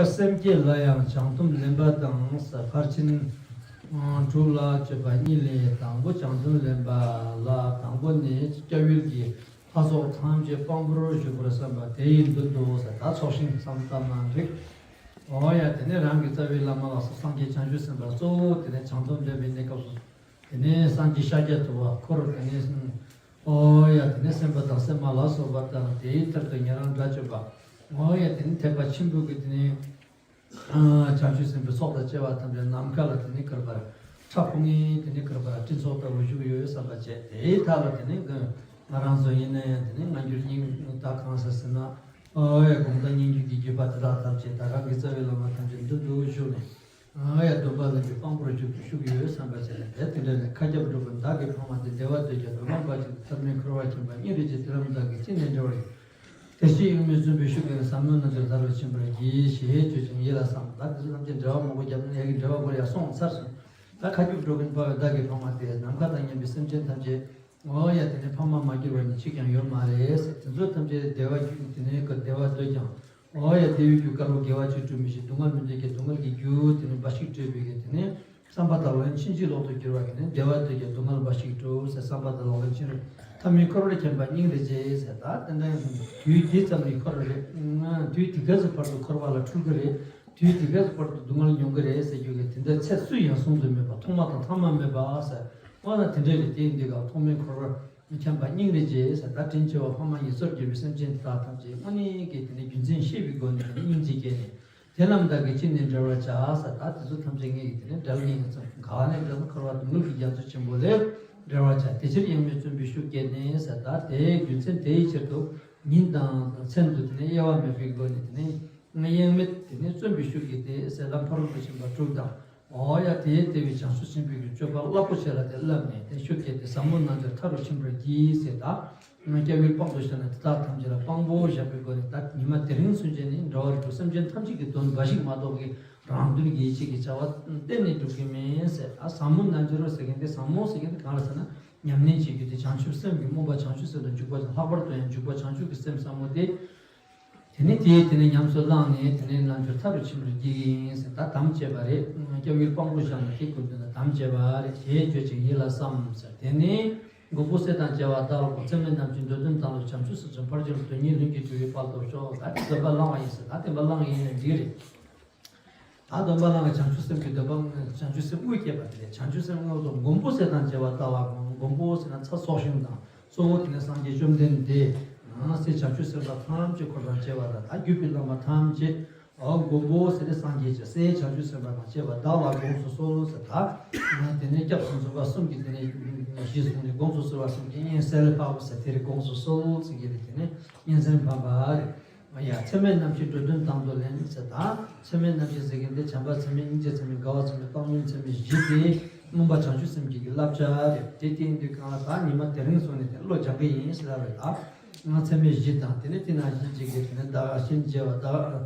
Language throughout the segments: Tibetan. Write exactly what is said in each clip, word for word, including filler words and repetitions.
སེམས་བསྐྱེད་ལ་ཡང་བྱང་སྡོམ་ལེན་པ་དང་ས། ཕར་ཕྱིན་དྲུག་ལ་སྤྱོད་པ་གཉིས་ལས། དང་པོ་བྱང་སྡོམ་ལེན་པ་ལ། དང་པོ་ནི་སྐྱབས་ཡུལ་གྱི་ལྷ་ཚོགས་ཐམས་ཅད་དཔང་པོར་བཞུགས་པར་བསམ་པ་དེ་ཡི་མདུན་དུ་ས། ད་ཚོགས་ཞིང་བསམ་བཏབ་ན་འགྲིག། འོ་ཡ། དེ་ནས་རང་གི་རྩ་བའི་བླ་མ་ལ་སོགས་སངས་རྒྱས་བྱང་ཆུབ་སེམས་དཔའ་གཙོ་བོ་དེ་ནས་བྱང་སྡོམ་ལེན་པའི་གནས་སྐབས་སུ། དེ་ནས་སངས་རྒྱས་ཤཱཀྱ་ཐུབ་པ་འཁོར། དེ་ནས་འོ་ཡ། དེ་ནས་སེམས་དཔའ་དང་སེམས་མ་ལ་སོགས་པ་དང་དེའི་མཐར་ཐུག་ཉན་རང་དགྲ་བཅོམ་པ། འོ་ཡ། དེ་ནས་ཐེག་པ་ཆེན་པོ་གི་དེ་ནས་བྱང་ཆུབ་སེམས་དཔའི་ཚོགས་དང་བཅས་པ་ཐམས་ཅད་ནམ་མཁའ་ལ་དེ་ནས་གར་བར་ཁྲ་ཕུང་ངེ་དེ་ནས་གར་བར་སྤྲིན་ཚོགས་ལྟ་བུ་བཞུགས་ཡོད་བསམ་པ་བྱས། དེའི་མཐའ་ལ་དེ་ནས་ང་རང་ཚོ་ཡིན་ན་ཡང་དེ་ནས་སྔ་འགྱུར་སྙིང་ད་གང་ཟེར་ཟེར་ན། ཨོ་ཡ། དགོངས་དག་སྙན་བརྒྱུད་ཀྱི་བརྒྱུད་པ་དེ་དག་ཐམས་ཅད་ད་རང་གི་རྩ་བའི་བླ་མ་ཐམས་ཅད་མདུན་དུ་བཞུགས་ནས། ཨོ་ཡ། སྡོམ་པ་ལ་འཇུག་དཔང་པོར་འཇུག་ཏུ་བཞུགས་ཡོད་བསམ་པ་བྱས་ནས། དེ་དེ་འདྲ་ནས་མཁའ་ཁྱབ་འགྲོ་ཀུན་བདག་གིས་འཕངས་པ་དེ། བདེ་བ་འདོད་ཀྱང་སྡུག་བསྔལ་འབའ་ཞིག་ཏུ། ཐབས་མེད་འཁོར་བར་འཁྱམས་པ་སྙིང་རེ་རྗེ། དེ་རྣམས་བདག་གིས་ཅི་ནས་བསྒྲལ་བར་བགྱི། དེ་ཕྱིར་ཡང་མི་བརྫུན་པའི་ཤུགས་ཀྱིས་ནི། ཟབ་མོའི་རྣལ་འབྱོར་མཐར་ཕྱིན་པར་བགྱི་ཞེས་བརྗོད་ཅིང་ཡིད་ལ་བསམ། ད་དེ་ཚོ་ཐམས་ཅད་འགྲེལ་བ་མང་པོ་བརྒྱབ་ནས་ཡ་གི་འགྲེལ་བ་སྐོར་ཡར་སོང་ཚར་སོང་། ད་མཁའ་ཁྱབ་འགྲོ་ཀུན་དཔའ་བོས་བདག་གིས་འཕངས་པ་དེ། ནམ་མཁའ་དང་མཉམ་པའི་སེམས་ཅན་ཐམས་ཅད། འོ་ཡ། དེ་ནས་ཕ་མ་མ་གྱུར་བ་ནི་གཅིག་ཀྱང་ཡོད་མ་རེད་ཟེར། དེ་ཚོ་ཐམས་ཅད་བདེ་བ་རྒྱུ་དེ་ནས་ཀྱི་བདེ་བ་འདོད་ཀྱང་། འོ་ཡ། བདེ་བའི་རྒྱུ་དཀར་པོ་དགེ་བ་ཅིག་སྒྲུབ་མི་ཤེས། སྡུག་བསྔལ་མི་འདོད་ཀྱང་སྡུག་བསྔལ་གྱི་རྒྱུ་དེ་ནས་འབའ་ཞིག་སྤྲོད་པའི་གི་དེ་ནས་བསམ་པ་དང་ལག་ལེན་ཕྱིན་ཅི་ལོག་ཏུ་གྱུར་བ་གི་ནི། བདེ་བ་འདོད་ཀྱང་སྡུག་བསྔལ་འབའ་ཞིག་སྤྲོད་ཟེར། བསམ་པ་དང་ལག་ལེན་ཕྱིན། ཐབས་མེད་འཁོར་བར་འཁྱམས་པ་སྙིང་རེ་རྗེ་ཟེར། ད་དེ་འདྲ་དུས་འདི་ཙམ་ནས་འཁོར་བ་རེད། དུས་འདི་ག་ཚོད་བར་དུ་འཁོར་བ་ལ་འཁྲུལ་གི་རེད། དུས་འདི་ག་ཚོད་བར་དུ་སྡུག་བསྔལ་མྱོང་གི་རེད་ཟེར་རྒྱུ་གི་དེ་འདྲ་ཚད་སུ་ཡང་གསུང་དུ་མེད་པ། ཐོག་མ་དང་ཐ་མ་མེད་པ་ཟེར། འོ་ན་དེ་འདྲ་རེད། དེ་ཡིན་དུས་ཀྱང་ཐོག་མེད་འཁོར་བར་འཁྱམས་པ་སྙིང་རེ་རྗེ་ཟེར། ད་དྲིན་ཆེ་བ་ཕ་མ་ཡི་སྲོག་གྱུར་པའི་སེམས་ཅན་དེ་དག་ཐམས་ཅད་དངོས་གནས་ཀྱི་དེ་ནས་རྒྱུ་མཚན་ཤེས་པའི་སྒོ་ནས་དེ་ནས་སྙིང་རྗེ་སྐྱེས་ནས། དེ་རྣམས་བདག་གིས་ཅི་ནས་བསྒྲལ་བར་བྱ་ཟེར། ད་དེ་ཚོ་ཐམས་ཅད་ངེད་ཀྱིས་དེ་ནས་བསྒྲལ་ངེས་ཀྱི་ཚུལ། ག་བ་ནས་བསྒྲལ་ན། འཁོར་བ་སྡུག་བསྔལ་གྱི་རྒྱ་མཚོ་ཆེན་པོ་ལས་བསྒྲལ་བར་བྱ། དེ་ཕྱིར་ཡང་མི་བརྫུན་པའི་ཤུགས་བསྐྱེད་ནས་ཟེར། ད་དེའི་རྒྱུ་མཚན་དེའི་ཕྱིར་དུ་ཉིན་དང་མཚན་དུ་དེ་ནས་དབྱེ་བ་མེད་པའི་སྒོ་ནས་དེ་ནས་དབྱེར་མེད་དེ་ནས་བརྩོན་པའི་ཤུགས་ཀྱིས་དེ་ཟེར་ལམ་ཕ་རོལ་ཏུ་ཕྱིན་པ་དྲུག་དང་། འོ་ཡ། དེའི་ལྟེ་བའི་བྱང་ཆུབ་ཆེན་པོའི་གི་སྤྱོད་པ་རླབས་པོ་ཆེ་ལ་དེ་བསླབས་ནས་དེ་ཤུགས་བསྐྱེད་དེ་ཟབ་མོ་རྣལ་འབྱོར་མཐར་རུ་ཕྱིན་པར་བགྱི་ཟེར། ད་སྐྱབས་ཡུལ་དཔང་དུ་བཞག་ནས་དེ་དག་ཐམས་ཅད་ལ་དཔང་པོ་བཞག་པའི་སྒོ་ནས། ད་ཉི་མ་དེ་རིང་ཚུན་ཆད་ནི་འགྲོ་བ་རིགས་དྲུག་སེམས་ཅན་ཐམས་ཅད་ཀྱི་དོན་འབའ་ཞིག་མ་གཏོགས་ཀྱི་རང་དོན་གྱི་ཡིད་ཆེས་ཀྱི་བྱ་བ་གཏན་ནས་སྒྲུབ་ཀྱི་མེད་ཟེར། ད་ཟབ་མོ་རྣལ་འབྱོར་ཟེར་མཁན་དེ། ཟབ་མོ་ཟེར་མཁན་དེ་གང་རེད་ཟེར་ན། ཉམས་ལེན་བྱེད་རྒྱུ་དེ་བྱང་ཆུབ་སེམས་ཀྱི་སྨོན་པ་བྱང་ཆུབ་སེམས་དང་འཇུག་པ། ལྷག་པར་དུ་ཡང་འཇུག་པ་བྱང་ཆུབ་ཀྱི་སེམས་ཟབ་མོ་དེ། དེ་ནས་དེའི་དེ་ནས་ཉམས་སུ་བླངས་ནས་དེ་ནས་རྣལ་འབྱོར་མཐར་རུ་ཕྱིན་པར་བགྱི་ཡིན་ཟེར། ད་དམ་བཅས་པ་རེད། སྐྱབས་ཡུལ་དཔང་པོ་བཞག་ནས་དེ་ཀུན་ཏུ་ན་དམ་བཅས་པ་རེད་ཞེས་བརྗོད་ཅིང་ཡིད་ལ་བསམ་ཟེར། དེ་ནས་མགོན་པོ་སྲས་དང་བཅས་པ་བདག་ལ་དགོངས། ཚད་མེད་རྣམ་བཞི་འགྲོ་དོན་དང་ལུས། བྱང་ཆུབ་སེམས་ཀྱི་ཕར་ཕྱིན་དོན་གཉིས་ལྷུན་གྱིས་གྲུབ་པའི་དཔལ་ཐོབ་ཤོག་ད་དེ་སྡོམ་པ་བླངས་པ་ཡིན་ཟེར། ད་སྡོམ་པ་བླངས་ཡིན་ན་འགྲིག་རེད། ད་སྡོམ་པ་བླངས་ནས་བྱང་ཆུབ་སེམས་ཀྱི་སྡོམ་པ། བྱང་ཆུབ་སེམས་དངོས་སྐྱེས་པ་དེ་རེད། བྱང་ཆུབ་སེམས་དངོས་སུ་མགོན་པོ་སྲས་དང་བཅས་པ་བདག་ལ་དགོངས། མགོན་པོ་ཟེར་ན་ཚ་སྲོག་ཤིང་དང་གཙོ་བོ་དེ་ནས་སངས་རྒྱས་བཅོམ་ལྡན་འདས། སྲས་བྱང་ཆུབ་སེམས་དཔའ་ཐམས་ཅད་འཁོར་དང་བཅས་པ་དང་། ད་བརྒྱུད་པའི་བླ་མ་ཐམས་ཅད། འོ་མགོན་པོ་ཟེར་ནས་སངས་རྒྱས་ཀྱི་སྲས་བྱང་ཆུབ་སེམས་དཔའ་དང་བཅས་པ་བདག་ལ་དགོངས་སུ་གསོལ་ཟེར། ད་དེ་ནས་སྐྱབས་སུ་འཛིན་པ་གསུམ་གྱི་དེ་ནས་གཞི་བཟུང་ནས་དགོངས་སུ་གསོལ་བ་གསུམ་གྱི་སྙན་གསལ་ལ་ཕབ་ཟེར། དེ་རེད། དགོངས་སུ་གསོལ་ཟེར་གྱི་རེད། དེ་ནས་སྙན་གསན་ཕབ་པ་རེད། ཡ། ཚད་མེད་རྣམ་བཞི་འགྲོ་དོན་དང་དུ་ལེན་ཟེར། ད་ཚད་མེད་རྣམ་བཞི་ཟེར་མཁན་དེ་བྱམས་པ་ཚད་མེད། སྙིང་རྗེ་ཚད་མེད། དགའ་བ་ཚད་མེད། བཏང་སྙོམས་ཚད་མེད་བཞི་དེ་མངོན་པ་བྱང་ཆུབ་སེམས་ཀྱི་བསླབ་བྱ་རེད། དེ་བསྟན་དུས་གང་ལ་ད་ཉི་མ་དེ་རིང་སོང་ནས་དེ་བློ་སྦྱང་གི་ཡིན་ཟེར་ལབ་རེད། ད་ང་ཚད་མེད་བཞི་དང་། དེ་ནས་དེ་ནང་བཞིན་གཅིག་གིས་དེ་ནས་བདག་གཞན་བརྗེ་བ། བདག་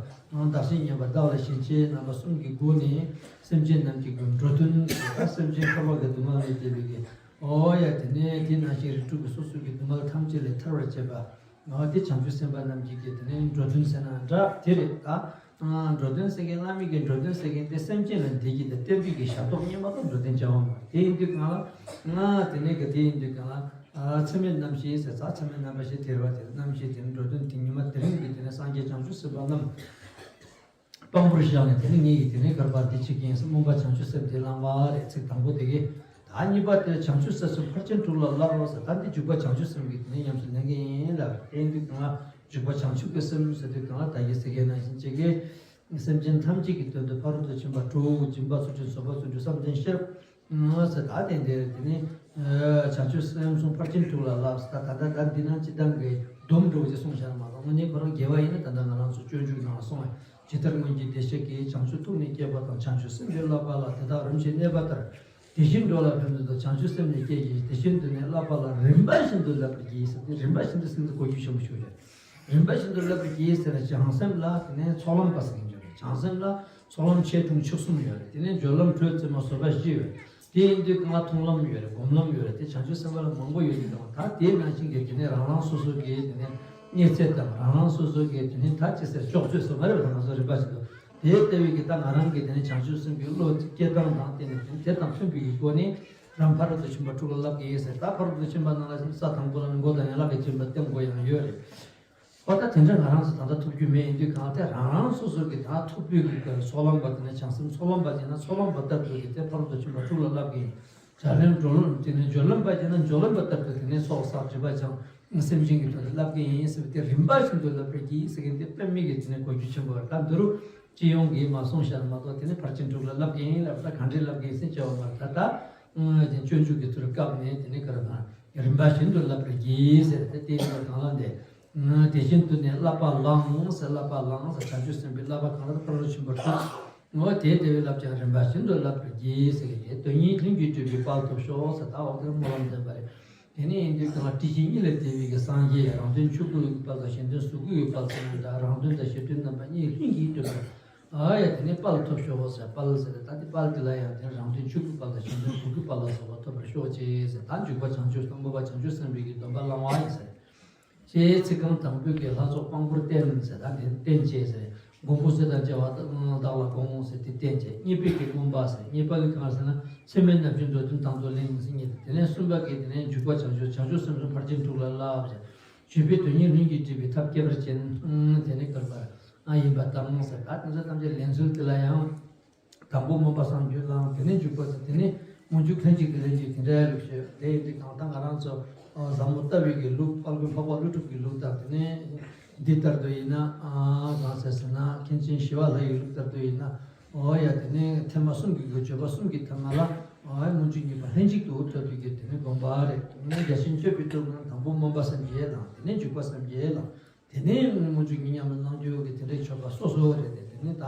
བདག་གཞན་ཉམས་པ། བདག་ལ་གཞན་གཅེས། རྣམ་པ་གསུམ་གྱི་སྒོ་ནས་སེམས་ཅན་རྣམས་ཀྱི་སྒོ་འགྲོ་དོན་ཟེར། ད་སེམས་ཅན་འཁོར་བ་གི་སྡུག་བསྔལ་ལས་འདས་པའི་གི། འོ་ཡ། དེ་ནས་དེ་ནང་བཞིན་རིགས་དྲུག་གི་སོ་སོ་གི་སྡུག་བསྔལ་ཐམས་ཅད་ལས་ཐར་བར་བྱེད་པ། ང་དེ་བྱང་ཆུབ་སེམས་དཔའ་རྣམས་ཀྱི་གི་དེ་ནས་འགྲོ་དོན་ཟེར་ན་འདྲ་དེ་རེད། ད་འགྲོ་དོན་ཟེར་མཁན་བླ་མེད་ཀྱི་འགྲོ་དོན་ཟེར་མཁན་དེ་སེམས་ཅན་ལ་བདེ་སྐྱིད་དང་བརྟན་པའི་གི་ཞབས་ཏོག་གཉེར་མ་གཏོགས་འགྲོ་དོན་བྱ་བ་མ་རེད། དེ་ཡིན་དུས་གང་ལ་ང་དེ་ནས་གི་དེ་ཡིན་དུས་གང་ལ་ཚད་མེད་རྣམ་བཞི་ཟེར་ཚ། ཚད་མེད་རྣམ་པ་བཞི་དེ་རེད་པ། དེ་རྣམ་བཞི་དེ་ནི་འགྲོ་དོན་དེ་ཉི་མ་དེ་རིང་གི་དེ་ནས་སངས་རྒྱས་བྱང་ཆུབ་སེམས་དཔའ་རྣམས་དཔང་པོར་བཞག་ནས་དེ་ནི་ངེད་ཀྱིས་དེ་ནས་གར་པར་འདི་བྱེད་ཀྱི་ཡིན་ཟེར། མངོན་པ་བྱང་ཆུབ་སེམས་དེ་བླངས་པ་རེད། ཚིག་དང་པོ་དེ་གིས། ད་གཉིས་པ་དེ་བྱང་ཆུབ་སེམས་སུ་ཕར་ཕྱིན་དྲུག་ལ་བསླབ་རོགས་ཟེར། ད་འདི་འཇུག་པ་བྱང་ཆུབ་སེམས་ཀྱི་དེ་ནས་ཉམས་སུ་ལེན་གྱི་ཡིན་ལབ། དེ་ཡིན་དུས་གང་ལ་འཇུག་པ་བྱང་ཆུབ་ཀྱི་སེམས་ཟེར་དུས་གང་ལ་ད་གིན་ཟེར་མཁན་ནང་བཞིན་བྱེད་ཀྱི། སེམས་ཅན་ཐམས་ཅད་ཀྱི་དོན་དུ་ཕ་རོལ་ཏུ་ཕྱིན་པ་དྲུག་སྦྱིན་པ་སུ་འདྲེན་བཟོད་པ་སུ་འདྲེན་བསམ་གཏན་བསྐྱབ། ཟེར། ད་དེ་འདིར་དེ་ནི་བྱང་ཆུབ་སེམས་གསུམ་ཕར་ཕྱིན་དྲུག་ལ་བསླབ་ཟེར། ད་ད་ད་འདི་ནང་སྤྱིར་བཏང་གི་སྡོམ་འགྲོ་ཅེས་གསུངས་བཞག་མ་གཏོགས། དངོས་གནས་ཁོ་རང་དགེ་བ་ཡིན་ན་ད་ལྟ་ང་རང་ཚོ་སྤྱོད་འཇུག་ནང་ལ་སོང་བས། ཇི་ལྟར་སྔོན་གྱི་བདེ་གཤེགས་ཀྱིས་བྱང་ཆུབ་ཐུགས་ནི་བསྐྱེད་པ་དང་། བྱང་ཆུབ་སེམས་ཀྱིས་བསླབ་པ་ལ། དེ་དག་རིམ་བཞིན་གནས་པ་ལྟར། དེ་བཞིན་འགྲོ་ལ་ཕན་ཕྱིར་དུ། བྱང་ཆུབ་སེམས་ནི་བསྐྱེད་ཀྱིས། དེ་བཞིན་དུ་ནི་བསླབ་པ་ལ། རིམ་པ་བཞིན་དུ་བསླབ་པར་བགྱི་ཟེར་ཏེ། རིམ་པ་བཞིན་དུ་ཟེར་ཏེ་གོ་རྒྱུ་ཆེན་པོ་ཞིག་རེད། རིམ་པ་བཞིན་དུ་བསླབ་པར་བགྱི་ཟེར་ན། བྱང་སེམས་ལ་དེ་ནས་ཚོགས་ལམ་པ་ཟེར་གྱི་ཡོད་རེད། བྱང་སེམས་ལ་ཚོགས་ལམ་ཆེ་ཆུང་ཆུང་གསུམ་ཡོད་རེད། དེ་ནས་སྦྱོར་ལམ་དྲོད་རྩེ་མོ་བཟོད་པ་བཞི་ཡོད་རེད། དེ་ཡིན་དུས་གང་ལ་མཐོང་ལམ་ཡོད་རེད། སྒོམ་ལམ་ཡོད་རེད། དེ་བྱང་ཆུབ་སེམས་དཔའ་ལ་མང་པོ་ཡོད་ཀྱི་འདུག་ད་དེའི་ནང་བཞིན་གྱི་དེ་ནས་རང་རང་སོ་སོ་གི་དེ་ནས་གནས་ཚད་དང་། རང་རང་སོ་སོ་གི་དེ་ནས་ད་ཅི་ཟེར་ལྕོགས་ཚོད་ཟེར་མ་རེད། ད་ང་ཚོ་རིམ་པ་བཞིན་དུ། དེ་ལྟ་བུའི་གི་ད་ང་རང་གི་དེ་ནི་བྱང་ཆུབ་སེམས་ཀྱི་བློ་སྐྱེ་སྟངས་དང་བསྟུན་ནས་དེ་དང་མཐུན་པའི་གི་སྒོ་ནས་རང་ཕ་རོལ་ཏུ་ཕྱིན་པ་དྲུག་ལ་བསླབ་ཀྱི་ཡིན་ཟེར། ད་ཕ་རོལ་ཏུ་ཕྱིན་པ་ནང་ལ་ས་དང་པོ་ལ་ནི་མགོ་དང་ཡན་ལག་གི་སྦྱིན་པ་བསྟེན་དགོས་ཡང་ཡོད་རེད། ཨོ་ད་དེ་འདྲ་ང་རང་ཚོ་ད་ལྟ་ཐུབ་རྒྱུ་མེད་ཡིན་དུས་གང་ལྟར་རང་རང་སོ་སོ་གི་ད་ཐུབ་པའི་གི་ཚོགས་ལམ་པ་དེ་ནི་བྱང་སེམས་ཚོགས་ལམ་པ་ཅིག་ན་ཚོགས་ལམ་པ་ལྟར་དུ་གི་དེ་ཕ་རོལ་ཏུ་ཕྱིན་པ་དྲུག་ལ་བསླབ་ཀྱི་ཡིན། བྱ་ལམ་སྒྲོལ་ལམ་དེ་ནི་སྦྱོར་ལམ་པ་ཅིག་ན་སྦྱོར་ལམ་པ་ལྟར་དུ་དེ་ནི་ཚོགས་བསགས་སྒྲིབ་པ་སྦྱང་། སེམས་ཅན་གྱི་དོན་དུ་བསླབ་ཀྱི་ཡིན་ཟེར་བའི་དེ་རིམ་པ་བཞིན་དུ་བསླབ་པར་བགྱི་ཟེར་མཁན་དེ་དཔེ་མི་གི་དེ་ནས་གོ་རྒྱུ་ཆེན་པོ་རེད། ད་འདི་རུ་སྤྱི་ཡོངས་ཀྱིས་མ་གསུངས་ཤག་མ་གཏོགས་དེ་ནས་ཕར་ཕྱིན་དྲུག་ལ་བསླབ་ཀྱི་ཡིན་ལབ། ད་ག་འདྲས་བསླབ་ཀྱི་ཡིན་ཟེར་བྱ་བ་མ་རེད། ད་ལྟ་དེ་སྤྱོད་འཇུག་གི་ཚུལ་བཀབ་ནས་དེ་ནས་ག་རེ་ན་རིམ་པ་བཞིན་དུ་བསླབ་པར་བགྱི་ཟེར་ཏེ་དེ་ཡིན་པ་གང་ལ་འདས། དེ་བཞིན་དུ་ནི་བསླབ་པ་བླངས་ཟེར། བསླབ་པ་བླངས་ཟེར། བྱང་ཆུབ་སེམས་དཔའི་བསླབ་པ་གང་ལྟར་ཕ་རོལ་ཕྱིན་པ་དྲུག་ངོ་། དེ་དེ་བས་བསླབ་ཀྱང་རིམ་པ་བཞིན་དུ་བསླབ་པར་བགྱི་ཟེར་གི་དེ་དོན་གཉིས་ལྷུན་གྱིས་གྲུབ་པའི་དཔལ་ཐོབ་ཤོག་ཟེར། ད་འོག་དེར་སྨོན་ལམ་འདོན་པ་རེད། དེ་ནས་ཡིན་དུས་གང་ལ་སྲིད་ཞི་གཉིས་ལས་འདས་པའི་གི་སངས་རྒྱས། རང་དོན་ཆོས་སྐུ་ཡི་དཔལ་དང་གཞན་དོན་གཟུགས་སྐུ་ཡི་དཔལ་ཟེར་ན་འདྲ། རང་དོན་དང་གཞན་དོན་རྣམ་པ་གཉིས་ལྷུན་གྱིས་གྲུབ་པ། ཨ་ཡ་དེ་ནས་དཔལ་ཐོབ་ཤོག་ཟེར། དཔལ་ཟེར་ད་དེ་དཔལ་དེ་ལ་ཡང་དེ་རང་དོན་ཆོས་སྐུའི་དཔལ་དང་གཞན་དོན་གཟུགས་སྐུའི་དཔལ་ལ་སོགས་པ་ཐོབ་པར་ཤོག་ཅེས་ཟེར། ད་འཇུག་པ་བྱང་ཆུབ་སྟོང་པ་བྱང་ཆུབ་སེམས་དཔའི་གི་སྡོམ་པ་བླང་བ་ཡིན་ཟེར། ཞེས་ཚིག་རྐང་དང་པོའི་གི་ལྷ་ཚོགས་དཔང་པོར་བསྟེན་ཟེར། ད་དེ་བསྟེན་བྱས་ཟེར། མགོན་པོ་སྲས་དང་བཅས་པ་དག་ལ་དགོངས་ཟེར་དེ་བསྟེན་བྱས། གཉིས་པའི་གི་མངོན་པ་ཟེར། གཉིས་པ་གི་གང་ཟེར་ན་མཚན་མའི་ནམ་རྒྱུན་མདོར་བསྡུས་དང་དུ་ལེན་ཟེར་གཉིས། དེ་ནས་གསུམ་པ་གི་དེ་ནས་འཇུག་པ་བྱང་ཆུབ། བྱང་ཆུབ་སེམས་སུ་ཕར་ཕྱིན་དྲུག་ལ་བསླབ་ཟེར། བརྗོད་པའི་དོན་གཉིས་ལྷུན་གྱིས་གྲུབ་པའི་ཐབས་ཁྱད་པར་ཅན་དེ་ནས་བསྐལ་པར་ཨ་ཡིན་པ་དང་ཟེར། ད་དེ་ཚོ་ཐམས་ཅད་ལེན་ཚུལ་དེ་ལ་ཡང་། དང་པོ་སྨོན་པ་བསམ་རྒྱུ་བླངས། དེ་ནས་འཇུག་པ་ཟེར། དེ་ནས་སྔོན་འཇུག་ལྷན་ཅིག་ཏུ་ལེན་རྒྱུ་དེ་འདྲའི་ལུགས་ཤོད། དེ་ཡིན་དུས་གང་ལྟར་ང་རང་ཚོ་ཟབ་མོ་ལྟ་བའི་གི་ལུགས། དཔལ་མགོན་འཕགས་པ་ཀླུ་སྒྲུབ་ཀྱི་ལུགས་ལྟར་དེ་ནས་འདི་ལྟར་དུ་ཡིན་ན་གང་ཟེར་ཟེར་ན་མཁན་ཆེན་ཞི་བ་ལྷ་ཡི་ལུགས་ལྟར་དུ་ཡིན་ན། འོ་ཡ་དེ་ནས་ཐེག་དམན་གསུམ་གྱི་སྒོ་བརྗོད་པ་གསུམ་གྱི་ཐ་མ་ལ་སྔོན་འཇུག་གཉིས་པ་ལྷན་ཅིག་ཏུ་ཐོབ་པའི་གི་དེ་ནས་སྡོམ་པ་རེད། དེ་ནས་རྒྱ་ཆེན་སྤྱོད་པའི་ཐུགས་ལ་དང་པོ་སྨོན་པ་སེམས་བསྐྱེད་དང་། དེ་ནས་འཇུག་པ་སེམས་བསྐྱེད་དང་། དེ་ནས་སྔོན་འཇུག་གཉིས་མཉམ་དུ་གནང་རྒྱུ་གི་དེ་འདྲའི་མཆོད་པ་སོ་སོ་རེད་དེ། དེ་ནས་ད་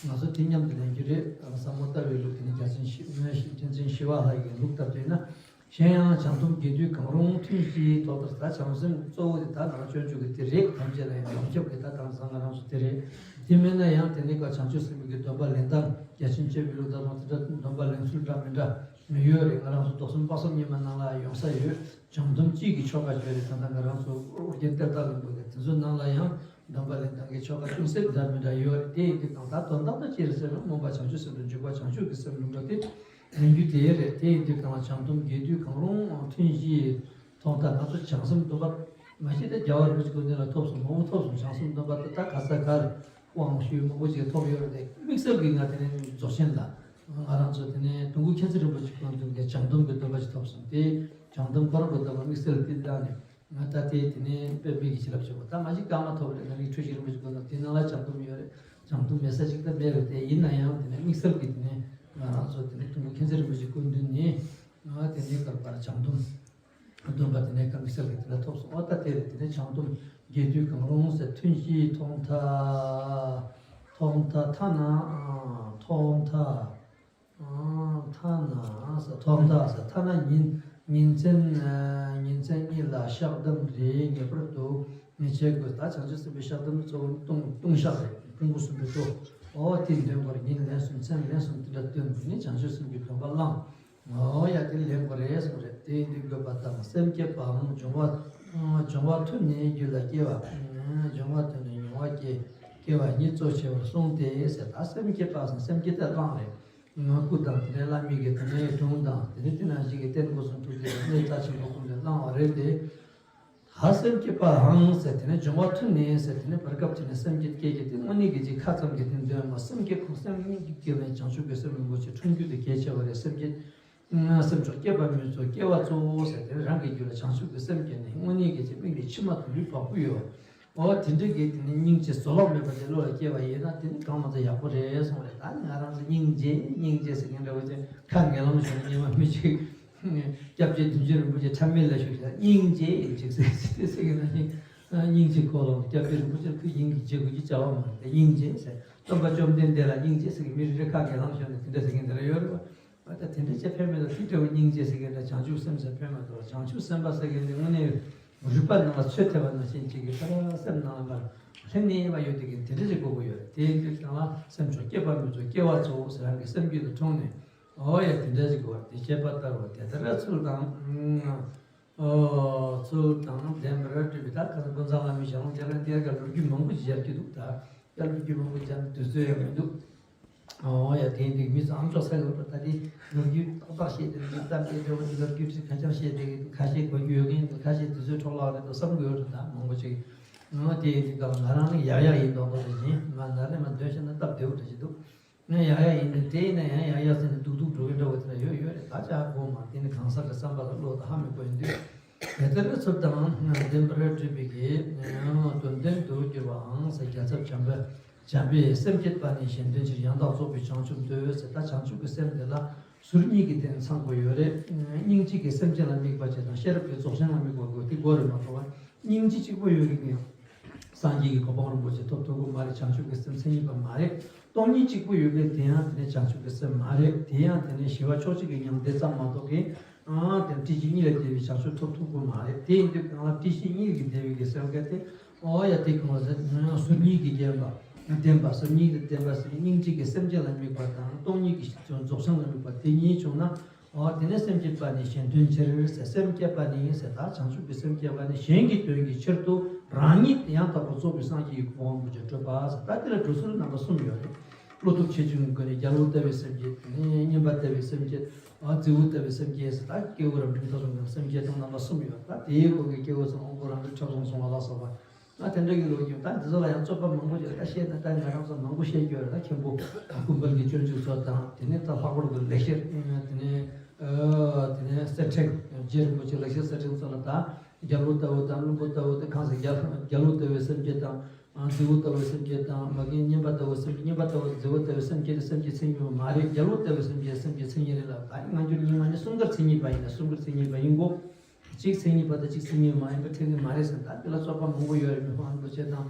ང་ཚོ་དེ་མཉམ་དུ་ལེན་རྒྱུ་རེད། ཟབ་མོ་ལྟ་བའི་ལུགས་དེ་ནི་རྒྱལ་མཚན་ཞི་མཁན་ཆེན་ཞི་བ་ལྷ་ཡི་ལུགས་ལྟར་དུ་ཡིན་ན། གཞན་ཡང་བྱང་སྡོམ་རྒྱས་བསྡུས་གང་རུང་ཐུན་བཞིའི་ཐོག་ལྟར། ད་བྱང་སེམས་གཙོ་བོ་དེ་ད་ང་རང་སྤྱོད་འཇུག་གི་དེ་རེད། ཐམས་ཅད་ལ་ཡང་ཡོངས་ཁྱབ་ཀྱི་ད་དེང་སང་ང་རང་ཚོ་དེ་རེད། དེ་མིན་ན་ཡང་དེ་ནི་ཀ་བྱང་ཆུབ་སེམས་དཔའི་གི་སྡོམ་པ་ལེན་སྟངས། རྒྱལ་ཆེན་སྤྱོད་པའི་ལུགས་ལྟར་དེ་འདྲ་སྡོམ་པ་ལེན་ཚུལ་འདྲ་མི་འདྲ་ཡོད་རེད། ང་རང་ཚོ་མདོ་གསུམ་དཔག་བསམ་རྙིང་མ་ནང་ལ་ཡོང་ས་ཡོད། བྱང་སྡོམ་གཅིག་གི་ཆོ་ག་བརྗོད་རེད། ད་ལྟ་ང་རང་ཚོ་ཨོ་རྒྱན་གཏེར་བདག་ལྷུན་པོ་གི་དེ་ཚོའི་ནང་ལ་ཡང་སྡོམ་པ་ལེན་སྟངས་ཀྱི་ཆོ་ག་ཅུང་ཟད་འདྲ་མི་འདྲ་ཡོད་རེད། དེ་ཡིན་དུས་གང་ལྟར་དོན་དག་ཏུ་ཅི་རེད་ཟེར་ན་སྨོན་པ་བྱང་ཆུབ་སེམས་དང་འཇུག་པ་བྱང་ཆུབ་ཀྱི་སེམས་ལུང་འདྲ་དེ་ལེན་རྒྱུ་དེ་རེད། དེ་ཡིན་དུས་གང་ལ་བྱང་སྡོམ་རྒྱས་བསྡུས་གང་རུང་ཐུན་བཞིའི་ཐོག་མཐའ། ང་ཚོ་བྱང་སེམས་སྡོམ་པ་མ་གཞི་དེ་རྒྱལ་བ་རིན་པོ་ཆེ་སྐུ་མདུན་ལ་ཐོབ་སོང་། མང་པོ་ཐོབ་སོང་། བྱང་སེམས་སྡོམ་པ་དེ་ད་ག་ས་ག་ལ། དབང་ཞུས་མང་པོ་ཞིག་ཐོབ་ཡོད་རེད། དམིགས་བསལ་གྱིས་ང་དེ་ནས་རྫོགས་ཆེན་ལ་ང་རང་ཚོ་དེ་ནས་དུང་དཀར་མཁྱེན་བརྩེ་རིན་པོ་ཆེ་སྐུ་མདུན་གྱི་བྱང་སྡོམ་གྱི་སྡོམ་པ་ཞིག་ཐོབ་སོང་། དེ་བྱང་སྡོམ་ཁོ་རང་གི་སྡོམ་པ་དམིགས་བསལ་དེ་བཏང་ནས་ང་ད་ལྟའི་དེ་ནས་དཔེ་མི་གི་བྱིན་རླབས་ཆེན་པོ་ད་མ་གཞི་བཀའ་མ་ཐོབ་རེད། ང་རང་འཁྲུལ་ཞིག་རིན་པོ་ཆེ་སྐུ་མདུན་དེ་ནང་ལ་བྱང་སྡོམ་ཡོད་རེད། བྱང་སྡོམ་མེད་ས་ཞིག་ད་མེད་རེད། དེ་ཡིན་ན་ཡང་དེ་ནས་དམིགས་བསལ་གྱིས་དེ་ནས་ང་རང་ཚོ་དེ་ནས་དུང་དཀར་མཁྱེན་བརྩེ་རིན་པོ་ཆེ་སྐུ་མདུན་ནས་ང་དེ་ནས་གར་པར་བྱང་སྡོམ། སྡོམ་པ་དེ་ནས་ཀ་དམིགས་བསལ་གྱི་དེ་འདྲ་ཐོབ་སོང་། ཨོ་ད་དེ་རེད། དེ་ནས་བྱང་སྡོམ་རྒྱས་བསྡུས་གང་རུང་ཟེར། ཐུན་བཞིའི་ཐོག་མཐའ། ཐོག་མཐའ་ཐ་ན་ཐོག་མཐའ། ཐ་ན་ཟེར། ཐོག་མཐའ་ཟེར། ཐ་ན་ཉིན་ཉིན་མཚན་ཉིན་མཚན་གཉིས་ལ་བཤགས་སྡོམ་རེ་ངེས་པར་དུ་མི་བྱེད་དགོས། ད་བྱང་ཆུབ་སེམས་དཔའི་བཤགས་སྡོམ་གཙོ་བོ་ལྟུང་ལྟུང་བཤགས་རེད། ཕུང་པོ་གསུམ་པའི་ལྟུང་། ཨོ་དེ་འདོན་དགོས་རེད། ཉིན་ལན་གསུམ་མཚན་ལན་གསུམ་དེ་འདྲ་འདོན་དགོས་ནས་བྱང་ཆུབ་སེམས་ཀྱི་སྡོམ་པ་བླངས། ཨོ་ཡ་དེ་ལེན་དགོས་རེད་གསུངས་རེད། དེ་ཡིན་དུས་དགོས་པ་དང་སེམས་བསྐྱེད་པའང་སྦྱོང་བ་སྦྱོང་བ་ཐུན་ནས་རྒྱུད་ལ་སྐྱེ་བ། སྦྱོང་བ་ཐུན་ནས་མྱོང་བ་སྐྱེ་སྐྱེ་བ་ཉིད་གཙོ་ཆེ་བར་གསུངས་ཏེ་ཟེར། ད་སེམས་བསྐྱེད་པ་ཟེར་སེམས་བསྐྱེད་དེ་བླངས་རེད། སྐུ་དང་དེ་ནས་བླ་མའི་གི་དེ་ནས་དྲུང་དང་དེ་ནས་དེ་ནང་བཞིན་གྱི་རྟེན་སྐུ་གསུང་ཐུགས་ཀྱི་གནས་རྩ་ཆེན་པོ་ཀུན་ལས་བླངས་པ་རེད་དེ། ད་སེམས་བསྐྱེད་པའང་ཟེར་དེ་ནས་སྦྱོང་བ་ཐུན་ནས་ཟེར་དེ་ནས་བར་སྐབས་ཅིག་ནས་སེམས་བསྐྱེད་སྐྱེ་གི་དེ་དངོས་གནས་ཀྱི་ཅིག་ཁ་ཙམ་གྱི་དེ་འདོན་མ། སེམས་བསྐྱེད་ཁོང་སེམས་སྙིང་གི་དཀྱིལ་ནས་བྱང་ཆུབ་ཀྱི་སེམས་རིན་པོ་ཆེ་འཁྲུངས་རྒྱུ་དེ་གལ་ཆེ་བ་རེད། སེམས་བསྐྱེད་སེམས་མཆོག་བསྐྱེད་པ་མོས་ཚོར་སྐྱེ་བ་གཙོ་བོ་ཟེར་དེ་ནས་རང་གི་རྒྱུད་ལ་བྱང་ཆུབ་ཀྱི་སེམས་སྐྱེས་ནས་དངོས་གནས་ཀྱི་ཅིག་མིག་གི་མཆི་མ་དང་ལུས་བ་སྤུ་ཡོད། འོ་དེ་འདྲ་གི་དེ་ནས་སྙིང་རྗེ་བཟོད་གླགས་མེད་པ་དེ་བློ་ལ་སྐྱེས་པ་ཡིན་ན་དེ་ནི་གང་མ་ཚད་ཡག་པོ་རེད་གསུངས་རེད། ད་ནི་ང་རང་ཚོ་སྙིང་རྗེ་སྙིང་རྗེ་ཟེར་མཁན་འདྲ་བོ་ཅིག་ཁ་ངན་ལམ་བྱུང་ན་སྙན་མ་མི་གཅིག་སྐྱབས་རྗེ་བདུད་འཇོམས་རིན་པོ་ཆེ་ཕྲ་མེན་ལ་ཞུ་ཞེས་སྙིང་རྗེ་ཡིན་ཅིག་ཟེར་ཟེར་གི་ན་ནི། སྙིང་རྗེ་ཁོ་ལ་སྐྱབས་རྗེ་རིན་པོ་ཆེ་ཁོས་སྙིང་གི་རྗེ་དགོས་ཀྱི་བྱ་བ་མ་རེད། སྙིང་རྗེ་ཟེར་སྟོན་པ་བཅོམ་ལྡན་འདས་ལ་སྙིང་རྗེ་ཟེར་གི་མི་རེ་རེ་ཁ་ངན་ལམ་བྱུང་ན་དེ་འདྲ་ཟེར་གི་འདི་ར་ཡོད་རེད་བ། ད་དེ་འདྲ་བྱས་ཕན་མེད་དོ། དེ་འདྲ་བོ་སྙིང་རྗེ་ཟེར་མཁན་འདྲ་བྱང་ཆུབ་སེམས་ཟེར་ཕན་མེད་དོ། བྱང་ཆུབ་སེམས་དཔའ་ཟེར་མཁན་དེ་དངོས་གནས་རུས་པ་ནང་ལ་ཚོད་ཐེབས་པ་ནང་བཞིན་ཅིག་གི་ཕར་སེམས་ནང་ལ་མར་ལྷན་ནེ་བ་ཡོད་དེ་གི་དེ་འདྲ་ཅིག་དགོས་ཀྱི་ཡོད་རེད། དེ་ཡིན་དུས་ཀྱང་ལ་སེམས་མཆོག་བསྐྱེད་པ་མོས་ཚོར་སྐྱེ་བ་གཙོ་བོ་ཟེར་རང་གི་སེམས་རྒྱུད་དུ་འཁྲུངས་ནས། ཨོ་ཡ་དེ་འདྲ་ཅིག་དགོས་རེད། དེ་བཤད་པ་ལྟར་བ་དེ་ལྟར་ཚུལ་དང་། ཨོ་ཚུལ་དང་ལྡན་པར་སྤྲུལ་པའི་ད་ཁ་སང་ཀུན་བཟང་བླ་མའི་ཞལ་ལུང་དེ་ལ་དེ་ག་ལོ་རྒྱུས་མང་པོ་ཅིག་ཡར་གྱི་འདུག་ད། སྐྱབས་ལུགས་ཀྱི་མང་པོ་ཅང་དུས་ཚོད་ཡང་མི་འདུག་ཨོ་ཡ་དེ་འདུག་མི་ཚོ་ཨམ་ཅོག་ས་ཡོད་པ་ད་དེ་ལོ་རྒྱུས་ཏག་ཏག་བཤད་དེ་འདུག་གཏམ་དེ་འདྲ་བོ་འདི་ལོ་རྒྱུས་ཁྲིད་ཁ་ཆང་བཤད་དེ་ཁ་ཤས་གོ་རྒྱུ་ཡོད་མཁན་འདུག་ཁ་ཤས་དུས་ཚོད་འཕྲོ་བརླག་རེད་འདུག་བསམ་དགོས་རེད། ད་མང་པོ་ཅིག་ཨོ་དེ་འདུག་ག་ང་རང་ནི་ཡག་ཡག་ཡིན་མདོག་མདོག་རེད། བཞིན་ང་ན་ནས་མ་འདོན་ཤེས་ན་སྟབས་བདེ་བོ་འདྲ་ཞིག་འདུག་ང་ཡག་ཡག་ཡིན་དུས་དེ་ཡིན་ན་ཡང་ཡག་ཡག་ཟེར་ནས་སྡུག་སྡུག་འགྲོ་གི་འགྲོ་བ་དེ་འདྲ་ཡོད་ཡོད་རེད། ད་ཅག་གོ་མ་དེ་ནི་གང་ཟག་གི་བསམ་པ་དང་བློ་དང་ཧ་མི་གོ་ཡིན་དུས། དེ་ལྟར་ཚུལ་དང་ལྡན་པར་སྤྲུལ་པའི་གི་དོན་ལྡན་དུ་གྱུར་པའང་ཟེར། རྒྱལ་ཚབ་བྱམས་པ་བྱམས་པས་སེམས་བསྐྱེད་པ་ནི་གཞན་དོན་ཕྱིར། ཡང་དག་རྫོགས་པའི་བྱང་ཆུབ་འདོད་ཟེར། ད་བྱང་ཆུབ་ཀྱི་སེམས་དེ་ལ་ཟུར་གཉིས་ཀྱི་དོན་ཚང་དགོས་ཡོད་རེད། སྙིང་རྗེ་གི་སེམས་ཅན་ལ་དམིགས་པ་བྱས་དང་ཤེས་རབ་ཀྱི་རྫོགས་ཆེན་ལ་དམིགས་པ་དགོས། དེ་དགོས་རེད་མ་གཏོགས་སྙིང་རྗེ་གཅིག་པོ་ཡོད་རིགས་ཀྱི་སངས་རྒྱས་ཀྱི་གོ་འཕང་རིན་པོ་ཆེ་ཐོབ་ཐུབ་ཀྱི་མ་རེད། བྱང་ཆུབ་ཀྱི་སེམས་མཚན་ཉིད་པ་མ་རེད། སྟོང་ཉིད་གཅིག་པུ་ཡོད་པས་དེ་ཡང་དེ་ནས་བྱང་ཆུབ་ཀྱི་སེམས་མ་རེད། དེ་ཡང་དེ་ནས་ཞི་བ་ཕྱོགས་གཅིག་གི་མྱང་འདས་ཙམ་མ་གཏོགས་ཀྱི་ཨ་དེ་བཀྲ་ཤིས་གཉིས་ལས་འདས་པའི་བྱང་ཆུབ་ཐོབ་ཐུབ་ཀྱི་མ་རེད། དེ་ཡིན་དུས་གང་ལ་བཀྲ་ཤིས་གཉིས་ཀྱིས་འདས་པའི་གི་སེམས་སྐད་དེ་ཨོ་ཡ་དེ་གང་ལ་ཟེར་ཟུར་གཉིས་ཀྱིས་བརྒྱན་པ་ལྡན་པ་ཟུར་གཉིས་ཀྱིས་ལྡན་པ་ཟེར། སྙིང་རྗེ་གི་སེམས་ཅན་ལ་དམིགས་པ་དང་སྟོང་ཉིད་ཀྱི་རྫོགས་བྱང་ལ་དམིགས་པ་དེ་གཉིས་བྱུང་ན། ཨོ་དེ་ནས་སེམས་བསྐྱེད་པ་ནི་གཞན་དོན་ཕྱིར་ཟེར། སེམས་བསྐྱེད་པ་ནི་ཟེར། ད་བྱང་ཆུབ་ཀྱི་སེམས་བསྐྱེད་པ་ནི་གཞན་གྱི་དོན་གྱི་ཕྱིར་དུ་རང་ཉིད་ཡང་དག་པར་རྫོགས་པའི་སངས་རྒྱས་ཀྱི་གོ་འཕང་ཐོབ་པར་བགྲོད་པ་ཟེར། ད་དེ་ལ་འགྲོ་ཚུལ་རྣམ་པ་གསུམ་ཡོད་རེད། བློ་སྟོབས་ཆེ་ཆུང་གི་སྒོ་ནས་རྒྱལ་པོ་ལྟ་བུའི་སེམས་བསྐྱེད། དེ་ནས་མཉན་པ་ལྟ་བུའི་སེམས་བསྐྱེད། ཨ་རྫི་བོ་ལྟ་བུའི་སེམས་བསྐྱེད་ཟེར། ད་སྐྱེ་བོ་རབ་འབྲིང་ཐོབ་བྱུང་གི་སེམས་བསྐྱེད་དང་རྣམ་པ་གསུམ་ཡོད། ད་དེའི་སྐོར་གྱི་སྐྱེ་བོ་ཚོ་དབང་པོ་རང་གྲོལ་ཁྲབ་སོང་སོང་བ་ལ་སོགས་པ། ང་དེ་འདྲ་གི་ལོ་རྒྱུས་ད་འདི་ཚོ་ལ་ཡང་རྩོད་པ་མང་པོ་ཡོད། ད་བཤད་ན་ད་ང་རང་ཚོ་མང་པོ་བཤད་རྒྱུ་ཡོད་རེད། ད་མཁན་པོ་ཀུན་དཔལ་གྱི་སྤྱོད་འཇུག་ཚོ་དང་དེ་ནས་ད་ལྷག་པར་དུ་ལེགས་བཤད་དེ་ནས་ཨ་དེ་ནས་གསེར་ཕྲེང་རྗེ་རིན་པོ་ཆེ་ལེགས་བཤད་གསེར་ཕྲེང་ཚོ་ལ་ད་རྒྱལ་པོ་ལྟ་བུ་དང་བློན་པོ་ལྟ་བུ་དེ་གང་ཟེར་རྒྱལ་རྒྱལ་པོ་ལྟ་བུའི་སེམས་བསྐྱེད་དང་རྫི་བོ་ལྟ་བུའི་སེམས་བསྐྱེད་དང་མ་གིན་མཉན་པ་ལྟ་བུའི་སེམས་བསྐྱེད། མཉན་པ་ལྟ་བུ་རྫི་བོ་ལྟ་བུའི་སེམས་བསྐྱེད་དེ་སེམས་བསྐྱེད་མཚན་ཉིད་པ་མ་རེད། རྒྱལ་པོ་ལྟ་བུའི་སེམས་བསྐྱེད་སེམས་བསྐྱེད་མཚན་ཉིད་རེད་ལ། ད་སྔ་འགྱུར་རྙིང་མ་ནི་གསུམ་ཀར་མཚན་ཉིད་པ་ཡིན་ན་གསུམ་ཀར་མཚན་ཉིད་པ་ཡིན་གོ། གཅིག་མཚན་ཉིད་པ་དང་གཅིག་མཚན་ཉིད་མ་ཡིན་པ་འཕྲད་ཀྱི་མ་རེད་ཟེར། ད་འདི་ལ་རྩོད་པ་མང་པོ་ཡོད་རེད། མི་ཕམ་རིན་པོ་ཆེ་དང་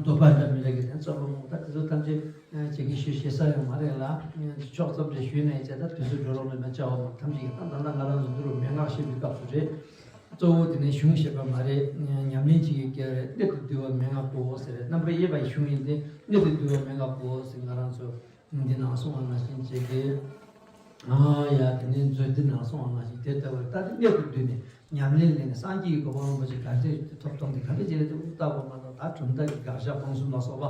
འདོད་པ་འདྲ་མི་འདྲ་གི་དེ་རྩོད་པ་མང་པོ། ད་དེ་ཚོ་ཐམས་ཅད་ཁྱེད་ཀྱིས་ཞུ་ཤེས་ས་ཡང་མ་རེད་ལ། ཕྱོགས་ཙམ་ཅིག་ཞུས་ནས་བྱས། ད་དུས་ཚོད་འགྲོ་རོགས་ལ་མ་བཅར་བ་མ་ཐམས་ཅད་ཀྱིས་ད་ད་ལྟ་ང་རང་ཚོ་འདི་རུ་མན་ངག་བཤད་པའི་སྐབས་སུ་རེད། གཙོ་བོ་དེ་ནི་གཞུང་བཤད་པ་མ་རེད། ཉམས་ལེན་བྱེད་ཀྱི་སྐལ་རེད། གནད་དུ་བསྡུ་བ་མན་ངག་གོ་ཟེར་རེད། རྣམ་པར་དབྱེ་བའི་གཞུང་ཡིན་ཏེ་གནད་དུ་བསྡུ་བ་མན་ངག་གོ་ཟེར། ང་རང་ཚོ་འདི་ནང་གསུངས་པ་ནང་བཞིན་བྱེད་ཀྱི། ཨ་ཡ་དེ་ནས་མཛོད་འདི་ནང་གསུངས་པ་ནང་བཞིན་དེ་ལྟ་བུར་ད་དེ་གནད་དུ་བསྡུས་ནས་ཉམས་ལེན་ལས་ནས་སངས་རྒྱས་ཀྱི་གོ་འཕང་རིན་པོ་ཆེ་ག་འདྲས་ཐོབ་ཐོབ་དེ་ག་འདྲས་བྱེད་རེད་དེ་ཨུ་ལྟ་བ་མ་གཏོགས། ད་གྲུབ་མཐའ་གི་དགག་བཞག་སྤང་གསུམ་ལ་སོགས་པ།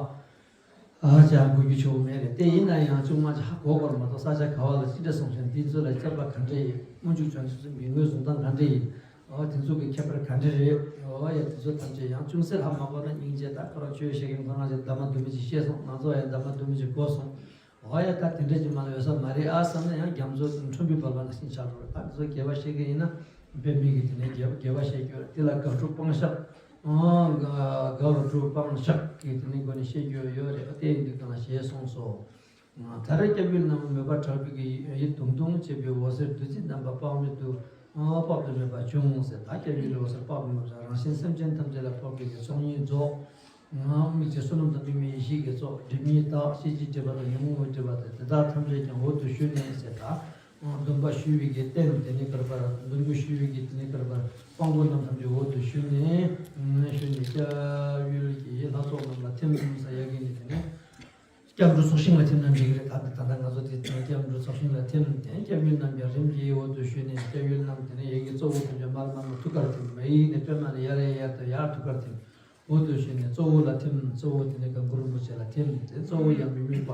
ཨ་ཅག་དགོས་རྒྱུ་ཆེ་བོ་མེད་རེད། དེ་ཡིན་ན་ཡང་ཅུང་མ་ཅིག་ཧ་གོ་དགོས་མ་གཏོགས། ས་ཆ་ག་བ་ལ་ཅི་འདྲ་སོང་ཞིང་འདི་ཚོ་ལ་སྐྱབས་པ་ག་འདྲ་ཡིན། སྨོན་འཇུག་བྱང་ཆུབ་སེམས་ཀྱི་ངོས་བཟུང་སྟངས་ག་འདྲ་ཡིན། འོ་དེ་ཚོ་གི་ཁྱད་པར་ག་འདྲ་རེད། འོ་ཡ་དེ་ཚོ་ཐམས་ཅད་ཡང་ཅུང་ཟད་ཧ་མ་གོ་ན་སྙིང་རྗེ། ད་ཁོ་རང་ཆོས་བཤད་མཁན་ཁོ་རང་ཅིག་འདབ་མ་བདུན་མ་ཅིག་བཤད་སོང་། ང་ཚོ་ཡང་འདབ་མ་བདུན་མ་ཅིག་གོ་སོང་། འོ་ཡ་ད་དེ་འདྲ་ཅིག་མ་ལ་ཡོད་ས་མ་རེད་ཨ་བསམ་ན་ཡང་རྒྱ་མཚོ་ཁྲོན་པའི་བར་པ་ནང་བཞིན་ཆགས་འགྲོ་རེད། ད་དེ་ཚོ་དགེ་བ་བཤད་མཁན་ཡིན་ན་དཔེ་མི་གི་དེ་ནས་དགེ་བ་དགེ་བ་བཤད་རྒྱུ་རེད། དེ་ལ་དགག་སྒྲུབ་སྤང་བཞག་ཨང་། དགག་སྒྲུབ་སྤང་བཞག་གི་དེ་ནི་སྒོ་ནས་བཤད་རྒྱུ་ཡོད་རེད། དེ་ཡིན་དུས་གང་ཞེས་གསུངས་སོ། ད་རེས་སྐྱབས་ཡུལ་རྣམས་མོས་པ་དྲག་པོའི་ཡིད་དུང་དུང་བྱེད་པའི་འོད་ཟེར་བདུད་རྩི་ལྡན་པ་དཔག་མེད་དུ་དཔག་ཏུ་མེད་པ་བྱུང་ཟེར། ད་སྐྱབས་ཡུལ་འོད་ཟེར་དཔག་ཏུ་མེད་པ་རང་བཞིན་སེམས་ཅན་ཐམས་ཅད་ལ་ཕོག་པའི་ཚོགས་གཉིས་རྫོགས། དམིགས་བཅས་བསོད་ནམས་དང་དམིགས་མེད་ཡེ་ཤེས་ཀྱི་ཚོགས། སྒྲིབ་གཉིས་དག་སྐྱེ་མཆེད་སྒྲིབ་པ་དང་ཉོན་མོངས་པའི་སྒྲིབ་པ་དང་དེ་དག་ཐམས་ཅད་ཀྱང་འོད་དུ་ཞུ་ནས་ཟེར། ད་སྡོམ་པ་ཞུ་བའི་གི་རྟེན་དེ་ནི་གར་པར་སྡོམ་རྒྱུ་ཞུ་བའི་གི་དེ་ནི་གར་པར་དཔང་པོ་རྣམས་ཐམས་ཅད་འོད་དུ་ཞུ་ནས་ཞུ་ནས་སྐྱབས་ཡུལ་གྱི་ལྷ་ཚོགས་རྣམས་ལ་ཐིམ་ས་ཡ་གི་ནི་དེ་ནས་སྐྱབས་འགྲོ་ཚོགས་ཞིང་ལ་ཐིམ་ན་འགྲིག་གི་རེད། ད་ད་ད་ང་ཚོ་དེ་དེ་ནས་སྐྱབས་འགྲོ་ཚོགས་ཞིང་ལ་ཐིམ་དེ་སྐྱབས་ཡུལ་རྣམས་ཀྱང་རིམ་གྱིས་འོད་དུ་ཞུ་ནས་སྐྱབས་ཡུལ་རྣམས་དེ་ནས་ཡ་གི་གཙོ་བོ་དེ་ཚོ་མར་མར་མར་ཐུགས་ཀར་ཐིམ། མ་ཡི་ནས་པད་མ་ནས་ཡར་ཡར་དུ་ཡར་ཐུགས་ཀར་ཐིམ། འོད་དུ་ཞུ་ནས་གཙོ་བོ་ལ་ཐིམ། གཙོ་བོ་དེ་ནས་གང་གུ་རིན་པོ་ཆེ་ལ་ཐིམ། དེ་གཙོ་བོ་ཡང་མི་དམིགས་པ་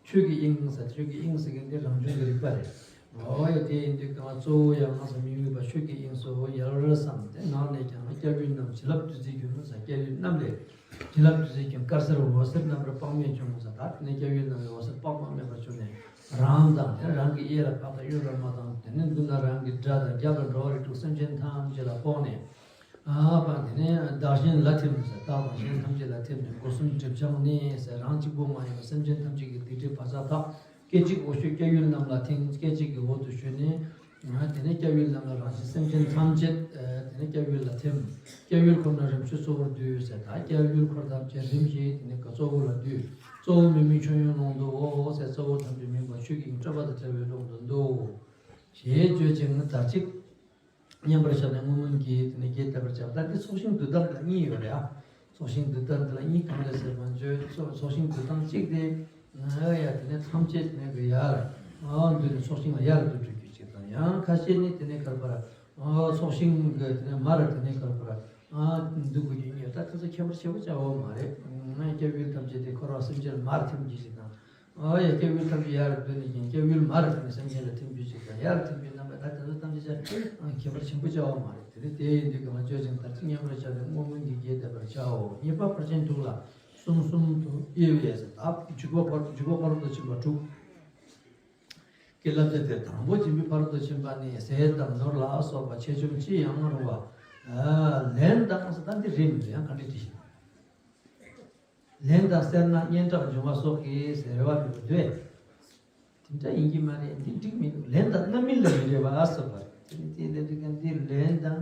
ཆོས་ཀྱི་དབྱིངས་ཟེར། ཆོས་ཀྱི་དབྱིངས་ཟེར་མཁན་དེ་རང་བྱུང་གི་རིག་པ་རེད། འོ་ཡ་དེ་ཡིན་དུས་གང་གཙོ་བོ་ཡང་ང་ཚོ་མི་དམིགས་པ་ཆོས་ཀྱི་དབྱིངས་སུ་ཡལ་བསམ་སྟེ་ནང་ནས་ཀྱང་སྐྱབས་ཡུལ་རྣམས་བྱིན་རླབས་བདུད་རྩིའི་རྒྱུན་ཟེར། སྐྱབས་ཡུལ་རྣམས་ལས་བྱིན་རླབས་བདུད་རྩིའི་རྒྱུན་དཀར་སེར་འོད་ཟེར་རྣམ་པར་དཔག་མེད་བྱུང་ཟེར། ད་དེ་ནས་སྐྱབས་ཡུལ་རྣམས་ལས་འོད་ཟེར་དཔག་ཏུ་མེད་པ་བྱུང་ནས་རང་དང་དེ་རང་གི་གཡས་ལ་འཕགས་དང་གཡོན་ལ་མ་དང་དེ་ནས་མདུན་ལ་རང་གི་དགྲ་དང་རྒྱབ་ལ་འགྲོ་བ་རིགས་དྲུག་སེམས་ཅན་ཐམས་ཅད་ལ་ཕོག་ནས། ཨ་པ་དེ་ནས་བདག་གཞན་ལ་ཐིམ་ཟེར། བདག་དང་གཞན་ཐམས་ཅད་ལ་ཐིམ་ནས་སྒོ་གསུམ་སྒྲིབ་སྦྱངས་ནས་ཟེར། རང་གཅིག་པུ་མ་ཡིན་པར་སེམས་ཅན་ཐམས་ཅད་ཀྱི་སྡིག་སྒྲིབ་བག་ཆགས་དག་སྐད་ཅིག་འོད་ཞུ་སྐྱབས་ཡུལ་རྣམས་ལ་ཐིམ། སྐད་ཅིག་གིས་འོད་དུ་ཞུ་ནས། དེ་ནས་སྐྱབས་ཡུལ་རྣམས་ལ་རང་བཞིན་སེམས་ཅན་ཐམས་ཅད་དེ་ནས་སྐྱབས་ཡུལ་ལ་ཐིམ། སྐྱབས་ཡུལ་འཁོར་རྣམས་རིམ་བཞིན་གཙོ་བོར་བསྡུས་ཟེར། ད་སྐྱབས་ཡུལ་འཁོར་ཐམས་ཅད་རིམ་བཞིན་དེ་ནས་གཙོ་བོ་ལ་བསྡུས། གཙོ་བོ་མི་དམིགས་ཆོས་དབྱིངས་ཀློང་དུ་འོད་ཟེར། གཙོ་བོ་ཐམས་ཅད་མིན་པ་ཆོས་ཀྱི་དབྱིངས་སྤྲོས་པ་དང་བྲལ་བའི་ཀློང་དུ་འདུག་ཞེས་བརྗོད་ཅིང་དར་ཅིག་མཉམ་པར་བཞག་ནས་བསྔོ་སྨོན་གྱིས་དེ་ནས་རྒྱས་བཏབ་པར་བྱ་བ། ད་འདི་ཚོགས་ཞིང་བསྡུ་སྟངས་ལ་གཉིས་ཡོད་རེད་ཨ། ཚོགས་ཞིང་བསྡུ་སྟངས་འདི་ལ་གཉིས་གང་རེད་ཟེར་བ་བརྗོད། ཚོགས་ཚོགས་ཞིང་བསྡུ་སྟངས་གཅིག་དེ་ང་ཡ་དེ་ནས་ཐམས་ཅད་དེ་ནས་གི་ཡར་ཨ་འདུས་ནས་ཚོགས་ཞིང་ལ་ཡར་འདུ་འགྲོ་རྒྱུ་གཅིག་དང་། ཡང་ཁ་ཤས་ནི་དེ་ནས་གར་པར་ཨ་ཚོགས་ཞིང་གི་དེ་ནས་མར་དེ་ནས་གར་པར་ ཨ་འདུག་དགོས་ཀྱི་ཡོད། ད་དེ་ཚོ་ཁྱད་པར་ཆེ་པོ་བྱ་བ་མ་རེད། ང་སྐྱབས་ཡུལ་ཐམས་ཅད་དེ་འཁོར་བ་སེམས་ཅན་མར་ཐིམ་རྒྱུ་ཞིག་དང་། ཨ་ཡ་སྐྱབས་ཡུལ་ཐམས་ཅད་ཡར་བསྡུས་ནས་ཀྱང་སྐྱབས་ཡུལ་མར་བསྡུས་ནས་སེམས་ཅན་ལ་ཐིམ་རྒྱུ་ཞིག་དང་ཡར་ཐིམ་རྒྱུ་རྣམ་པ་ད་དེ་ཚོ་ཐམས་ཅད་ཆ་ཁྱད་པར་ཆེན་པོ་བྱ་བ་མ་རེད། དེ་ནི་དེ་ཡིན་དུས་གང་ལ་བརྗོད་ཅིང་དར་ཚིག་སྙན་པར་བྱ་སྟེ་བསྔོ་སྨོན་གྱི་རྒྱས་འདེབས་པར་བྱའོ། གཉིས་པ་ཕར་ཕྱིན་དྲུག་ལ་གསུམ་གསུམ་དུ་དབྱེ་བས་ཟེར། ད་འཇུག་པ་ཕར་འཇུག་པ་ཕ་རོལ་ཏུ་ཕྱིན་པ་དྲུག་གི་བསླབ་བྱ་དེ་དང་པོ་སྦྱིན་པའི་ཕ་རོལ་ཏུ་ཕྱིན་པ་ནི་ཟས་དང་ནོར་ལ་སོགས་པ་ཆེ་ཆུང་ཅི་ཡང་རུང་བ། ལེན་དང་ཟེར། ད་འདི་རེད་མི་འདུག་ཡང་ག་འདྲ་བྲིས་ཤིང་། ལེན་དང་སེར་སྣ་སྙན་གྲགས་འབྱུང་བ་སོགས་ཀྱིས་ཟེར་རེ་བ་མེད་པར་འདོད། དེ་འདྲ་ཡིན་གྱི་མ་རེད། འདི་འགྲིག་མི་འདུག་ལེན་དང་རྣམ་སྨིན་ལ་མི་རེ་བ་ཟེར་བ་རེད། དེ་ནི་དེ་ལས་འདི་ག་འདི་ལེན་དང་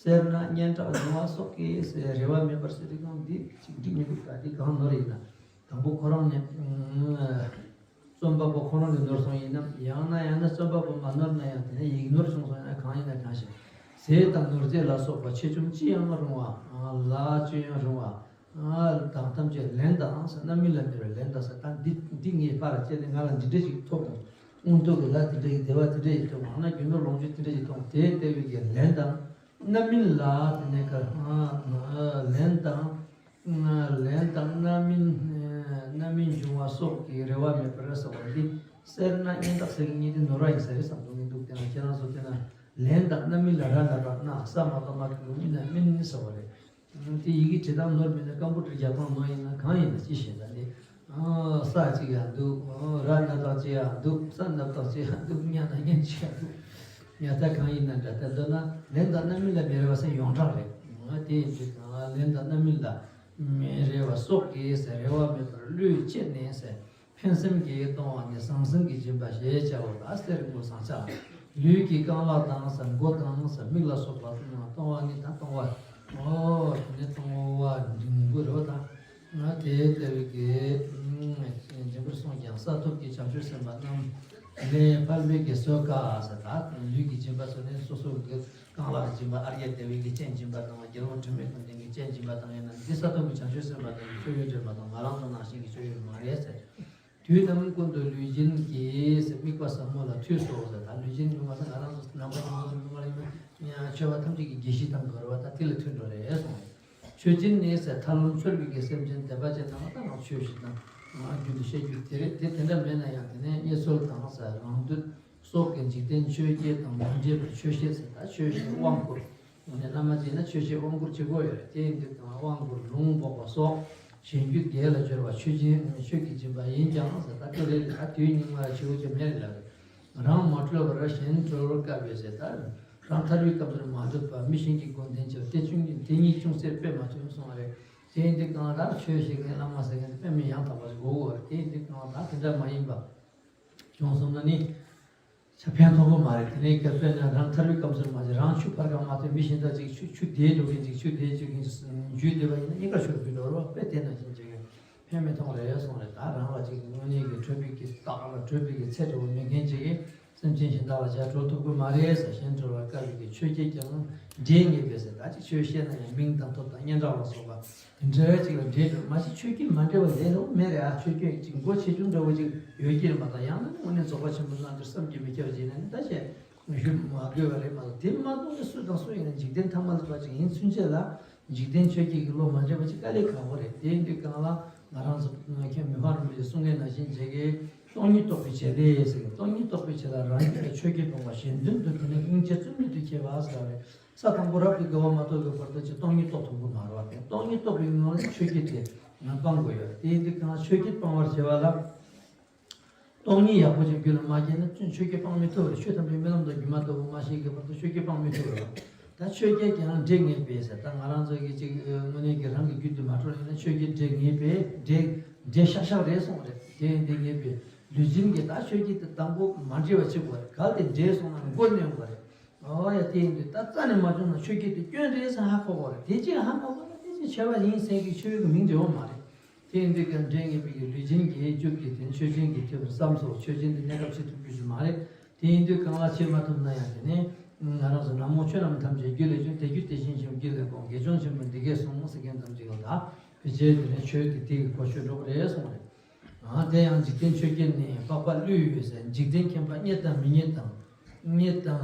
སེར་སྣ་སྙན་གྲགས་འབྱུང་བ་སོགས་ཀྱིས་ཟེར་རེ་བ་མེད་པར་ཟེར་དུས་གང་འདི་ཅིག་འགྲིག་མི་འདུག་ད་འདི་གང་ནོར་ཡིན་ན། དང་པོ་ཁོ་རང་ནས་ཨ་རྩོམ་པ་པོ་ཁོ་རང་གིས་ནོར་སོང་ཡིན་ན། ཡང་ན་ཡང་ན་རྩོམ་པ་པོ་མ་ནོར་ན་ཡང་དེ་ནས་ཡིག་ནོར་བྱུང་སོང་ཡིན་ན། གང་ཡིན་ན་གང་ཞིག་ཟས་དང་ནོར་རྫས་ལ་སོགས་པ་ཆེ་ཆུང་ཅི་ཡང་རུང་བ། ལ་ཅི་ཡང་རུང་བ་དང་ཐམས་ཅད་ལེན་དང་ཟེར། རྣམ་སྨིན་ལ་མི་རེ་བ་ལེན་དང་ཟེར། ད་འདི་འདི་ངའི་པར་བཅད་ནས་ང་ལ་འདི་འདྲ་ཞིག་ཐོབ་དང་། མངོན་མཐོ་གི་ལ་དེ་འདྲ་ཡི་བདེ་བ་དེ་འདྲ་ཞིག་ཐོབ། ཡང་ན་རྒྱུ་ནོར་ལོངས་སྤྱོད་དེ་འདྲ་ཞིག་ཐོབ། དེ་ལྟ་བུའི་གི་ལེན་དང་རྣམ་སྨིན་ལ་དེ་ནས་ཀ་ལེན་དང་། ལེན་དང་རྣམ་སྨིན། རྣམ་སྨིན་འབྱུང་བ་སོགས་ཀྱི་རེ་བ་མེད་པར་ཟེར་བ་འདི་སེར་སྣ་སྙན་གྲགས་ཟེར་གྱི་གཉིས་དེ་ནོར་བ་ཡིན་ས་རེད་བསམ་གྱི་མི་འདུག་དེ་ན་ཁྱེད་རང་ཚོ་དེ་ན་ལེན་དང་རྣམ་སྨིན་ལ་ར་ན་ར་ན་ས་མ་གཏོགས་མ་གཏོགས་སྨིན་ན་སྨིན་ཟེར་བ་རེད། དེ་ཡི་གེ་བྲིས་སྟངས་ནོར་མེད་ན་སྐམ་པོ་བྲིས་རྒྱག་སྟངས་ནོར་ཡིན་ན་གང་ཡིན་ན་ཅི་ཤེས་ད་འདི། ས་གཅིག་ཡང་འདུག་ར་ན་ར་གཅིག་ཡང་འདུག་ས་ན་ར་གཅིག་ཡང་འདུག་སྙ་ན་སྙན་གཅིག་ཡང་འདུག་ཉ་ད་གང་ཡིན་ན་འདྲ། ད་འདོད་ན་ལེན་དང་རྣམ་སྨིན་ལ་མི་རེ་བ་ཟེར་ཡོངས་གྲགས་རེད། ང་དེ་ཡིན་དུས་གང་ལ་ལེན་དང་རྣམ་སྨིན་ལ་མི་རེ་བ་སོགས་ཀྱིས་ཟེར་རེ་བ་མེད་པར་བློས་བཅད་ནས་ཟེར། ཕན་སེམས་ཀྱིས་གཏོང་བ་ནི་ཟང་ཟིང་གི་སྦྱིན་པ་ཞེས་བྱའོ། ད་གསེར་དངུལ་ཟངས་ལྕགས་ལུས་ཀྱི་རྐང་ལག་དང་ཟེར། མགོ་དང་ཟེར། མིག་ལ་སོགས་པ་གཏོང་བ་ནི་ད་གཏོང་བ། ཨོ་དེ་ནི་གཏོང་བ་འབྲིང་པོ་རེད་པ། ད་ང་དེ་ལྟ་བུའི་གི་རྗེ་འབུར་སོང་ཀྱང་ས་ཐོབ་ཀྱི་བྱང་ཆུབ་སེམས་དཔའ་རྣམས་ལས་ཕར་མིག་གི་བཟོད་དཀའ་ཟེར། ད་ལུས་ཀྱི་སྦྱིན་པ་ཚོ་ནི་སོ་སོ་གི་རྐང་ལག་གི་སྦྱིན་པ། ཨར་ཡ་དེ་བའི་གི་སྤྱན་སྦྱིན་པ་དང་། རྒྱལ་བ་དྲི་མེད་ཀུན་ལྡན་གྱི་སྤྱན་སྦྱིན་པ་དང་ཡིན་ན། འདི་ས་ཐོབ་ཀྱི་བྱང་ཆུབ་སེམས་དཔའ་དང་གི་སྤྱོད་ཡུལ་འདྲེས་མ་གཏོགས་ང་རང་ཚོ་ནང་བཞིན་གྱི་སྤྱོད་ཡུལ་མ་རེད་ཟེར། དུས་རྣམས་ཀུན་ཏུ་ལུས་སྦྱིན་གྱིས་ཟེར། དམིགས་པ་ཟབ་མོ་ལ་ཐོས་སོ་ཟེར། ད་ལུས་སྦྱིན་གྱི་མ་ཟེར། ང་རང་ཚོ་ནང་པ་ཆེན་པོ་ཚོ་མི་མ་ལ་ཡིན་ན་མཆོད་པ་ཐམས་ཅད་ཀྱི་དགེ་བཤེས་དང་འགལ་བ་ད་དེ་ལ་ཐོས་འགྲོ་རེད་གསུངས། མཆོད་སྦྱིན་ནི་ཟེར། ཐར་ལམ་འཚོལ་བའི་གི་སེམས་ཅན་དད་པ་ཅན་རྣམས་ལ་ད་ང་ཆོས་བཤད་དང་རྒྱུན་དུ་བཤད་རྒྱུ་དེ་རེད། དེ་དེ་འདྲ་མེད་ན་ཡང་དེ་ནས་རྙེད་སོལ་དང་ཟེར། རང་འདོད་སོགས་ཀྱི་འཇིག་རྟེན་ཆོས་བརྒྱད་དང་མ་འདྲེས་པར་ཆོས་བཤད་ཟེར། ད་ཆོས་བཤད་དབང་བསྐུར། དེ་ནས་བླ་མ་བྱས་ན་ཆོས་བཤད་དབང་བསྐུར་བྱེད་དགོས་ཡོད་རེད། དེ་ཡིན་དུས་ཀྱང་དབང་བསྐུར་ལུང་འབོགས་པ་སོགས་གཞན་རྒྱུད་བརྒྱད་ལ་སྦྱོར་བ་ཆོས་སྦྱིན་ཆོས་ཀྱི་སྦྱིན་པ་ཡིན་ཀྱང་ཟེར། ད་དེ་རེད། ད་དུས་སྙིགས་མ་ལ་བྱེད་དགོས་ཀྱི་མེད་རེད་ལབ་རེད། རང་མ་གྲོལ་བར་གཞན་གྲོལ་བར་དཀའ་བས་ཟེར། ད་རང་ཐར་པའི་སྐབས་སུ་མ་ཐོབ་པ་མི་གཞན་གྱི་མགོ་འཐེན་བྱེད་པ་དེ་ཅུང་དེ་ཉིད་ཅུང་ཟད་དཔེ་མ་ཐོན་གསུངས་པ་རེད། དེ་ཡིན་དུས་གང་ལ་ད་ཆོས་བཤད་མཁན་བླ་མ་ཟེར་མཁན་དེ་དཔེ་མི་ཡང་དག་པ་ཞིག་དགོས་པ་རེད། དེ་ཡིན་དུས་གང་ལ་ད་དེ་འདྲ་མ་ཡིན་པ་བྱུང་སོང་ན་ནི། ཆ་ཕན་ཐོགས་པོ་མ་རེད། དེ་ནས་སྐབས་སུ་ན་རང་ཐར་པའི་སྐབས་སུ་མ་བྱས། རང་ཆུ་ཕར་ག་མ་ཐོན་མི་གཞན་དག་ཅིག་ཆུ་ཆུ་དེད་འགྲོ་མཁན་ཅིག་ཆུ་དེད་བཅུག་མཁན་ཅིག་འཇུས་བསྡད་པ་ཡིན་ན་གཉིས་ཀ་ཤོར་གི་འགྲོ་རོགས་དཔེ་དེ་ནང་བཞིན་བྱེད་མཁན་ཕན་མི་ཐོགས་རེད་གསུངས་རེད། ད་རང་ལ་ཅིག་དངོས་གནས་ཀྱི་གྲོལ་བའི་གི་རྟགས་ལ་གྲོལ་བའི་གི་ཚད་འགྲོ་བ་མེད་མཁན་ཅིག་གིས་སེམས་ཅན་གཞན་དག་ལ་ཇ་གྲོལ་ཐུབ་ཀྱི་མ་རེད་ཟེར། གཞན་གྲོལ་བར་དཀའ་བའི་གི་ཆོས་བརྒྱད་ཀྱང་འདྲེས་ངེས་པས་ཟེར། ད་ཅིག་ཆོས་བཤད་ན་ཡང་མིང་དང་ཐོབ་དང་སྙན་གྲགས་ལ་སོགས་པ། དེ་འདྲ་ཅིག་ལ་འདྲེས་འགྲོ། མ་གཞི་ཆོས་བརྒྱད་མ་འདྲེས་པ་ལས་སླ་པོ་མེད་རེད་ཨ། ཆོས་བརྒྱད་ཅིག་མགོ་ཆེ་ཆུང་འདྲ་བོ་ཅིག་ཡོད་ཀྱི་རེད་མ་གཏོགས། ཡང་ན་དངོས་གནས་རྫོགས་པ་ཆེན་པོ་རྣལ་འབྱོར་བསམ་གྱིས་མི་ཁྱབ་ཅིག་ཡིན་ན་ནི་ད་བཤད་ཞུ་མ་དགོས་པ་རེད་མ་གཏོགས། དེ་མ་གཏོགས་ནི་སུ་དང་སུ་ཡིན་ན་འཇིག་རྟེན་ཐ་མལ་པ་ཅིག་ཡིན་ཚུན་ཆད་ལ་འཇིག་རྟེན་ཆོས་བརྒྱད་ཀྱི་བློ་མ་འདྲེས་པ་ཅིག་དཀའ་ལས་ཁག་པོ་རེད། དེ་ཡིན་དུས་གང་ལ་ང་རང་ཚོ་མཁན་མི་ཕམ་རིན་པོ་ཆེས་གསུང་མཁན་ནང་བཞིན་བྱེད་ཀྱི། སྟོང་ཉིད་རྟོགས་པའི་བྱེད་ལས་ཟེར་གྱི། སྟོང་ཉིད་རྟོགས་པའི་ཆེད་ལ་རང་རྒྱུད་ལ་ཆོས་བརྒྱད་སྤོང་བ། གཞན་དོན་དུ་དེ་ནི་སྙིང་རྗེ་རྩོལ་མེད་དུ་བྱེད་པ་ཟེར་བ་རེད། ས་དང་པོ་རབ་ཏུ་དགའ་བ་མ་ཐོབ་པའི་བར་དུ་ཅིག་སྟོང་ཉིད་རྟོགས་ཐུབ་ཀྱི་མ་རེད་པ། དེ་སྟོང་ཉིད་རྟོགས་པའི་ངང་ལ་ཆོས་བརྒྱད་དེ་ང་སྤང་དགོས་ཡོད་རེད། དེ་ཡིན་དུས་གང་ལ་ཆོས་བརྒྱད་སྤང་བར་བྱེད་པ་ལ་སྟོང་ཉིད་ཡག་པོ་ཅིག་རྒྱུད་ལ་མ་སྐྱེས་ན་ཆོས་བརྒྱད་སྤང་མི་ཐུབ་པ་རེད། ཆོས་དམ་པའི་སྨོན་ལམ་དང་སྒྱུ་མ་ལྟ་བུ་མ་ཤེས་ཀྱི་བར་དུ་ཆོས་བརྒྱད་སྤང་མི་ཐུབ་པ་རེད། ད་ཆོས་བརྒྱད་ཀྱང་འདྲེས་ངེས་པས་ཟེར། ད་ང་རང་ཚོ་གི་ཅིག་དངོས་གནས་ཀྱི་རང་གི་རྒྱུད་དུ་མ་གྲོལ་ཡིན་ན་ཆོས་བརྒྱད་འདྲེས་ངེས་པས་འདྲེས་འདྲེས་ཤག་ཤག་རེད་གསུངས་རེད། དེ་འདྲེས་ངེས་པས་ལུས་སྦྱིན་གྱི་ད་ཆོས་བརྒྱད་དེ་དང་པོ་མ་འདྲེས་པ་བྱེད་དགོས་རེད། གལ་ཏེ་འདྲེས་སོང་ན་མགོ་གནོན་དགོས་རེད། ཨོ་ཡ། དེ་ཡིན་དུས་ད་རྩ་ནས་མ་བྱུང་ན་ཆོས་བརྒྱད་དེ་སྐྱོན་རེད་ཟེར་ཧ་གོ་དགོས་རེད། དེ་ཅིག་ཧ་མ་གོ་ན་དེ་ཅིག་ཆོས་པ་ཡིན་ཟེར་གྱི་ཆོས་པའི་མིང་འབྲི་བ་མ་རེད། དེ་ཡིན་དུས་ཀྱང་འདྲེས་ངེས་པའི་གི་ལུས་སྦྱིན་གྱི་རྒྱུད་ཀྱི་དོན་ཆོས་ཅན་གྱི་ཐོས་པར་བསམ་སོ། ཆོས་ཅན་དེ་གནས་སྐབས་ཕྱི་ཐུབ་རྒྱུ་ཞིག་མ་རེད། དེ་ཡིན་དུས་གང་ལ་བྱེད་མ་ཐུབ་ན་ཡང་དེ་ནས་ང་རང་ཚོ་ན་མོ་ཆོས་རྣམས་ཐམས་ཅད་རྒྱུད་ལས་བྱུང་། དེ་རྒྱུ་དེ་བཞིན་གཤེགས་པའི་དཀྱིལ་ལས་དགོངས། དགེ་སྦྱོང་ཆེན་པོས་འདི་སྐད་གསུངས་ཟེར་མཁན་ཙམ་ཅིག་ལ་ད་བེད་སྤྱད་དེ་ནས་ཆོས་དེ་དེ་གི་གོ་ཆོད་འགྲོ་གི་རེད་གསུངས་རེད། ཨ་དེ་ཡང་འཇིག་རྟེན་ཆོས་བརྒྱད་ནི་དཔག་པ་ཀླུ་ཡི་འོད་ཟེར། འཇིག་རྟེན་མཁྱེན་པ་རྙེད་དང་མི་རྙེད་དང་། རྙེད་དང་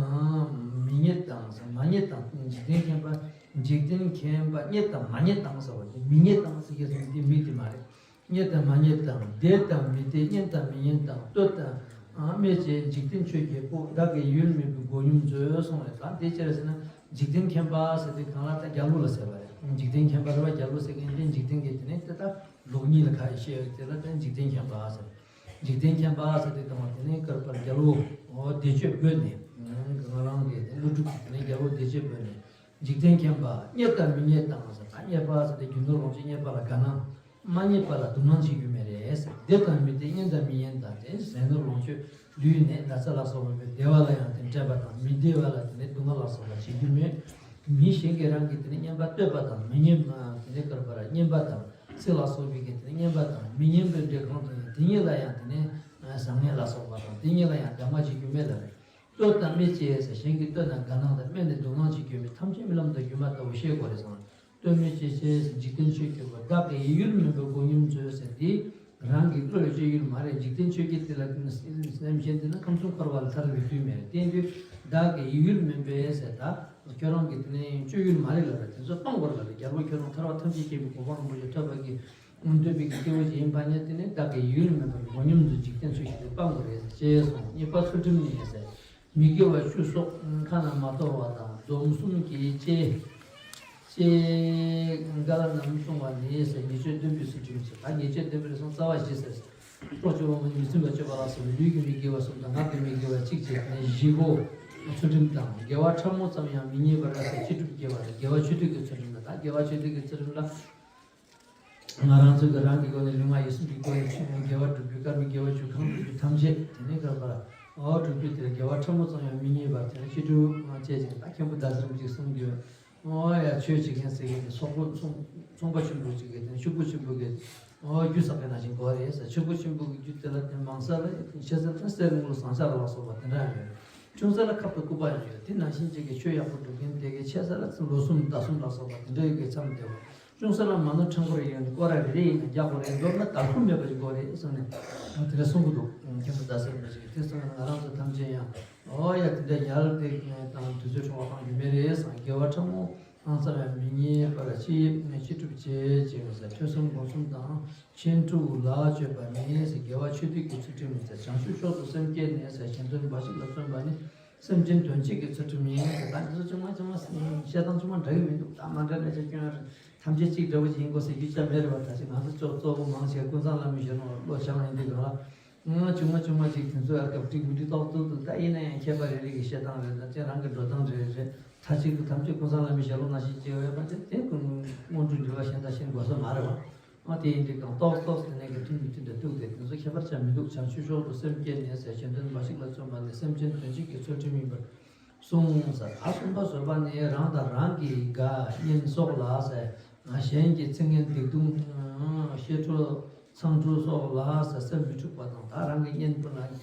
མི་རྙེད་དང་ཟེར། མ་རྙེད་དང་། འཇིག་རྟེན་མཁྱེན་པ་ འཇིག་རྟེན་མཁྱེན་པ་རྙེད་དང་མ་རྙེད་དང་ཟེར་བ་དེ། མི་རྙེད་དང་ཟེར་གྱི་སོང་དེ་མི་དེ་མ་རེད། རྙེད་དང་མ་རྙེད་དང་། བདེ་དང་མི་བདེ། རྙེད་དང་མི་རྙེད་དང་། བསྟོད་དང་སྨད་བཅས་འཇིག་རྟེན་ཆོས་བརྒྱད་པོ། བདག་གི་ཡུལ་མིན་པའི་མགོ་སྙོམས་མཛོད་གསུངས་རེད། ད་དེ་ཅི་རེད་ཟེར་ན། འཇིག་རྟེན་མཁྱེན་པ་ཟེར་དུས་གང་ལ་ད་རྒྱལ་པོ་ལ་ཟེར་བ་རེད། འཇིག་རྟེན་མཁྱེན་པ་རེད་བ། རྒྱལ་པོ་ཟེར་མཁན་དེ་འཇིག་རྟེན་གྱི་དེ་ནས་དེ་ད་ལུགས་གཉིས་ལ་ཁ་ཤས་ཡོད་དེ་ལ་དེ་འཇིག་རྟེན་མཁྱེན་པ་ཟེར། འཇིག་རྟེན་མཁྱེན་པ་ཟེར་དུས་གང་ལ་དེ་ནས་བཀར་པར་རྒྱལ་པོ་འོ་བདེ་སྤྱོད་བོས་ནས། ང་རང་གི་དེ་ཀླུ་སྒྲུབ་ཀྱི་དེ་ནས་རྒྱལ་པོ་བདེ་སྤྱོད་བོས་ནས། འཇིག་རྟེན་མཁྱེན་པ་རྙེད་དང་མི་རྙེད་དང་ཟེར། ད་རྙེད་པ་ཟེར་དེ་རྒྱུ་ནོར་ལོངས་སྤྱོད་རྙེད་པ་ལ་དགའ་སྣང་། མ་རྙེད་པ་ལ་སྡུག་སྣང་བྱེད་རྒྱུ་མེད་རེད་ཟེར། བདེ་དང་མི་བདེ། རྙེད་དང་མི་རྙེད་དང་། དེ་ཟས་ནོར་ལོངས་སྤྱོད་ལུས་ནད་ན་ཚ་ལ་སོགས་པའི་བདེ་བ་ལ་ཡང་དེ་སྤྲད་པ་དང་། མི་བདེ་བ་ལ་དེ་ནས་སྡུག་བསྔལ་ལ་སོགས་པ་བྱེད་རྒྱུ་མེད། མི་གཞན་གྱིས་རང་གི་དེ་ནས་རྔན་པ་བསྟོད་པ་དང་། མི་སྙན་དེ་ནས་བཀར་པར་སྙན་པ་དང་། ཚིག་ལ་སོགས་པའི་གི་དེ་ནས་སྙན་པ་དང་། མི་སྙན་པའི་འདྲེ་གང་དུ་ཡང་། དེ་ཉིད་ལ་ཡང་དེ་ནས་བཟང་ངན་ལ་སོགས་པ་དང་། དེ་ཉིད་ལ་ཡང་གདམས་ངག་བྱེད་རྒྱུ་མེད་ལ། བསྟོད་དང་སྨད་བཅས་ཟེར། གཞན་གྱིས་བསྟོད་ན་དགའ་སྣང་དང་། སྨད་ནས་སྡུག་སྣང་བྱེད་རྒྱུ་མེད། ཐམས་ཅད་རྨི་ལམ་དང་སྒྱུ་མ་ལྟ་བུ་ཤེས་དགོས་རེད་གསུངས། བསྟོད་སྨད་བཅས་ཟེར། འཇིག་རྟེན་ཆོས་བརྒྱད་པོ། བདག་གི་ཡིད་ཡུལ་མིན་པའི་མགོ་སྙོམས་མཛོད་ཟེར། དེ་རང་གི་བློ་ཡི་སྤྱོད་ཡུལ་མ་རེད། འཇིག་རྟེན་ཆོས་བརྒྱད་དེ་ལ་སེམས་ཅན་དེ་ནི་ཁམས་གསུམ་འཁོར་བ་ལ་ཐར་བའི་དུས་མེད་རེད། དེ་དུས་བདག་གི་ཡིད་ཡུལ་མིན་པའི་ཟེར། ད་ཁྱོད་རང་གི་དེ་ནས་སྤྱོད་ཡུལ་མ་རེད་ལབ་རེད། དེ་ཚོ་སྤང་དགོས་ལབ་རེད། རྒྱལ་པོ་ཁྱོད་རང་ཐར་པ་ཐམས་ཅད་མཁྱེན་པའི་གོ་འཕང་རིན་པོ་ཆེ་ཐོབ་པ་གི་འདོད་པའི་གི་སྐྱེ་བོ་ཅིག་ཡིན་པ་ཡིན་ན། དེ་ནས་བདག་གི་ཡུལ་མིན་པར་མགོ་སྙོམས་སུ་འཇིག་རྟེན་ཚུལ་བཞིན་དུ་སྤང་དགོས་རེད་ཅེས་གསུངས། གཉིས་པ་ཚུལ་ཁྲིམས་ནི་ཟེར། མི་དགེ་བ་བཅུ་སོགས་ཁ་ན་མ་ཐོ་བ་དང་། སྡོམ་གསུམ་གྱི་བཅས་བཅས་འགལ་རྣམས་བསྲུང་བ་ནི་ཟེར། ཉེས་སྤྱོད་བདུན་པའི་ཚུལ་ཁྲིམས་ཟེར། ད་ཉེས་སྤྱོད་བདུན་པའི་སོང་རྩ་བ་བཞི་ཟེར། སྲོག་གཅོད་པ་མི་ཚུན་པ་སྤྱོད་པ་ལ་སོགས་པའི་ལུས་ཀྱི་མི་དགེ་བ་གསུམ་དང་། ངག་གི་མི་དགེ་བ་གཅིག་བྱས་ནས་བཞི་པོ་ཚུལ་ཁྲིམས་དང་། དགེ་བ་ཕྲ་མོ་ཙམ་ཡང་མི་བརྙས་པར་ཟེར། ཅི་སྒྲུབ་དགེ་བ་དང་། དགེ་བ་ཆོས་སྡུད་ཀྱི་ཚུལ་ཁྲིམས་ལ། ད་དགེ་བ་ཆོས་སྡུད་ཀྱི་ཚུལ་ཁྲིམས་ལ། ང་རང་ཚོ་གི་རང་གི་སྒོ་ནས་ལུས་ངག་ཡིད་གསུམ་གྱི་སྒོ་ནས་ཆོས་དགེ་བ་སྒྲུབ་རྒྱུ། བཀར་མའི་དགེ་བ་བཅུ་གང་སྒྲུབ་རྒྱུ་ཐམས་ཅད་དེ་ནས་བཀར་པར། འོ་སྒྲུབ་རྒྱུ་དེ་ལ་དགེ་བ་ཕྲ་མོ་ཙམ་ཡང་མི་བརྙས་པར་དེ་ལ་ཅི་སྒྲུབ་ང་བཅས་ཀྱིས་ད་མཁན་པོ་ཟླ་ཟེར་མོ་ཅིག་གསུང་རྒྱུ། འོ་ཡ་ཆོས་བྱེད་མཁན་ཟེར་མཁན་དེ་ཚོང་པ་ཚོང་ཚོང་པ་ཆེན་པོ་ཅིག་གིས་དེ་ཕྱུག་པོ་ཆེན་པོ་གིས་འོ་རྒྱུ་བསགས་པའི་ནང་བཞིན་དགོས་རེད་ཟེར། ཕྱུག་པོ་ཆེན་པོ་གི་རྒྱུ་དེ་ལ་དེ་མང་ས་ལ་ཆེ་ས་ལ་གསེར་དངུལ་ཟངས་ལྕགས་ལ་སོགས་པ་དེ་འདྲ་ཡང་ཡོད། ཆུང་ས་ལ་ཁབ་དང་སྐུད་པ་ཡང་ཡོད། དེ་ནང་བཞིན་ཅིག་གི་ཆོས་ཡག་པོ་སྒྲུབ་མཁན་དེ་གི་ཆེ་ས་ལ་ལོ་གསུམ་ཟླ་གསུམ་ལ་སོགས་པ་དེ་འདྲ་ཡོད་པའི་མཚམས་དེ་བ། ཆུང་ས་ལ་མ་ཎི་ཕྲེང་སྐོར་ཡོད་ན་སྐོར་ར་རེ་རེ་ཡིན་ན་རྒྱག་དགོས་རེད། མདོར་ན་བདག་པོ་མེད་པ་ཞིག་དགོས་རེད་གསུངས་ནས་དེ་འདྲ་གསུང་གི་འདུག་མཁན་པོ་ཟླ་ཟེར་མོ་ཞིག་གིས། དེ་གསུངས་ནས་ང་རང་ཚོ་ཐམས་ཅད་ཡང་འོ་ཡ་དེ་འདྲ་ཡར་དེ་དང་དུས་ཚོད་འཕྲོ་བ་གཏོང་རྒྱུ་མེད་རེད་གསུངས། དགེ་བ་ཕྲ་མོ་ཨང་ཙམ་ཡང་མི་བརྙས་པར་ཅི་ཅི་སྒྲུབ་བྱེད་ཅེས་ཟེར། ཐོས་བསམ་སྒོམ་གསུམ་དང་། ཕྱིན་དྲུག་ལ་སྤྱོད་པ་ནི་ཟེར། དགེ་བ་ཆོས་སྡུད་ཀྱི་ཚུལ་ཁྲིམས་ནི་ཟེར། བྱང་ཆུབ་མཆོག་ཏུ་སེམས་བསྐྱེད་ནས་ཟེར། གཞན་དོན་འབའ་ཞིག་ལ་བརྩོན་པ་ནི་སེམས་ཅན་དོན་བྱེད་ཀྱི་ཚུལ་ཁྲིམས་ཡིན་ཟེར། ད་འདི་ཚོ་ཆུང་མ་ཆུང་མ་བཤད་སྟངས་ཆུང་མ་འདྲ་གི་མི་འདུག་ད་མ་འདྲ་ལས་ཆ་སྐྱོན་རེད། ཐམས་ཅད་གཅིག་འདྲ་བོ་ཅིག་ཡིན་དགོས་ཟེར་རྒྱུ་ཅང་མེད་རེད་བ། ད་ཅིག་ང་ཚོ་ཅོག་གཙོ་བོ་མང་ཆེ་ཀུན་བཟང་བླ་མའི་ཞལ་ལུང་ལ་བློ་སྦྱང་ཡིན་དུས་གང་ལ། ང་ཆུང་མ་ཆུང་མ་ཅིག་དེ་ཚོ་ཡར་སྐབས་ཀྲིག་མི་ཀྲིག་ཏོག་ཏོག་ཏོག་ད་ཡིན་ན་ཡང་མཁས་པ་རེ་རེ་གི་བཤད་སྟངས་རེད། ད་ཅིག་རང་གི་འགྲོ་སྟངས་རེ་རེད། ད་ཅིག་ཏུ་ཐམས་ཅད་ཀུན་བཟང་བླ་མའི་ཞལ་ལུང་ནང་བཞིན་བྱེད་འོས་པ་དེ་དེ་ཀུན་སྔོན་འགྲོའི་འགྲུལ་བ་གཞན་དང་གཞན་དགོས་ས་མ་རེད་བ། ཨ་དེ་ཡིན་དུས་གང་ཏོག་ཏོག་དེ་ནས་གི་མཐུན་མི་མཐུན་དེ་གཏུག་དེ་དེ་ཚོ་ཁྱད་པར་ཆགས་མི་འདུག་བྱང་ཆུབ་མཆོག་ཏུ་སེམས་བསྐྱེད་ནས་ཟེར། གཞན་དོན་འབའ་ཞིག་ལ་བརྩོན་པ་ནི་སེམས་ཅན་དོན་བྱེད་ཀྱི་ཚུལ་ཁྲིམས་ཡིན་པར་གསུངས་ཟེར། ཨ་གསུམ་པ་བཟོད་པ་ནི་རང་དང་རང་གི་དགའ་གཉེན་སོགས་ལ་ཟེར། གཞན་གྱི་ཚིག་ངན་སྡིག་ལྟུང་བཤད་ཁྲོ་མཚང་ཁྲོ་སོགས་ལ་ཟེར། སེམས་མི་འཁྲུགས་པ་དང་། ད་རང་གི་གཉེན་པོ་ན་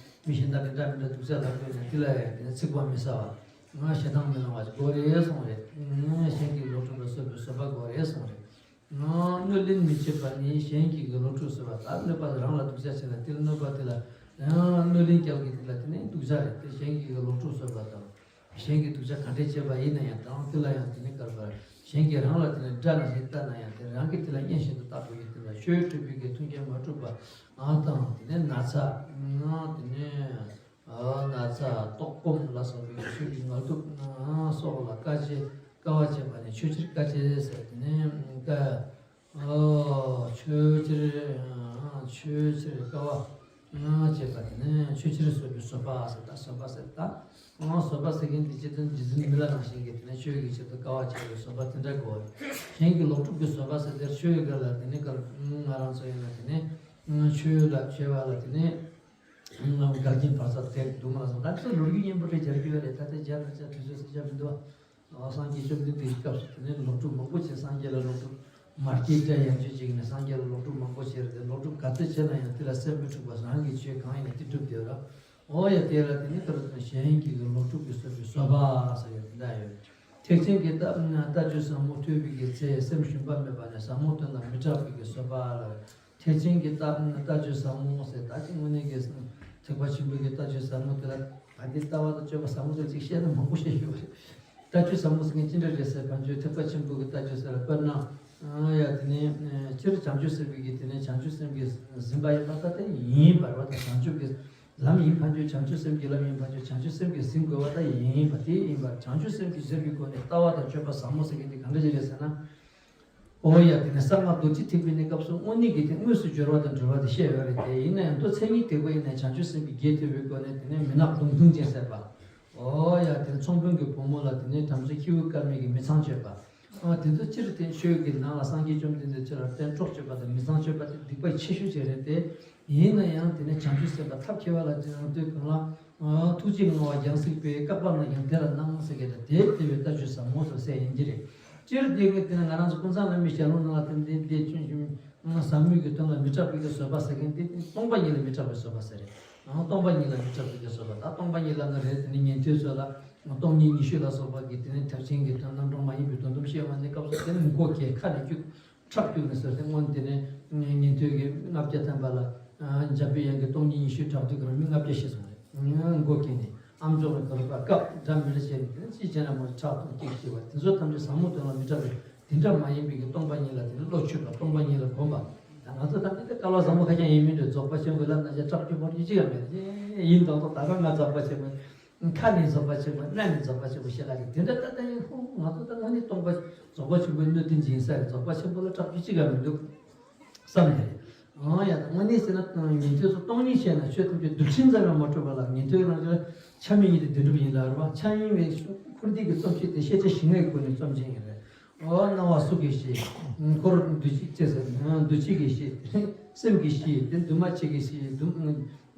མི་གཞན་དག་གི་འདྲ་མི་འདྲ་སྡུག་ཅག་ལབ་དུས་ནས་དེ་ལ་ཡང་དེ་ནས་ཚིག་པ་མི་ཟ་བ། ང་ཞེ་སྡང་མི་ལང་བ་དགོས་རེད་གསུངས་རེད། གཞན་གྱི་བློ་འཁྲུགས་ལ་བཟོད་པའི་བཟོད་པ་དགོས་རེད་གསུངས་རེད། གནོད་ལན་མི་བྱེད་པ་ནི་གཞན་གྱི་གི་བློ་འཁྲུགས་བཟོད་པ། ད་གནོད་པ་རང་ལ་སྡུག་ཅག་བྱས་ན་དེ་ལ་གནོད་པ་དེ་ལ་ཡང་གནོད་ལན་སྐྱེལ་གྱི་དེ་ལ་དེ་ནི་སྡུག་ཅག་རེད། དེ་གཞན་གྱི་གི་བློ་འཁྲུགས་བཟོད་པ་དང་། གཞན་གྱི་སྡུག་ཅག་ག་འདྲས་བྱས་པ་ཡིན་ན་ཡང་དང་དེ་ལ་ཡང་དེ་ནི་བཀར་བར་གཞན་གྱིས་རང་ལ་དེ་ནི་དགྲ་ནང་བཞིན་བལྟ་ན་ཡང་དེ་རང་གིས་དེ་ལ་གཉེན་བཞིན་དུ་བལྟ་དགོས་ཀྱི་དེ་ལ་ཆོས་སྒྲུབ་པའི་གི་མཐུན་རྐྱེན་མ་གྲུབ་པ་ཨ་དང་དེ་ནི་ན་ཚ་ཨ་དེ་ནི། ཨ་ན་ཚ་ལྟོགས་སྐོམ་ལ་སོགས་པའི་ཆོས་ཀྱི་ངལ་དུབ་སོགས་ལ་དཀའ་སྤྱད་དཀའ་བ་སྤྱད་པ་ནི་ཆོས་ཕྱིར་དཀའ་སྤྱད་ཟེར། དེ་ནས་དཀའ་ཨ་ཆོས་ཕྱིར་ཨ་ཆོས་ཕྱིར་དཀའ་བ་སྤྱད་པ། དེ་ནས་ཆོས་ཕྱིར་བཟོད་པའི་བཟོད་པ་ཟེར། ད་བཟོད་པ་ཟེར་ད་ཨ་བཟོད་པ་ཟེར་མཁན་དེ་སྤྱིར་བཏང་རྗེ་བཙུན་མི་ལ་ནང་བཞིན་གྱི་དེ་ནས་ཆོས་ཀྱི་ཆེད་དུ་དཀའ་བ་སྤྱད་པའི་བཟོད་པ་དེ་འདྲ་དགོས། གཞན་གྱི་ལོག་སྒྲུབ་ཀྱི་བཟོད་པ་ཟེར་དེར་ཆོས་ཀྱི་སྒང་ལ་དེ་ནས་ཀར་ང་རང་ཚོ་ཡིན་ན་དེ་ནས་ཆོས་ལ་ཆོས་པ་ལ་དེ་ནས། འགལ་རྐྱེན་བར་ཆད་དེ་འདུག་མ་སོང་། ད་ཚོ་ལོ་རྒྱུས་སྙན་པོ་རེ་སྦྱར་རྒྱུ་ཡོད་རེད། ད་ལྟ་སྦྱར་ན་ཆ་དུས་ཚོད་ཟེར་ཆ་མི་འདུག་ཨ། སངས་རྒྱས་བཅོམ་ལྡན་འདས་ཀྱི་སྐབས་སུ་དེ་ནས་ལོག་སྒྲུབ་མང་པོ་བྱས། སངས་རྒྱས་ལ་ལོག་སྒྲུབ་མ་སྐྱེས་དགྲ་ཡང་བཅོས་བྱས་ནས་སངས་རྒྱས་ལ་ལོག་སྒྲུབ་མང་པོ་བྱས་རེད་དེ། ལོག་སྒྲུབ་ག་ཚོད་བྱས་ན་ཡང་དེ་ལ་སེམས་མི་འཁྲུགས་པ་རང་གི་ཆོས་གང་ཡིན་ན་དེ་སྒྲུབ་བསྡད་ར། འོ་ཡ་དེ་ལ་དེ་ནི་ཀར་གཞན་གྱི་ལོག་སྒྲུབ་ཀྱི་བཟོད་པའི་བཟོད་པ་ཟེར་ཡ་དེ་འདྲ་ཡོད། ཐེག་ཆེན་གྱི་ལྟ་ལྟ་སྤྱོད་ཟབ་མོ་ཐོས་པའི་གི་ཚེ་སེམས་ཞུམ་པ་མེད་པ་ནས་ཟབ་མོ་དོན་ལ་མི་སྐྲག་པའི་གི་བཟོད་པ་ལ། ཐེག་ཆེན་གྱི་ལྟ་ལྟ་སྤྱོད་ཟབ་མོ་ཟེར། ད་ཅི་དངོས་གནས་ཀྱི་ཐེག་པ་ཆེན་པོའི་གི་ལྟ་སྤྱོད་ཟབ་མོ་དེ་ལ་ད་འདི་ལྟ་བ་དང་སྤྱོད་པ་ཟབ་མོ་དེ་ཅིག་བཤད་ན་མང་པོ་བཤད་ཡོད་རེད། ལྟ་སྤྱོད་ཟབ་མོ་ཟེར་མཁན་ཅི་འདྲ་རེད་ཟེར་བ་ཚོས་ཐེག་པ་ཆེན་པོ་གི་ལྟ་སྤྱོད་ཟེར་ལ། དཔེར་ན། ཡ་དེ་ནས་སྤྱིར་བྱང་ཆུབ་སེམས་དཔའི་གི་དེ་ནས་བྱང་ཆུབ་སེམས་ཀྱིས་ཟིན་པ་ཡིན་པ་ད་དེ་ཡིན་པར་བ་དང་། བྱང་ཆུབ་ཀྱི་ལམ་ཡིན་ཕན་ཆོད། བྱང་ཆུབ་སེམས་ཀྱི་ལམ་ཡིན་ཕན་ཆོད། བྱང་ཆུབ་སེམས་ཀྱིས་ཟིན་དགོས་པ་ད་ཡིན་པ་དེ་ཡིན་པར། བྱང་ཆུབ་སེམས་ཀྱིས་ཟིན་པའི་སྒོ་ནས་ལྟ་བ་དང་སྤྱོད་པ་ཟབ་མོ་ཟེར་མཁན་དེ་གང་འདྲ་ཞིག་རེད་ཟེར་ན། ཨོ་ཡ། དེ་ནས་གསང་སྔགས་རྡོ་རྗེ་ཐེག་པའི་གནས་སྐབས་སུ་དངོས་གནས་ཀྱི་དེ་དངོས་སུ་སྦྱོར་བ་དང་འབྲེལ་བ་དེ་བཤད་ཡོད་རེད་དེ། ཡིན་ན་ཡང་མདོ་མཚན་ཉིད་དེ་གོ་ཡིན་ན་བྱང་ཆུབ་སེམས་ཀྱི་རྒྱས་ཐེབས་པའི་སྒོ་ནས་དེ་ནས་མི་ནག་མདུང་ཐུང་ཅན་ཟེར་བ། ཨོ་ཡ། དེ་ནས་ཚོང་དཔོན་གྱི་བུ་མོ་ལ་དེ་ནས་བྲམ་ཟེ་ཁྱེའུ་དཀར་མོ་གིས་མི་ཚངས་སྤྱོད་པ། ཨ་དེ་ཚོ་སྤྱིར་དེ་ཆོས་ཀྱི་ནང་ལ་སངས་རྒྱས་བཅོམ་ལྡན་འདས་ཆོས་ལ་བརྟེན་གྲོགས་སྤྱོད་པ་དང་མི་ཚངས་སྤྱོད་པ་དེ་སྡིག་པ་ཆེ་ཤོས་ཅིག་རེད་དེ། ཡིན་ན་ཡང་དེ་ནས་བྱང་ཆུབ་སེམས་དཔའ་ཐབས་མཁས་པ་ལ་དེ་ཡང་དུས་གང་ལ། ཨ་ཐུགས་རྗེའི་བསྔོ་བ་རྒྱང་སྲིད་པའི། བསྐལ་པ་ན་ཡང་དེ་ལ་སྣང་ཟེར་གྱི་དང་། དེ་དེ་བས་ལྟ་སྤྱོད་ཟབ་མོ་སོགས་ཟེར་ཡིན་གྱི་རེད། སྤྱིར་དེ་གི་དེ་ནས་ང་རང་ཚོ་ཀུན་བཟང་བླ་མའི་ཞལ་ལུང་ནང་ལ་དེ་འདི་འདི་ཆུང་ཆུང་ཟབ་མོའི་གི་དོན་ལ་མི་སྐྲག་པའི་གི་བཟོད་པ་ཟེར་མཁན་དེ་སྟོང་པ་ཉིད་ལ་མི་སྐྲག་པའི་བཟོད་པ་ཟེར་རེད། ཨང་སྟོང་པ་ཉིད་ལ་མི་སྐྲག་པའི་གི་བཟོད་པ། ད་སྟོང་པ་ཉིད་ལ་ང་རེད། དེ་ནས་ཉན་ཐོས་ཚོ་ལ་སྟོང་ཉིད་ཉི་ཤུ་ལ་སོགས་པ་གི་དེ་ནས་ཐེག་ཆེན་གྱི་དོན་རྣམ་གྲངས་མ་ཡིན་པའི་དོན་དུ་བཤད་པ་ནི་སྐབས་སུ་དེ་ནི་མགོ་གས་ཁ་ནས་སྐྱུག་ཁྲག་སྐྱུག་ནས་ཟེར་ཏེ། སྔོན་དེ་ནས་ཉན་ཐོས་ཀྱི་ལྔ་བརྒྱ་ཐམ་པ་ལ་འཇམ་པའི་དབྱངས་ཀྱིས་སྟོང་ཉིད་ཉི་ཤུའི་གྲགས་བསྡུས་ཀྱི་རང་མི་ལྔ་བརྒྱ་བཤད་སོང་རེད། མགོ་གས་ནས་ཨམ་ཅོག་ནས་ག་རུ་པ་སྐབས་འདྲ་མི་འདྲ་བྱས་ནས་དེ་ནས་ཅི་བྱས་ན་མ་ཁྲག་འཐུང་སྐྱུག་སྐྱུག་པ་དེ་ཚོ་ཐམས་ཅད་ཟབ་མོ་དོན་ལ་མི་སྐྲག་པའི་དེ་འདྲ་མ་ཡིན་པའི་གི་སྟོང་པ་ཉིད་ལ་དེ་ནས་བློ་ཆོད་པ། སྟོང་པ་ཉིད་ལ་གོམས་པ། ད་ང་ཚོ་ཐམས་ཅད་དེ་སྐལ་བ་བཟང་པོ་ཁ་རྐྱང་ཡིན་མིན་འདྲ། རྫོགས་པ་ཆེན་པོའི་ལམ་ན་ཅིག་སྐྲག་རྒྱུ་མ་རྒྱུ་ཅི་ཡང་མེད། ཡིན་མདོག་མདོག་ད་ག་ང་རྫོགས་པ་ཆེན་པོ། ཁ་ནས་རྫོགས་པ་ཆེན་པོ། སྣ་ནས་རྫོགས་པ་ཆེན་པོ་ཞེས་ལབ་ཀྱི་དེ་འདྲ་ལྟ་ལྟ་ཡིན། ཧོ། ང་ཚོ་ད་དངོས་གནས་སྟོང་པ་རྫོགས་པ་ཆེན་པོའི་སྣོད་དེ་འབྱིན་ས་རེད། རྫོགས་པ་ཆེན་པོ་ལ་སྐྲག་རྒྱུ་ཅི་ག་མི་འདུག་བསམ་ནས། ཨང་ཡ། ད་དངོས་གནས་ཟེར་ན་ཉན་ཐོས་ཚོ་སྟོང་ཉིད་ཤེས་ན་ཆོས་ཐམས་ཅད་རྡུལ་ཕྲན་ཙམ་ཡང་མ་གྲུབ་པ་ལ། ཉན་ཐོས་རང་ཆ་ཆ་མེད་ཉིད་དེ་བདེན་གྲུབ་ཡིན་ལ་རེད་བ། ཆ་མེད་ཁུར་འདས་ཀྱི་རྩོམ་ཤེས་དེ་ཤེས་བྱ་ཞིང་ལྔའི་སྒོ་ནས་རྩོམ་བྱེད་ཡིན་རེད། ཨོ། སྣང་བ་གཟུགས་ཀྱིས་ཤེས། འཁོར་འདུ་བྱེད་ཅེས་ཟེར། འདུ་བྱེད་ཀྱིས་ཤེས། སེམས་ཀྱིས་ཤེས། དེ་འདུས་མ་བྱས་ཀྱིས་ཤེས། འདུ་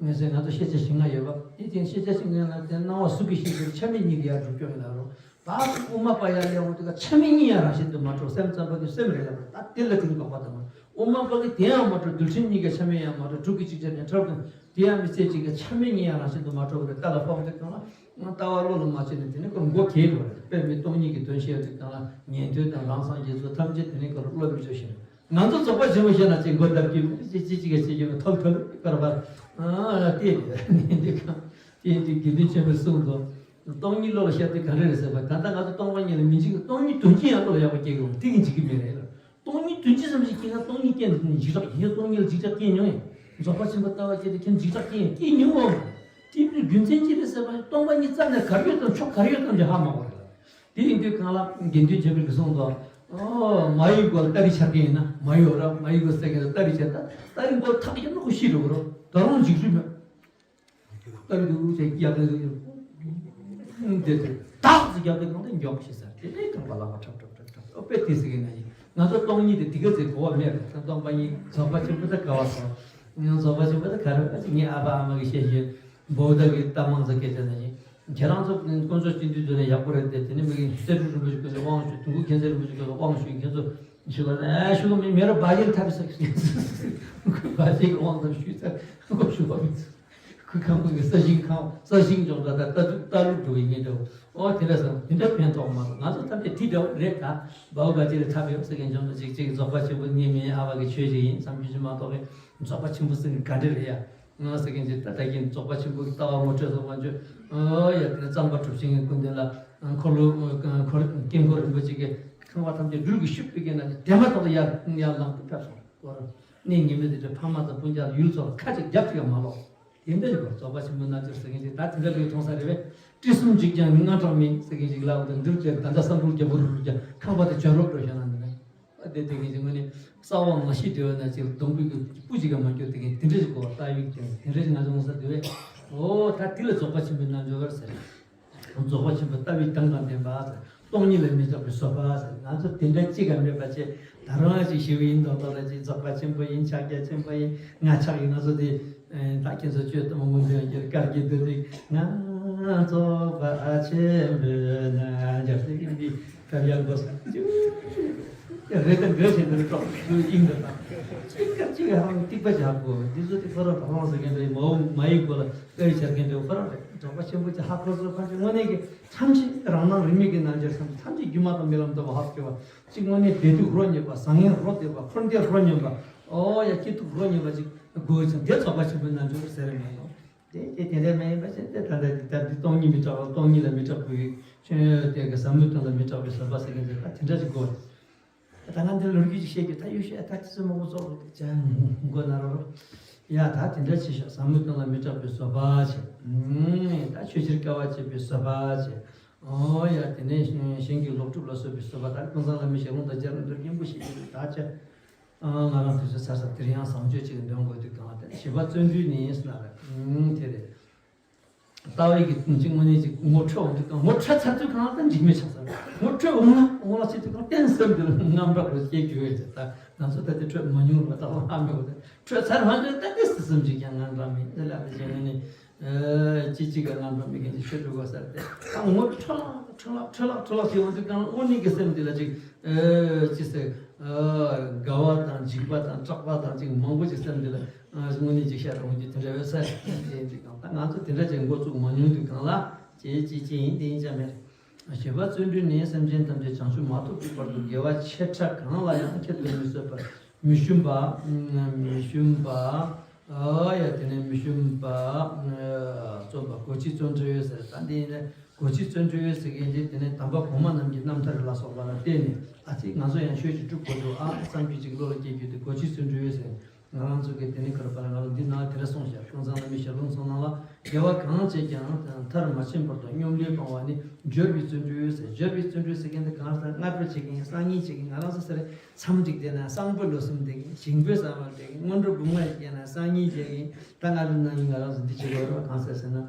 ངེས་ཟེར་ང་ཚོ་ཤེས་བྱ་ཞིང་ལྔ་ཡོད་པ། དེ་དེ་ཤེས་བྱ་ཞིང་ལྔ་ལ་དེ་སྣང་བ་གཟུགས་ཀྱིས་ཤེས་ཟེར་ཆ་མེད་ཉིད་ཀྱི་ཡར་སྒྲུབ་སྐྱོང་ཡིན་ལ་རུང་། ད་དབུ་མ་པ་ཡར་སླེབས་འོང་དུས་ཀ་ཆ་མེད་ཉིད་ཡང་རང་བཞིན་དུ་མ་གྲུབ། སེམས་ཙམ་པ་གི་སེམས་རེད་ལ། ད་དེ་ལ་དེ་འདོགས་པ་དང་། དབུ་མ་པ་གི་དེ་ཡང་མ་གྲུབ། རྡུལ་ཕྲན་གཉིས་ཀ་ཆ་མེད་ཡང་མ་གྲུབ། དྲུག་གི་ཅིག་ཆ་ནས་ཁྲག་དང་དེ་ཡང་མི་ཚད་ཅིག་ག་ཆ་མེད་ཉིད་ཡང་རང་བཞིན་དུ་མ་གྲུབ་པ་རེད། ལྟ་ལ་ཕོག་དུས་གང་ལ། ལྟ་བ་བློ་ལ་མ་བྱས་ནས་དེ་ནས་ཁོ་མགོ་གས་འགྲོ་རེད། དཔེ་མི་སྟོང་ཉིད་ཀྱི་དོན་བཤད་དུས་གང་ལ་ཉན་ཐོས་དང་རང་སངས་རྒྱས་ཚོ་ཐམས་ཅད་དེ་ནས་ཁོ་ལ་བློ་མི་ཆོས་ཤིང་། ང་ཚོ་རྫོགས་པ་ཆེན་པོ་བཤད་ན་ཅིག་མགོ་བརྡབ་ཀྱི་མི་ཅི་ཅི་ཅི་ག་ཅི་གི་མི་ཐོལ་ཐོལ་པར་པར། ཨ་ལྟས་ནས་འདི་གང་དེ་འདི་དགེ་འདུན་ཆེན་པོས་གསུངས་དོ། སྟོང་ཉིད་བློ་ལ་ཤར་དུས་ག་རེ་རེད་ཟེར་བ། ད་ལྟ་ང་ཚོ་སྟོང་པ་ཉིད་ལ་མི་འཇིགས། སྟོང་ཉིད་དོན་གྱིས་ཡང་བློ་ལ་ཡག་པོ་སྐྱེ་དགོས། དེ་གིས་འཇིག་གི་མེད་རེད་ལ། སྟོང་ཉིད་དོན་གྱིས་ཙམ་ཞིག་སྐྱེས་ན་སྟོང་ཉིད་སྐྱེས་ནས་འཇིགས་སྐྲག་ཡིན། སྟོང་ཉིད་ལ་འཇིགས་སྐྲག་སྐྱེས་མྱོང་ཡིན། རྫོགས་པ་ཆེན་པོ་ལྟ་བ་སྐྱེས་དུས་ཁྱོད་འཇིགས་སྐྲག་སྐྱེས་སྐྱེས་མྱོང་བ་མ་རེད། དེ་བས་རྒྱུ་མཚན་ཅི་རེད་ཟེར་བ་ནི་སྟོང་པ་ཉིད་རྩ་ནས་ག་རེ་ཡོད་དམ་ཕྱོགས་ག་རེ་ཡོད་དམ་ཅིག་ཧ་མ་གོ་རེད། དེ་ཡིན་དུས་གང་ལ་དགེ་འདུན་ཆོས་འཕེལ་གྱིས་གསུངས་དོ། ཨོ། མ་ཡི་མགོ་ལ་སྟ་རེ་འཕྱར་མཁན་ཡིན་ན་མ་ཡི་འོ་ར། མ་ཡི་མགོ་ལ་སྟ་རེ་འཕྱར་ད། སྟ་རེ་མགོ་ཐག་ཡིན་ན་ཁོ་ཤི་འགྲོ་གི་རེད། ད་རུང་འཇིགས་རྒྱུ་མེད། སྟ་རེ་འདུག་ཅེས་རྒྱབ་ནས་འདུག་ཅེས། འདི་ཚོ་ཐག་ཅིག་རྒྱབ་དུས་གང་དུ་མགྱོགས་ཤི་ཟེར། དེ་ནས་རྐང་པ་ལག་པ་འཁྲབ་འཁྲབ་འཁྲབ་འཁྲབ། ཨོ་དཔེ་དེ་ཟེར་གི་ན་ཡིན། ང་ཚོ་སྟོང་ཉིད་དེ་དེ་ག་ཚོད་གོ་བ་མེད་རེད། ད་སྟོང་པ་ཉིད་རྫོགས་པ་ཆེན་པོ་ད་ག་བ་སོང་། ང་རྫོགས་པ་ཆེན་པོ་ད་ག་རེ་ཨ་ཅེ་ངའི་ཨ་ཕ་ཨ་མ་གི་བཤད་ཤེས། བོ་ད་གི་ད་མང་ཚ་སྐད་ཆ་ན་ཡིན། ཁྱེད་རང་ཚོ་དཀོན་མཆོག་སྤྱི་འདུས་ཚོ་ནས་ཡག་པོ་རེད་དེ། དེ་ནས་མི་གི་གསེར་ཕྲེང་རིན་པོ་ཆེ་ཁྱོད་ཚོ་དབང་ཞུ། དུང་དཀར་མཁྱེན་བརྩེ་རིན་པོ་ཆེ་ཁྱོད་ཚོ་དབང་ཞུ། ཁྱེད་ཚོ་ཞུ་གི་མི་མེད་ར་བ་ཡིར་ཐབས་ས་གི་བ་ཡིར་དབང་ཐབས་ཞུས་ཚར་ཁོ་ཞུ་བ་མི་ཚོ། ཁོ་ཁང་པ་གི་ས་ཞིང་ཁང་ས་ཞིང་ཅོག་ད་ད་ལྟ་ལྟ་ལུགས་འགྲོ་བའི་ངེས་འདྲ་བོ། ཨོ་དེ་འདྲ་སོང་དེ་འདྲ་ཕན་ཐོགས་མ་གཏོགས། ང་ཚོ་ཐམས་ཅད་དེ་འདྲ་བོ་རེད། ད་བའོ་ག་ཅི་རེད། ཐབས་ཡོད་ཟེར་མཁན་ཅོག་ད་ཅིག་ཅིག་རྫོགས་པ་ཆེན་པོ་ངས་མིན། ཨ་བ་གི་ཆོས་ཅིག་ཡིན་བསམ་རྒྱུ་ཅིག་མ་གཏོགས་པའི་རྫོགས་པ་ཆེན་པོ་ཟེར་མཁན་ག་འདྲ་རེད་ཡ། ང་ཟེར་མཁན་ཅིག་ད་ལྟ་གིན་རྫོགས་པ་ཆེན་པོ་གི་ལྟ་བ་ངོ་སྤྲོད་སོགས་པ་བརྗོད། ཨོ་ཡ། དེ་ནས་གཙང་པ་གྲུབ་ཆེན་གྱི་སྐུ་མདུན་ལ་འཁོར་ལོ་འཁོར་དཀྱིལ་འཁོར་རིན་པོ་ཆེ་གི་ཁང་པ་ཐམས་ཅད་སྦྲུལ་གྱིས་ཕྱུག་པའི་གི་ནང་ནས་དེ་མ་ཐག་ཏུ་ཡར་ཡར་ལངས་ཏེ་ཕེབས་སོང་། སྐོར་གནས་ངེས་མེད་དེ་འདྲ་ཕ་མ་དང་སྤུན་ཀྱག་ཡུལ་ཚོ་ལ་ཁ་ཅིག་རྒྱབ་ཅིག་ཡང་མ་ལོག་དེ་འདྲ་ཞིག་གོ། རྫོགས་པ་ཆེན་པོའི་རྣལ་འབྱོར་ཟེར་མཁན་ཅིག་ད་དེ་འདྲ་ལུས་མཐོང་ས་རེད་པས། དྲི་གསུམ་འཇིག་ཀྱང་ནི་དངངས་སྐྲག་མེད་ཟེར་མཁན་ཅིག་ལ་འོ་ད་འདིར་ཀྱང་ད་ལྟ་བསམ་འགྲུབ་རྒྱལ་པོ་རུ་རུ་ཀྱང་ཁང་པ་དེ་བྱོན་རོགས་འགྲོ་བྱོན་ན་འདི་ནས། ཨ་དེ་དེ་གིན་ཅིག་དངོས་གནས་ས་འོག་ང་ཤི་དེ་བས་ན་ཅིག་སྡོང་པོའི་གི་སྤུ་ཅིག་ག་མ་སྐྱོ་དེ་གིན་དེ་འདྲ་ཞིག་གོ། ལྟ་བའི་དེ་དེ་འདྲ་ཞིག་ང་ཚོ་ངོ་ས་དེ་བས། ཨོ་ད་དེ་ལ་རྫོགས་པ་ཆེན་པོའི་རྣལ་འབྱོར་ཟེར། རྫོགས་པ་ཆེན་པོ་ལྟ་བའི་གདངས་དང་ལྡན་པ་ཟེར། སྟོང་ཉིད་ལ་མི་སྐྲག་པའི་བཟོད་པ་ཟེར། ང་ཚོ་དེ་འདྲ་གཅིག་ག་མེད་པ་བྱས། ད་རུང་ཅིག་ཞི་བའི་མདོ་ཐོག་ལ་ཅིག་རྫོགས་པ་ཆེན་པོ་ཡིན། ཕྱག་རྒྱ་ཆེན་པོ་ཡིན། ང་ཕྱག་ཡིན། ང་ཚོ་དེ་ད་ཁྱེད་ཚོ་ཆོས་གཏམ་མང་པོ་འདོན་རྒྱུར་དཀར་གྱི་འདུག་དེ། ང་རྫོགས་པ་ཆེན་པོའི་རྣལ་འབྱོར་ཟེར་གྱི་འདི་ཕེབས་ཡག་དགོས་ས་རེད། ད་འགའ་ཞིག་འདིར་གྲོགས་སུ་ཡིན་འདི་དང་གཅིག་ག་གཅིག་ཧང་ཏིག་པ་བྱ་དགོས། འདི་ཚོ་དེ་ཁོ་རང་རང་ཟེར་མཁན་འདྲ་ཡིན། མ་འོ་མ་ཡི་གོ་ལ། ཨེ་བྱར་མཁན་དེ་ཁོ་རང་རེད། རྫོགས་པ་ཆེན་པོ་གྱི་ཧ་གོ་སོ་ཕན་ཆད་དངོས་གནས་ཀྱི་ཐམས་ཅད་རང་སྣང་རིས་མེད་ཀྱི་རྣལ་འབྱོར་ཐམས་ཅད་ཐམས་ཅད་སྒྱུ་མ་དང་རྨི་ལམ་ལྟ་བུ་ཧ་གོ་བ། གཅིག་དངོས་གནས་བདེ་སྡུག་རོ་མཉམ་པ། བཟང་ངན་རོ་བདེ་བ། འཁོར་འདས་རོ་མཉམ་པ། ཨོ་ཡ་སྐྱིད་སྡུག་རོ་མཉམ་པ་ཅིག་དགོས་ཀྱང་དེ་རྫོགས་པ་ཆེན་པོའི་རྣལ་འབྱོར་ཟེར་མ་ཡོང་། དེ་དེ་དེ་འདྲ་མ་ཡིན་པ་ཞིག་དེ་ད་ལྟ་འདི་ལྟར་འདི་སྟོང་ཉིད་མི་སྐྲག་པ། སྟོང་ཉིད་ལ་མི་སྐྲག་པའི་ ཆོས་དེ་གི་ཟབ་མོའི་དོན་ལ་མི་སྐྲག་པའི་བཟོད་པ་ཟེར་མཁན་ཅིག་ད་དེ་འདྲ་ཅིག་དགོས། ད་ང་འདིར་ལོ་རྒྱུས་ཅིག་བཤད་རྒྱུ་ད་ཡོད་ཤག་ད་དེ་ཚོ་མང་པོ་ཙོག་ཙོག་ཅིག་མགོ་ན་རོ། ཡ་ད་དེ་འདྲ་ཅིག་ཤག་ཟབ་མོའི་དོན་ལ་མི་སྐྲག་པའི་བཟོད་པ་བྱས། ད་ཆོས་ཕྱིར་དཀའ་བ་སྤྱད་པའི་བཟོད་པ་བྱས། ཨོ་ཡ་དེ་ནས་གཞན་གྱི་ལོག་སྒྲུབ་ལ་སོགས་པའི་བཟོད་པ། ད་ཀུན་བཟང་བླ་མའི་ཞལ་ལུང་དང་སྦྱར་ན་འདིར་སྙན་པོ་ཞིག་ཡོད་ད་ཆ། ང་རང་དུས་ཚོད་ཚར་ས་དེར་ཡང་བཟང་སྤྱོད་ཅིག་འདོན་དགོས་དུས་གང་ལ་བརྟེན་ཞི་བ་བརྩོན་འགྲུས་ནི་ཟེར་ལ་རེད། དེ་རེད། ལྟ་བའི་གི་དོན་གཅིག་དངོས་གནས་ཅིག་ངོ་འཕྲོད་འོང་དུས་གང་ངོ་འཕྲོད་ཚར་དུས་གང་ལ་ད་འཇིགས་མེད་ཆགས་ས་རེད། ངོ་འཕྲོད་འོང་ན་འོང་ལ་ཆེ་དུས་གང་བརྟན་སེམས་དེ་ལ་དངངས་སྐྲག་རེ་སྐྱེ་རྒྱུ་ཡོད་ཅེས། ད་ང་ཚོ་ད་དེ་འཕྲོད་མ་མྱོང་ར་ད་ལ་ཧ་མི་གོ། ད་འཕྲོད་ཚར་མ་འདྲ་ད་དེ་སྲིད་སེམས་ཅིག་ཀྱང་ངན་འདྲ་མིན་དེ་ལ་དེ་བྱས་ནས་ནི། ཅི་གཅིག་ག་ངན་པ་མི་མཁན་གྱི་ཆོས་སྒྲུབ་དགོས་ས་རེད་དེ། ད་ངོ་འཕྲོད་ལག་འཕྲོད་ལག་འཕྲོད་ལག་འཕྲོད་ལག་བྱེད་འོང་དུས་གང་དངོས་གནས་ཀྱི་སེམས་འདི་ལ་ཅིག་ཅི་ཟེར། དགའ་བ་དང་འཇིགས་པ་དང་སྐྲག་པ་དང་ཅིག་མང་པོ་ཅིག་སེམས་འདི་ལ་དངོས་གནས་ཅིག་ཤར་འོང་རྒྱུ་དེ་འདྲ་ཡོད་ས་རེད། དེ་འདི་གང་ད་ང་ཚོ་དེ་འདྲ་ཅིག་འགོ་བཙུགས་མ་མྱོང་དུས་གང་ལ་ཅི་ཅི་ཅི་ཡིན་དེ་ཡིན་ཅང་མེད། ཞི་བ་བརྩོན་འགྲུས་ནི་སེམས་ཅན་ཐམས་ཅད་བྱང་ཆུབ་མ་ཐོབ་ཀྱི་བར་དུ་དགེ་བ་ཆེ་ཕྲ་གང་ལ་ཡང་ཁྱད་དུ་མི་གསོད་པར། མི་ཞུམ་པ། མི་ཞུམ་པ། ཨ་ཡ་དེ་ནས་མི་ཞུམ་པ། རྩོམ་པ་གོ་ཆའི་བརྩོན་འགྲུས་ཟེར། ད་འདི་ནས་གོ་ཆའི་བརྩོན་འགྲུས་ཟེར་མཁན་དེ་དེ་ནས་དམ་པ་གོང་མ་རྣམས་ཀྱི་རྣམ་ཐར་ལ་སོགས་པ་ལ་བརྟེན་ནས་ཨ་ཙི་ང་ཚོ་ཡང་ཆོས་ཅིག་སྒྲུབ་དགོས་འདུག་ཨ་བསམ་རྒྱུ་ཅིག་བློ་ལ་སྐྱེ་རྒྱུ་དེ་གོ་ཆའི་བརྩོན་འགྲུས་ཟེར། ང་རང་ཚོ་གི་དེ་ནི་ག་རེ་པ་ལ་ང་རང་འདི་ནང་དེ་འདྲ་གསུངས་ཤག་ཀུན་བཟང་བླ་མའི་ཞལ་ལུང་ཚོ་ནང་ལ་དགེ་བ་གང་བྱས་ཀྱང་མཐར་མ་ཕྱིན་བར་དུ་སྙོམ་ལས་སྤང་བ་ནི་སྦྱོར་བའི་བརྩོན་འགྲུས་ཟེར། སྦྱོར་བའི་བརྩོན་འགྲུས་ཟེར་མཁན་དེ་གང་ཟེར་སྔ་དྲོ་བྱེད་ཀྱིན་སང་ཉིན་བྱེད་ཀྱིན་ང་རང་ཚོ་ཟེར་མཚམས་འགྲིག་དེ་ན་སང་ཕོད་ལོ་གསུམ་བསྡད་ཀྱིན་ཞིང་ཕོད་གསར་པ་བསྡད་ཀྱིན་སྔོན་འགྲོ་སྦུག་མ་ཡི་བྱས་ན་སང་ཉིན་བྱེད་ཀྱིན་ད་ང་རང་ན་ནིང་ང་རང་ཚོ་འདི་བྱེད་དགོས་རེད་བ། གང་ཟེར་ཟེར་ན་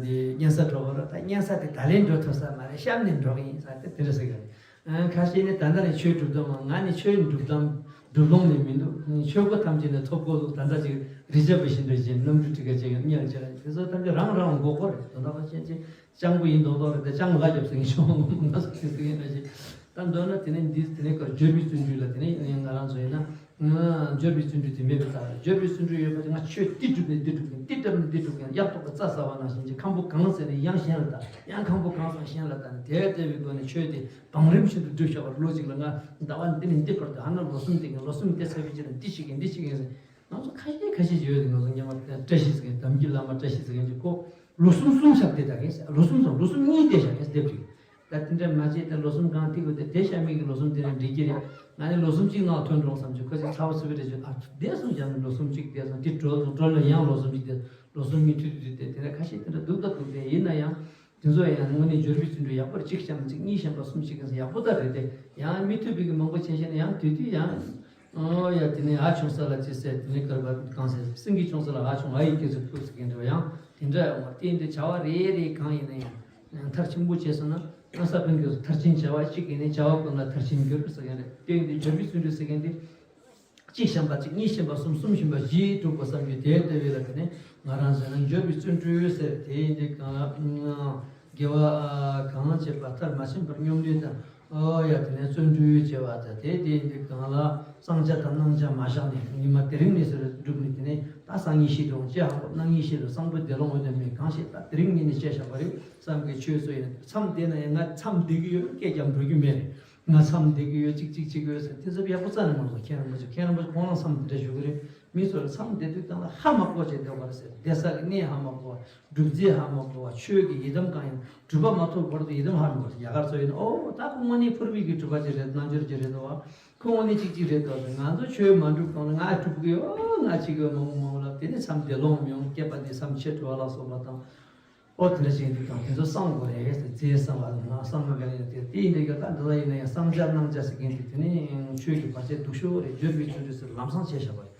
འདི་གཉན་ས་འགྲོ་དགོས་རེད། ད་གཉན་ས་དེ་ད་ལན་འགྲོ་ཐུབ་ས་མ་རེད། གཤམ་ནས་འགྲོ་གི་ཡིན་ཟེར་དེ་དེ་འདྲ་ཟེར་གི་རེད། ཁ་ཤས་ནི་ད་ལྟ་ནས་ཆོས་སྒྲུབ་དོན་མ་ང་ནི་ཆོས་སྒྲུབ་དམ་སྒྲུབ་ལོང་ནས་མི་འདུག་ཆོས་སྒོ་ཐམས་ཅད་ནས་ཐོབ་གོ་འདུག་ད་ལྟ་ཅིག་རི་བྱ་བ་བཞིན་དུ་བཞིན་རྣམ་འགྱུར་ཁྲི་ཁ་ཅིག་གཉེར་བྱས་དེ་ཚོ་ཐམས་ཅད་རང་རང་མགོ་སྐོར་རེད། དོན་དག་པ་ཅན་ཅིག་སྤྱང་པོ་ཡིན་མདོག་མདོག་རེད་དེ་སྤྱང་པོ་ལ་རྒྱབ་ཟིན་ཤོང་ང་སོ་ཅིག་ཟིན་ཡིན་ན་ཅིག་ད་མདོར་ན་དེ་ནས་འདི་དེ་ནས་ཀར་སྦྱོར་བའི་བརྩོན་འགྲུས་ལ་དེ་ནས་ང་རང་ཚོ་ཡིན་ན། སྦྱོར་བའི་བརྩོན་འགྲུས་དེ་མེད་པའི་རྟགས་རེད། སྦྱོར་བའི་བརྩོན་འགྲུས་ཡོད་པ་དེ་ང་ཆོས་འདི་སྒྲུབ་ནས་འདི་སྒྲུབ་མཁན་འདི་བསྒྲུབ་ནས་འདི་སྒྲུབ་མཁན་གཡག་ཐོག་གི་རྩྭ་ཟ་བ་ནང་བཞིན་གྱི་ཁམ་བུ་གང་ཟེར་ནས་ཡང་གཞན་ལ་ལྟ་ཡང་ཁམ་བུ་གང་ཟེར་གཞན་ལ་ལྟ་ནས་དེ་ལྟ་བུའི་སྒོ་ནས་ཆོས་དེ་བང་རིམ་བཞིན་དུ་སྒྲུབ་བཞག་པར་ལོ་གཅིག་ལ་ང་ཟླ་བ་འདི་ནས་འདི་བར་དུ་ཧ་ན་ལོ་གསུམ་བསྡད་མཁན་ལོ་གསུམ་བསྡད་ཚར་བའི་རྗེས་ལ་འདི་བྱེད་མཁན་འདི་བྱེད་མཁན་ཟེར་ང་ཚོ་ཁ་ཤས་ཁ་ཤས་ཡོད་དེ་ང་ཚོ་སྔོན་མ་བཀྲ་ཤིས་ཟེར་མཁན་དམ་གྱི་བླ་མ་བཀྲ་ཤིས་ཟེར་མཁན་གྱི་ཁོ་ལོ་གསུམ་གསུམ་ཞབས་བསྡད་ད་མཁན་ཟེར་ལོ་གསུམ་ཙམ་ལོ་གསུམ་གཉིས་བསྡད་བཞག་མཁན་ཟེར་སྡེབ་ཅིག་ད་དེ་འདྲ་མ་བྱས་ཏེ་ལོ་གསུམ་གང་ཐིག་གོ་དེ་དེ་ཤ་མིག་གི་ལོ་གསུམ་དེ་ནས་འགྲིག་གི་རེད། ང་ནི་ལོ་གསུམ་གཅིག་ནང་ཐོན་འགྲོ་བསམ་གྱི་ཁོ་ཚོས་ཚ་བ་ཚུད་པའི་རེ་བྱོས་ཨ་བསྡད་སོང་བྱས་ནས་ལོ་གསུམ་གཅིག་བསྡད་སོང་དེ་གྲོལ་སོང་གྲོལ་ལ་ཡང་ལོ་གསུམ་གཅིག་བསྡད་ལོ་གསུམ་གཉིས་མཐུད་དུ་བསྡད་དེ་འདྲ་ཁ་ཤས་དེ་འདྲ་འདུག་ད་འདུག་དེ་ཡིན་ན་ཡང་དེ་ཚོ་ཡང་དངོས་གནས་སྦྱོར་བའི་བརྩོན་འགྲུས་ཡག་པོ་རེད། གཅིག་བཤམས་གཅིག་གཉིས་བཤམས་པ་གསུམ་བཤམས་ཡག་པོ་ད་རེད་དེ་ཡང་མི་མཐུད་པའི་གི་མང་པོ་བྱས་ཤེ་ན་ཡང་དུས་དུས་ཡང་ཨོ་ཡ་དེ་ནས་ཨ་ཆུང་ས་ལ་ཅི་ཟེར་དེ་ནས་སྐར་པ་གང་ཟེར་སེང་གེ་ཆུང་ས་ལ་ཨ་ཆུང་ཨ་ཡི་སྐྱེ་ཚུལ་ཕུགས་སུ་གན་འགྲོ་ཡང་དེ་འདྲ་ཡོང་བ་དེ་འདྲ་བྱ་བ་རེ་རེ་གང་ཡིན་ན་ཡང་མཐར་ཕྱིན་པོ་བྱས་སོང་ན་ཨ་ས་ཕན་གྱི་མཐར་ཕྱིན་བྱ་བ་གཅིག་ཡིན་ནས་བྱ་བ་ཀུན་ལ་མཐར་ཕྱིན་འགྱུར་ཟེར་མཁན་རེད། དེ་ཡིན་དུས་སྦྱོར་བའི་བརྩོན་འགྲུས་ཟེར་མཁན་དེ་གཅིག་བཤམས་པ་གཅིག་གཉིས་བཤམས་པ་གསུམ་གསུམ་བཤམས་པ་བཞི་སྒྲུབ་དགོས་བསམ་རྒྱུ་དེ་ལྟ་བུ་ལ་དེ་ནས་ང་རང་ཟེར་ན་སྦྱོར་བའི་བརྩོན་འགྲུས་ཟེར་དེ་ཡིན་དུས་གང་ལ་དགེ་བ་གང་བྱེད་པ་མཐར་མ་ཕྱིན་པར་སྙོམས་ལས་དང་། ཨོ་ཡ་དེ་ནས་བརྩོན་འགྲུས་བྱེད་པ་དང་དེ་དེ་ཡིན་དུས་གང་ལ་བསང་བྱ་དང་གནང་བྱ་མ་བཞག་ནས་ཉི་མ་དེ་རིང་ནས་ཟེར་བསྒྲུབས་ནས་དེ་ནས་ད་སང་ཉིན་ཤི་འགྲོ་ཅེས་ཧ་གོ་གནངས་ཉིན་ཤི་འགྲོ་སང་ཕོད་བདེ་ལོང་འོས་དོན་མེད་གང་ཞིག་ད་དེ་རིང་ཉིན་ནས་བྱས་བཞག་པ་རེད་བསམ་གི་ཆོས་སུ་ཡིན་མཚམས་བསྡད་ན་ཡང་ང་མཚམས་བསྡད་གི་ཡོད་སྐད་ཀྱང་འགྲོ་རྒྱུ་མེད་རེད། ང་མཚམས་བསྡད་ཀྱི་ཡོད་ཅིག་ཅིག་ཅིག་ཡོད་ཟེར་དེ་ཚོ་ཡག་པོ་རྩ་ནས་མ་རེད། མཁན་རིན་པོ་ཆེ་མཁན་རིན་པོ་ཆེ་ཁོང་རང་མཚམས་དེ་འདྲ་ཞུ་གི་རེད། མི་ཚོ་ལ་མཚམས་བསྡད་དུས་གང་ལ་ཧ་མ་གོ་བྱས་བསྡད་པ་རེད་ཟེར་བསྡད་ས་གི་གནས་ཧ་མ་གོ་བ། སྒྲུབ་རྫས་ཧ་མ་གོ་བ། ཆོས་ཀྱི་ཡི་དམ་གང་ཡང་གྲུབ་པ་མ་ཐོབ་བར་དུ་ཡི་དམ་ཧ་མ་གོ་བ། རྒྱ་གར་ཚོ་ཡིན་ན་ཨོ་ད་ཁོ་དངོས་གནས་ཕུར་བུའི་གི་གྲུབ་པ་ཅིག་རེད། རྣལ་འབྱོར་ཅིག་རེད་འདུག་བ། ཁོ་དངོས་གནས་གཅིག་གཅིག་རེད་འདུག་བ། ང་ཚོ་ཆོས་མ་འགྲུབ་གོང་ལ་ང་སྒྲུབ་གི་ཡོད་ང་བྱེད་གི་ཡོད་མང་པོ་མང་པོ་ལ་དེ་ནས་མཚམས་བདེ་ལོང་མི་ཡོང་སྐྱེས་པ་འདི་མཚམས་ཆད་འགྲོ་བ་ལ་སོགས་པ་དང་། ཨོ་དེ་འདྲ་ཞིག་འདུག་དང་དེ་ཚོ་གསང་དགོས་རེད་ཟེར་རྫས་གསང་བ་ང་གསང་མ་ག་ཡིན་དེ་དེ་ཡིན་དེ་ག་ད་འདི་ལ་ཡིན་ན་ཡང་གསང་བྱ་གནང་བྱ་ཟེར་མཁན་དེ་དེ་ནས་ཆོས་ཀྱི་བར་ཆད་སྡུག་ཤོས་རེད། སྦྱོར་བའི་བརྩོན་འགྲུས་ཟེར་ལམ་སང་བྱས་བཞག་པ་རེད།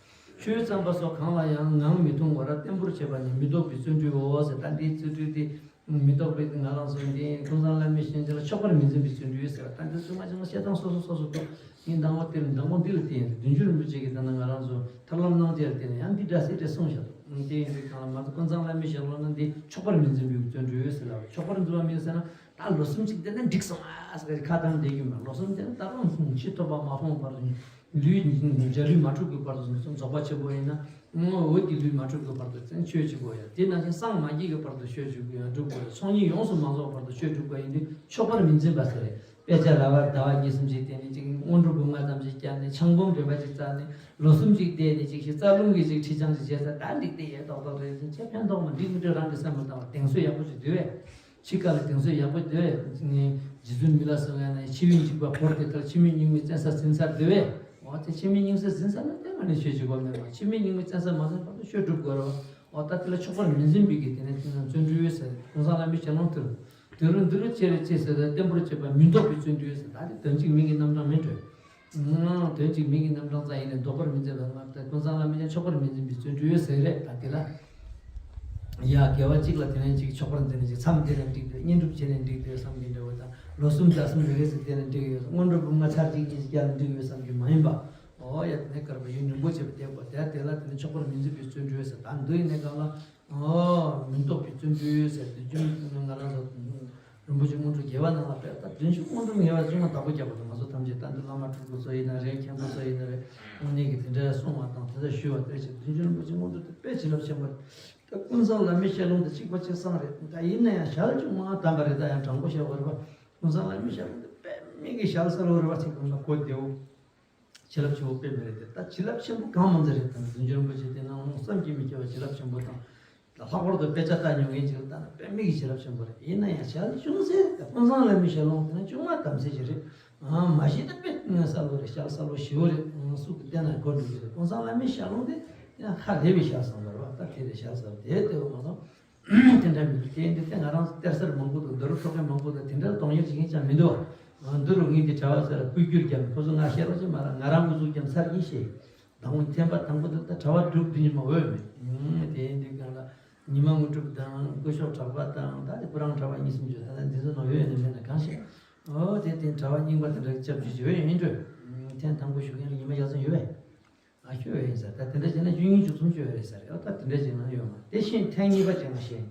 ཆོས་བརྩམས་པ་སོགས་གང་ལ་ཡང་ངང་མི་ལྟུང་བར་བརྟན་པོར་བྱེད་པ་ནི་མི་ལྡོག་པའི་བརྩོན་འགྲུས་འོ་ཟེར། ད་འདིའི་བརྩོན་འགྲུས་དེ་མི་ལྡོག་པའི་ང་རང་ཚོ་འདི་ཀུན་བཟང་བླ་མའི་བསྟན་བཅོས་ལ་ཆོག་པར་མི་འཛིན་པའི་བརྩོན་འགྲུས་ཟེར། ད་འདི་ཚོ་ང་ཚོ་བཤད་སྟངས་སོ་སོ་སོ་སོ་ཏོ་ཡིན། དང་པོ་དེ་ནི་དང་པོ་འདི་ལ་བརྟེན་ཏེ་བདུན་ཅུ་རིན་པོ་ཆེ་གིས་ད་ནི་ང་རང་ཚོ་ཐར་ལམ་སྣང་བྱེད་ལ་བརྟེན་ནས་ཡང་འདི་འདྲ་ཟེར་ཏེ་གསུངས་བཞག་འདུག་དེ་ཡིན་དུས་གང་ལ་ང་ཚོ་ཀུན་བཟང་བླ་མའི་ཞལ་སློབ་ན་འདི་ཆོག་པར་མི་འཛིན་པའི་བརྩོན་འགྲུས་ཟེར་ལ། ཆོག་པར་འཛིན་པ་མིན་ཟེར་ན་ད་ལོ་གསུམ་ཅིག་བསྡད་ན་འགྲིག་སོང་ཨ་ཟེར་ཁ་བཏང་བསྡད་རྒྱུ་མེད། ལོ་གསུམ་བསྡད་ན་ད་རུང་ཤི་ཐོབ་པ་མ་ཐོབ་བར་དུ། ལུས་འཇའ་ལུས་མ་འཁྲུགས་ཀྱི་བར་དུ་རྫོགས་པ་ཆེན་པོ་ཡིན་ན། འོད་ཀྱི་ལུས་མ་འཁྲུགས་ཀྱི་བར་དུ་ཆོས་བྱེད་དགོས་ཡ། དེ་ནང་བཞིན་སངས་མ་རྒྱས་ཀྱི་བར་དུ་ཆོས་བྱེད་དགོས་ཡ་སྒྲུབ་དགོས་ཡ། ཚོགས་གཉིས་ཡོངས་སུ་མ་རྫོགས་བར་དུ་ཆོས་སྒྲུབ་དགོས་ཡིན་དུས་ཆོག་པར་མི་འཛིན་པ་ཟེར་རེད། དཔེ་ཆ་ལ་བར་ཟླ་བ་གཉིས་གསུམ་ཅིག་བསྟན་ནས་ཅིག་སྔོན་འགྲོ་སྦུག་མ་ཙམ་ཅིག་བསྐྱལ་ནས་ཆང་སྦོམ་འདྲེན་པ་ཅིག་བཙལ་ནས་ལོ་གསུམ་ཅིག་བསྡད་ནས་ཅིག་ཤི་རྩ་རླུང་གིས་ཅིག་ཁྲིད་སྦྱང་ཅིག་བྱས་ཚར་ད་འགྲིག་དེ་ཡས་ཏོག་ཏོག་རེད་ཅིག་ཁྱེད་ཕན་ཐོགས་མ་འགྲིག་མི་འགྲིག་རང་གི་སེམས་ལ་བཏང་བ་གདེང་ཚོད་ཡག་པོ་ཅིག་འདུག་བས། འཆི་ཁ་ལ་གདེང་ཚོད་ཡག་པོ་དེ་བས། རྗེ་བཙུན་མི་ལ་སོགས་ཡང་ན་འཆི་བའི་འཇིགས་པ་བོར་ཏེ་ལྟར་འཆི་མེད་གཉུག་མའི་བཙན་ས་ཟིན་ཚར་དེ་བས། འོ་དེ་འཆི་མེད་གཉུག་མ་ཟིན་ཚར་ན་དེ་མ་ནས་ཆོས་བྱེད་དགོས་མེད་པ། འཆི་མེད་གཉུག་མའི་བཙན་ས་མ་ཟིན་བར་དུ་ཆོས་སྒྲུབ་དགོས་རོ། འོ་ད་དེ་ལ་ཆོག་པར་མི་འཛིན་པའི་གི་དེ་ནས་བརྩོན་འགྲུས་ཡོད་ཟེར། ཀུན་བཟང་བླ་མའི་ཞལ་ལུང་དེར། དེ་རུ་འདི་རུ་ཆེ་རེ་ཆེ་ཟེར་ཏེ་བརྟན་པོར་བྱེད་པ་མི་ལྡོག་པའི་བརྩོན་འགྲུས་ཟེར། ད་དེ་དོན་གཅིག་མིང་གི་རྣམ་གྲངས་མིན་འགྲོ། དོན་གཅིག་མིང་གི་རྣམ་གྲངས་ཙམ་ཡིན་ནས་ལྡོག་པར་མི་འཛིན་པ་མ་གཏོགས་ཀུན་བཟང་བླ་མའི་ཆོག་པར་མི་འཛིན་པའི་བརྩོན་འགྲུས་ཟེར་རེད། ད་དེ་ལ་ཡ་དགེ་བ་གཅིག་ལ་དེ་ནས་གཅིག་ཆོག་པར་འཛིན་ནས་གཅིག་མཚམས་བསྡད་ནས་འགྲིག་འདོད། བསྙེན་སྒྲུབ་བྱས་ནས་འགྲིག་འདོད་བསམ་གྱི་འདྲ་བོ་དང་། ལོ་གསུམ་ཟླ་གསུམ་རེ་རེ་ཟེར་བསྡད་ནས་འགྲིག་ཡོད། སྔོན་འགྲོ་འབུམ་ལྔ་ཚར་གཅིག་གཉིས་ཤིག་བརྒྱབ་ནས་འགྲིག་ཡོད་བསམ་རྒྱུ་མ་ཡིན་པ། འོ་ཡ་དེ་ནས་དཀར་པོ་ཡུན་རིང་པོ་བྱས་པ་བསྡད་དགོས། དེ་དེ་ལ་དེ་ནས་ཆོག་པར་མི་འཛིན་པའི་བརྩོན་འགྲུས་ཟེར། ད་འདི་ཡིན་ནས་གང་ལ། ཨོ། མི་ལྡོག་པའི་བརྩོན་འགྲུས་ཟེར་དུས་རྒྱུན་ང་རང་ཚོ་རིན་པོ་ཆེ་སྔོན་འགྲོ་དགེ་བ་ནང་ལ་དཔེ་ལྟ་བདུན་ཅུ་སྔོན་འགྲོ་ངེས་པ་བཅོ་ལྔ་བདག་པོ་རྒྱག་པ་དང་། ང་ཚོ་ཐམས་ཅད་ད་འདི་བླ་མ་སྤྲུལ་སྐུ་ཚོ་ཡིན་ན་རེད། མཁན་པོ་ཚོ་ཡིན་ན་རེད། དངོས་གནས་ཀྱི་དེ་འདྲ་གསུང་བ་དང་དེ་འདྲ་ཞུ་བ་དེ་བྱས་བདུན་ཅུ་རིན་པོ་ཆེ་སྔོན་འགྲོ་དེ་དཔེ་བྱིན་རླབས་ཆེན་པོ་རེད། ད་ཀུན་བཟང་བླ་མའི་ཞལ་ལུང་དེ་གཅིག་པ་གཅིག་རྐྱང་རེད། ད་ཡིན་ན་ཡང་ཞལ་ཅུང་མ་དམ་པ་རེད། ད་ཡང་དྲང་པོ་བཤད་པ་རེད་པ། ཀུན་བཟང་བླ་མའི་ཞལ་ལུང་དེ་དཔེ་མི་སྲིད་ཞལ་གསལ་བོ་རེད་པ། ཚིག་གང་ལ་གོ་བདེ་བོ། བྱིན་རླབས་ཆེ་བོ་དཔེ་མེད་རེད་དེ། ད་བྱིན་རླབས་ཆེན་པོ་གང་མང་ཙམ་རེད་དམ། བདུན་ཅུ་རིན་པོ་ཆེ་དེ་ནང་བསམ་གྱིས་མི་ཁྱབ་པ་བྱིན་རླབས་ཆེན་པོ་དང་། ལྷག་པར་དུ་དཔེ་ཆ་ལྟ་མྱོང་མཁན་ཅིག་ལ་ལྟ་ན་དཔེ་མི་སྲིད་བྱིན་རླབས་ཆེན་པོ་རེད། ཡིན་ན་ཡང་ཞལ་ཅུང་ཟད་ཀུན་བཟང་བླ་མའི་ཞལ་ལུང་དེ་ན་ཅུང་མ་དམ་ཟས་ཅིག་རེད། ཨ་མ་གཞི་ད་དཔེ་གསལ་བོ་རེད། ཞལ་གསལ་བོ་ཞེ་བོ་རེད། སུ་གིས་བལྟས་ན་གོ་འགྲོ་གི་རེད། ཀུན་བཟང་བླ་མའི་ཞལ་ལུང་དེ་ཡང་ཧ་ལས་པའི་ཞལ་བཟང་བ་རེད་པ། ད་དེ་རེད་ཞལ་གསལ་བོ་དེ་ལྟ་བུ་མ་གཏོགས། དེ་འདྲ་མི་འདུག་དེ་འདི་ལྟ་ང་རང་གཏེར་གསར་མང་པོ་དང་འདི་རུ་འཕྲོག་མཁན་མང་པོ་དང་དེ་འདྲ་གཏོང་ཡག་བྱེད་མཁན་ཅང་མི་འདུག་འདི་རུ་ངས་འདི་གྲྭ་བ་ཚོ་ལ་བསྐུལ་རྒྱུར་བརྒྱབ་ནས་ཁོ་ཚོ་ང་བཤད་རོགས་བྱེད་མ་ར། ང་རང་དབུ་ཚུགས་བརྒྱབ་ཚར་གྱིན་བཤད། དང་པོ་ཐེམ་པ་དང་པོ་འདི་ལྟ་གྲྭ་བ་དྲུག་འདི་ཉི་མ་འོས་མེད། དེ་འདི་གང་ལ་ཉི་མ་དངོས་གྲུབ་དང་སྐུ་ཞབས་གྲགས་པ་དང་ད་དེ་སྐུ་རིང་གྲགས་པ་གཉིས་གསུམ་བརྗོད། ད་ལྟ་འདི་ཚོ་ནང་ཡོད་ནི་མེད་ན་གང་ཤེས། ཨོ་དེ་དེ་གྲྭ་བ་རྙིང་པ་དེ་འདྲ་སྐྱབས་བཅོལ་གྱི་ཡོད་ཡིན་འགྲོ། ཐེངས་དང་པོ་ཞུ་མཁན་ལ་ཉི་མ་ཡར་སོང་ཡོད་པས། ཨ་ཁྱོད་ཡིན་ཟེར། ད་དེ་འདྲ་བྱས་ན་བཅུ་གཉིས་བཅུ་གསུམ་ཁྱོད་རེད་ཟེར། ཨ་ད་དེ་འདྲ་བྱས་ན་ཡོད་མ་དེ་བཞིན་ཐེངས་གཉིས་པ་བྱས་ན་ཤེས།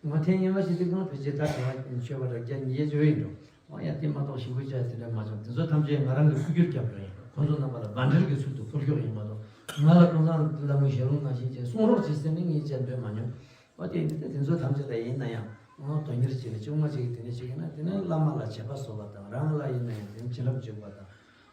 ང་ཐེངས་གཉིས་པ་བྱས་དུས་གང་ཕལ་ཆེར་ད་གྲྭ་བ་མཆོད་པ་རེ་བརྒྱབ་ཉེས་ཡོད་ཡིན་འགྲོ། ཨ་ཡ་དེ་མ་གཏོགས་ཞིབ་པོ་བྱས་དེ་འདྲ་མ་བྱུང་། དེ་ཚོ་ཐམས་ཅད་ང་རང་གིས་འཕུར་སྐྱོར་བརྒྱབ་པ་ཡིན། ཁོང་ཚོ་རྣམ་པ་ལ་བ་འགྲིལ་གྱི་ཚུལ་དུ་འཕུར་སྐྱོར་ཡིན་མ་གཏོགས། ང་ལ་ཀུན་བཟང་བླ་མའི་ཞལ་ལུང་ནང་བཞིན་བྱས་གསུང་རོགས་བྱེད་ཟེར་ནས་ངས་བྱས་འདོད་མ་མྱོང་། ཨོ་དེ་འདི་ལྟ་དེ་ཚོ་ཐམས་ཅད་ལ་ཡིན་ན་ཡང་ཨོ་དོན་གཉེར་བྱས་ནས་ཅུང་མ་ཅིག་གིས་དེ་འདྲ་བྱེད་ཀྱི་ན། དེ་ནས་བླ་མ་ལ་བྱེད་པ་བཟོ་བ་དང་རང་ལ་ཡིན་ན་ཡང་དེ་ནས་བྱིན་རླབས་འཇུག་པ་དང་།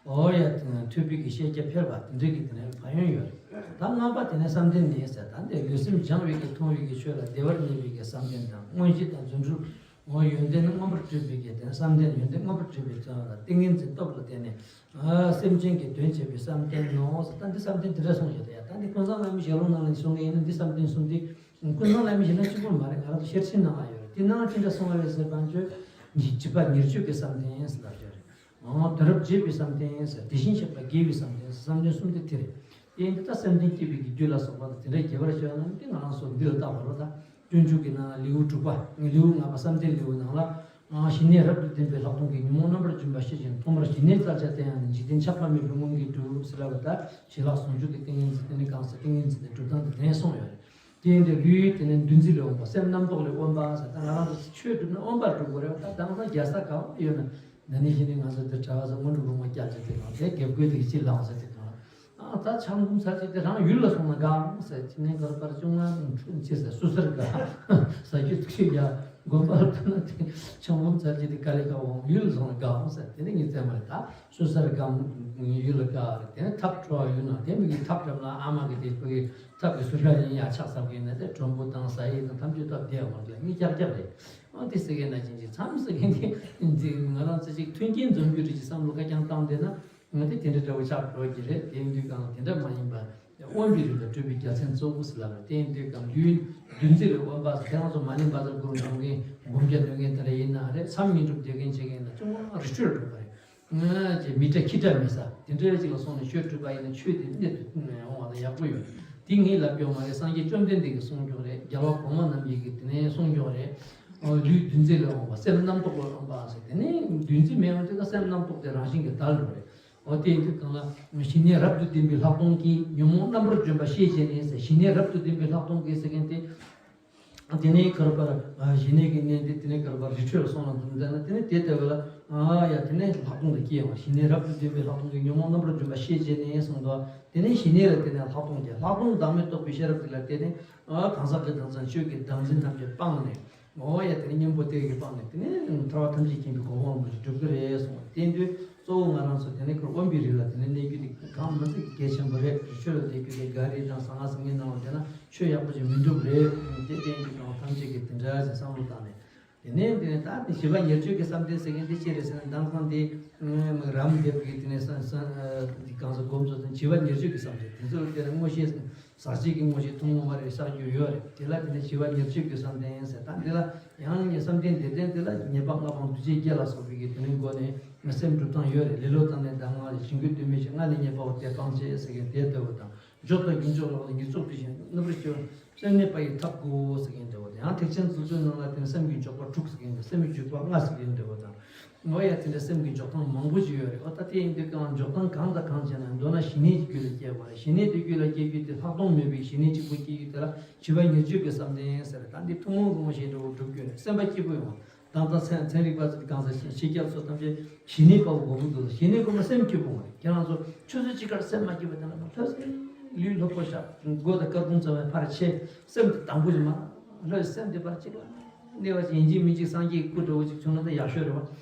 ཨོ་ཡ་དེ་ནས་ཐོས་པའི་གི་ཤེས་རྒྱ་འཕེལ་བ་དེ་འདྲ་གི་དེ་ནས་ཕན་ཡོན་ཡོད་རེད། ད་ལྔ་པ་དེ་ནས་བསམ་གཏན་ནི་ཟེར། ད་འདི་ལུས་སེམས་སྦྱངས་པའི་གི་མཐོང་བའི་གི་ཆོས་ལ་བདེ་བར་གནས་པའི་གི་བསམ་གཏན་དང་། མངོན་ཤེས་དང་རྫུ་འཕྲུལ་ཨོ་ཡོན་ཏན་མངོན་པར་སྤྲུལ་པའི་གི་དེ་ནས་བསམ་གཏན་ཡོན་ཏན་མངོན་པར་སྤྲུལ་པའི་ཚུལ་ལ་ཏིང་ངེ་འཛིན་སྟོབས་ལ་བརྟེན་ནས། ཨ་སེམས་ཅན་གྱི་དོན་བྱེད་པའི་བསམ་གཏན་ནོ་ཟེར། ད་འདི་བསམ་གཏན་དེ་འདྲ་གསུངས་ཡོད་དེ། ཡ་ད་འདི་ཀུན་བཟང་བླ་མའི་ཞལ་ལུང་ནང་ལ་གསུང་གི་ཡིན་ན་འདི་བསམ་གཏན་གསུམ་འདི་ཀུན་བཟང་བླ་མའི་ཞལ་ལུང་གཅིག་པུ་མ་རེད། ང་རང་ཚོ་ཤེར་ཕྱིན་ནང་ལ་ཡོད་རེད། དེ་ནང་ཅི་འདྲ་གསུངས་པ་རེད་ཟེར་བ་ཚོས་ཉི་བྱིས་པ་ཉེར་སྤྱོད་ཀྱི་བསམ་གཏན་ཟེར་ལབ་ཡོད་རེད། ཨོ་དུས་རབས་བརྗེས་པའི་བསམ་གཏན་ཟེར། དེ་བཞིན་གཤེགས་པ་དགྱེས་པའི་བསམ་གཏན་ཟེར། བསམ་གཏན་གསུམ་དེ་དེ་རེད། དེ་འདི་ལྟ་བསམ་གཏན་བསྐྱེད་པའི་གི་རྒྱུད་ལ་སོགས་པ་དང་དེ་འདྲ་རྒྱས་པར་བཤད་ན་འདི་ང་རང་ཚོ་འདི་ལ་བལྟ་བ་རོ། ད་སྤྱོད་འཇུག་གི་ནང་ལ་ལེའུ་དྲུག་པ་ལེའུ་ལྔ་པ་བསམ་གཏན་ལེའུ་ནང་ལ། ཞི་གནས་རབ་ཏུ་ལྡན་པའི་ལྷག་མཐོང་གིས་ཉོན་མོངས་རྣམ་པར་འཇོམས་པ་ཤེས་བྱའི་ཐོག་མར་ཞི་གནས་བཙལ་བྱ་དེ་ཡང་ནི་འཇིག་རྟེན་ཆགས་པ་མེད་པའི་དངོས་འགལ་སྒྲུབ་ཟེར་ལབ་པ། ད་ཞི་ལྷག་ཟུང་འཇུག་གི་ཏིང་ངེ་འཛིན་དེ་ནི་གང་ཟག་ཏིང་ངེ་འཛིན་དེ་སྒྲུབ་སྟངས་དེ་དེ་གསུངས་ཡོད་རེད། དེ་ཡིན་དུས་ལུས་དེ་ནི་འདུ་འཛི་ལས་འོངས་པ། སེམས་རྣམ་རྟོག་ལས་འོངས་པ་ཟེར། ད་ང་རང་ཚོ་ཆོས་སྒྲུབ་ན་འོངས་པར་སྒྲུབ་དགོས་རེད་བ། ད་དེང་སང་རྒྱལ་ས་ག་བ་ཡོད་ན། ན་ནིང་གཞེས་ནིང་ང་ཚོ་འདིར་གྲྭ་བ་ཚོ་སྔོན་འགྲོ་སློབ་མ་བསྐྱལ་ཚེ་དེ་གང་དེ་དགེ་བསྐོས་དེ་གཅིག་ལངས་ཚེ་དེ་གང་། ཨ་ད་ཕྱག་འབུམ་ཚར་གཅིག་དེ་རང་ཡུལ་ལ་སོང་ན་དགའ་འོང་ཟེར། ཅི་ནས་གར་པར་ཅུང་ང་འཕྲུལ་ཅི་ཟེར་སུ་སར་དགའ་ཟ་རྒྱུ་ཐུག་ཤེས་ཡ། དགོན་པར་ཐུག་ན་དེ་ཕྱག་འབུམ་ཚར་གཅིག་དེ་དཀའ་ལས་ཁག་འོང་། ཡུལ་ལ་སོང་ན་དགའ་འོང་ཟེར། དེ་ནི་ངས་བཙལ་མ་རེད། ད་སུ་སར་དགའ་ཡུལ་ལ་དགའ་རེད། དེ་ནི་ཐབ་བྲོ་བ་ཡུལ་ན་དེ་མི་གི་ཐབ་འགྲམ་ལ་ཨ་མ་གི་དེ་ཁོ་གི་ཐབ་གི་སུ་ཧྲ་ཡིན་ཡ་ཆགས་ཚར་གི་ཡིན་ན་དེ་གྲོམ་བུ་དང་ཟ་ཡི་དང་ཐམས་ཅད་ཐབ་བདེ་བ་མ་རེད། ངས་ཀྱག་ཀྱག་རེད། ཨ་དེ་ཟེར་མཁན་ན་ཅིག་ཅིག་མཚམས་ཟེར་མཁན་དེ་ང་རང་ཚོ་ཅིག་མཐུན་རྐྱེན་འཛོམས་རྒྱུ་རེད་ཅིག་བསམ་བློ་ཁ་རྐྱང་བཏང་བསྡད་ན། ང་དེ་དེ་འདྲ་འདྲ་བོ་ཆགས་འགྲོ་གི་རེད། དེ་ཡིན་དུས་གང་དེ་འདྲ་མ་ཡིན་པ། དབེན་པའི་རི་ལ་སྤྲུལ་པའི་རྒྱལ་མཚན་གཙོ་བོ་ཟེར་ལབ་རེད། དེ་ཡིན་དུས་གང་ལུས་འདུ་འཛི་ལས་འོངས་པ་ཟེར། ཁྱེད་རང་ཚོ་མ་ནིང་བཛྲ་གུ་རུ་འགྲོ་མཁན་སྒོམ་རྒྱག་འདོན་མཁན་དེ་འདྲ་ཡིན་ན་རེད། མཚམས་བསྙེན་སྒྲུབ་བསྡད་མཁན་བྱེད་མཁན་ན་ཅུང་རི་ཁྲོད་འགྲོ་བ་རེད། ང་ཅེ་མི་ཏྲ་ཁྱི་ཏྲ་མེད་ས་དེ་འདྲ་ཅིག་ལ་སོང་ནས་ཆོས་སྒྲུབ་པ་ཡིན་ན་ཆོས་དེ་གནད་དུ་འོང་བ་ལ་ཡག་པོ་ཡོད། དེ་ངས་ལབ་ཀྱོག་མ་རེད། སངས་རྒྱས་བཅོམ་ལྡན་འདས་ཀྱིས་གསུངས་ཀྱོག་རེད། རྒྱལ་བ་གོང་མ་རྣམས་ཀྱིས་དེ་ནས་གསུངས་ཀྱོག་རེད། ལུས་འདུ་འཛི་ལས་འོངས་པ། སེམས་རྣམ་རྟོག་ལས་འོངས་པ་ཟེར། དེ་ནས་འདུ་འཛི་མེད་པ་དེ་ད་སེམས་རྣམ་རྟོག་དེ་རང་བཞིན་གྱིས་དལ་འགྲོ་རེད། འོ་དེ་ཡིན་དུས་གང་ལ་ཞི་གནས་རབ་ཏུ་ལྡན་པའི་ལྷག་མཐོང་གིས་ཉོན་མོངས་རྣམ་པར་འཇོམས་པ་ཤེས་བྱས་ནས་ཟེར། ཞི་གནས་རབ་ཏུ་ལྡན་པའི་ལྷག་མཐོང་གིས་ཟེར་མཁན་དེ། དེ་ནས་ག་རེ་པར་ཞི་གནས་ཀྱི་གནས་དེ་དེ་ནས་ག་རེ་པར་རི་ཁྲོད་ལ་སོང་ལ་འཛོམས་ཙ་ན་དེ་ནས་དེ་ལྟ་བུ་ལ་ཨ་ཡ་དེ་ནས་ལྷག་མཐོང་དུ་སྐྱེ་ཡོང་བ། ཞི་གནས་རབ་ཏུ་ལྡན་པའི་ལྷག་མཐོང་གིས་ཉོན་མོངས་རྣམ་པར་འཇོམས་པ་ཤེས་བྱས་ནས་གསུངས་འདུག་དེ་ནས་ཞི་གནས་ལ་དེ་ནས་ལྷག་མཐོང་སྐྱེ། ལྷག་མཐོང་བདག་མེད་རྟོགས་པའི་ཤེས་རབ་དེ་ལ་བརྟེན་ནས་ཨ་གང་ཟག་གི་བདག་འཛིན་ཆོས་ཀྱི་བདག་འཛིན་ཐམས་ཅད་སྤངས་ནས། འོ་ཡ་དེ་ནི་གཉེན་པོ་དེ་གིས་སྤངས་ནས་དེ་ནི་ཐར་པ་ཐམས་ཅད་མཁྱེན་པའི་གོ་འཕང་རིན་པོ་ཆེ་སྒྲུབ་ཀྱི་རེད་གསུངས་པ། དེ་དུས་གཙོ་བོ་ང་རང་ཚོ་དེ་ནི་ཁོ་དབེན་པའི་རི་ལ་དེ་ནི་གནས་རྒྱུ་དེ་གང་མི་ཚིག་གལ་ཆེན་པོ་རེད། རི་ཁྲོད་ལ་གནས་རྒྱུ་དེ་ག་རེ་དང་གསང་སྔགས་ཟེར་མཁན་ནང་ལ་བསྡད་ན་ཆོས་ཡག་པོ་ཅིག་མི་འགྲུབ་རེད། དེ་བསྟན་གྱི་གང་ཐམས་ཅད་ཀྱིས་དེ་འདྲ་ཞིག་བསམ་བློ་བཏང་ནས། དེ་ནས་དེ་ནས་ད་དེ་བྱིས་པ་ཉེར་སྤྱོད་ཀྱི་བསམ་གཏན་ཟེར་མཁན་དེ་ཅི་རེད་ཟེར་ན། མདང་དང་དེ་རམ་འདེབས་ཀྱི་དེ་ནས་ས་ས་དེ་གང་ཟག་སྒོམ་ཚོགས་དང་བྱིས་པ་ཉེར་སྤྱོད་ཀྱི་བསམ་གཏན་དེ་ཚོ་དེ་ནས་མངོན་ཤེས་ཟག་བཅས་ཀྱི་མངོན་ཤེས་ཐུན་མོང་མ་རེད་བཞག་རྒྱུ་ཡོད་རེད། དེ་ལ་དེ་ནས་བྱིས་པ་ཉེར་སྤྱོད་ཀྱི་བསམ་གཏན་ཟེར། ད་འདི་ལ་ཡང་བསམ་གཏན་བདེ་ལྡན་དེ་ལ་ཉེས་པ་ལྔ་དང་འདུ་བྱེད་བརྒྱད་ལ་སོགས་པའི་གི་དེ་ནས་སྒོ་ནས་སེམས་སྒྲུབ་སྟངས་ཡོད་རེད། ལེ་ལོ་དང་ནི་གདམས་ངག་ལས། བྱིང་རྒོད་དོན་མེད་ཕྱིར། སྔ་ནས་ཉེས་པའོ་དེ་སྤང་བྱེད་ཟེར་མཁན་དེ་ལྟ་བུ་དང་། འཇོག་དང་རྒྱུན་འཇོག་ལོག་ལ་ཉེར་བཙོག་དུས་བཞིན་རྣམ་པར་ཤེས་པ། སེམས་གནས་པ་ཡི་ཐབས་དགུའོ་ཟེར་མཁན་འདྲ་བོ་དང་། ཡང་ཐེག་ཆེན་བརྩོན་འགྲུས་ནང་ལ་དེ་ནི་སེམས་ཀྱི་འཇོག་པ་དྲུག་ཟེར་མཁན་འདྲ། སེམས་ཀྱི་འཇུག་པ་ལྔ་ཟེར་མཁན་འདྲ་བོ་དང་། འོ་ཡ་དེ་འདྲ་སེམས་ཀྱི་འཇོག་སྟངས་མང་པོ་ཞིག་ཡོད་རེད། འོ་ད་དེ་ཡིན་དུས་གང་འཇོག་སྟངས་གང་དང་གང་བྱས་ན་མདོར་ན་ཞི་གནས་ཀྱི་རྒྱུད་ལ་སྐྱེ་བ་རེད། ཞི་གནས་དེ་རྒྱུད་ལ་སྐྱེ་རྒྱུ་དེ་ལྷག་མཐོང་མེད་པའི་ཞི་གནས་གཅིག་པུ་སྐྱེ་རྒྱུ་དེ་ལ་བྱིས་པ་ཉེར་སྤྱོད་ཀྱི་བསམ་གཏན་ཟེར། ད་འདི་ཐུན་མོང་གི་ངོ་ཤེས་འདྲ་བོ་སྒྲུབ་རྒྱུ་རེད། སེམས་པ་སྐྱིད་པོ་ཡོང་བ། དང་ད་ཚན་ཚན་རིག་པ་ཚོ་གང་ཟག་ཤེས་ཤེས་རྒྱ་ཚོ་ཐམས་ཅད་ཞི་གནས་པ་བོ་དགོས་ཀྱི་འདུག་ཞི་གནས་དགོས་ན་སེམས་སྐྱིད་པོ་མ་རེད། ཁྱེད་རང་ཚོ་ཆུ་ཚོད་གཅིག་ཁར་སེམས་མ་སྐྱིད་པ་དེ་འདྲ་མ། ལྷོད་ལྷོད་པོ་བཞག་མགོ་དང་སྐར་ཁུང་ཙམ་པའི་ཕར་ཆེ། སེམས་དེ་དྭངས་པོ་ཞིག་མ་ལྷོད། སེམས་དེ་ཕར་གཅིག་ལ་གནས་པ་ཅིག་ཡིན་གཅིག་མིན་གཅིག་སངས་རྒྱས་སྐུ་འདྲ་བོ་ཅིག་བྱུང་ན་ད་ཡག་ཤོས་རེད་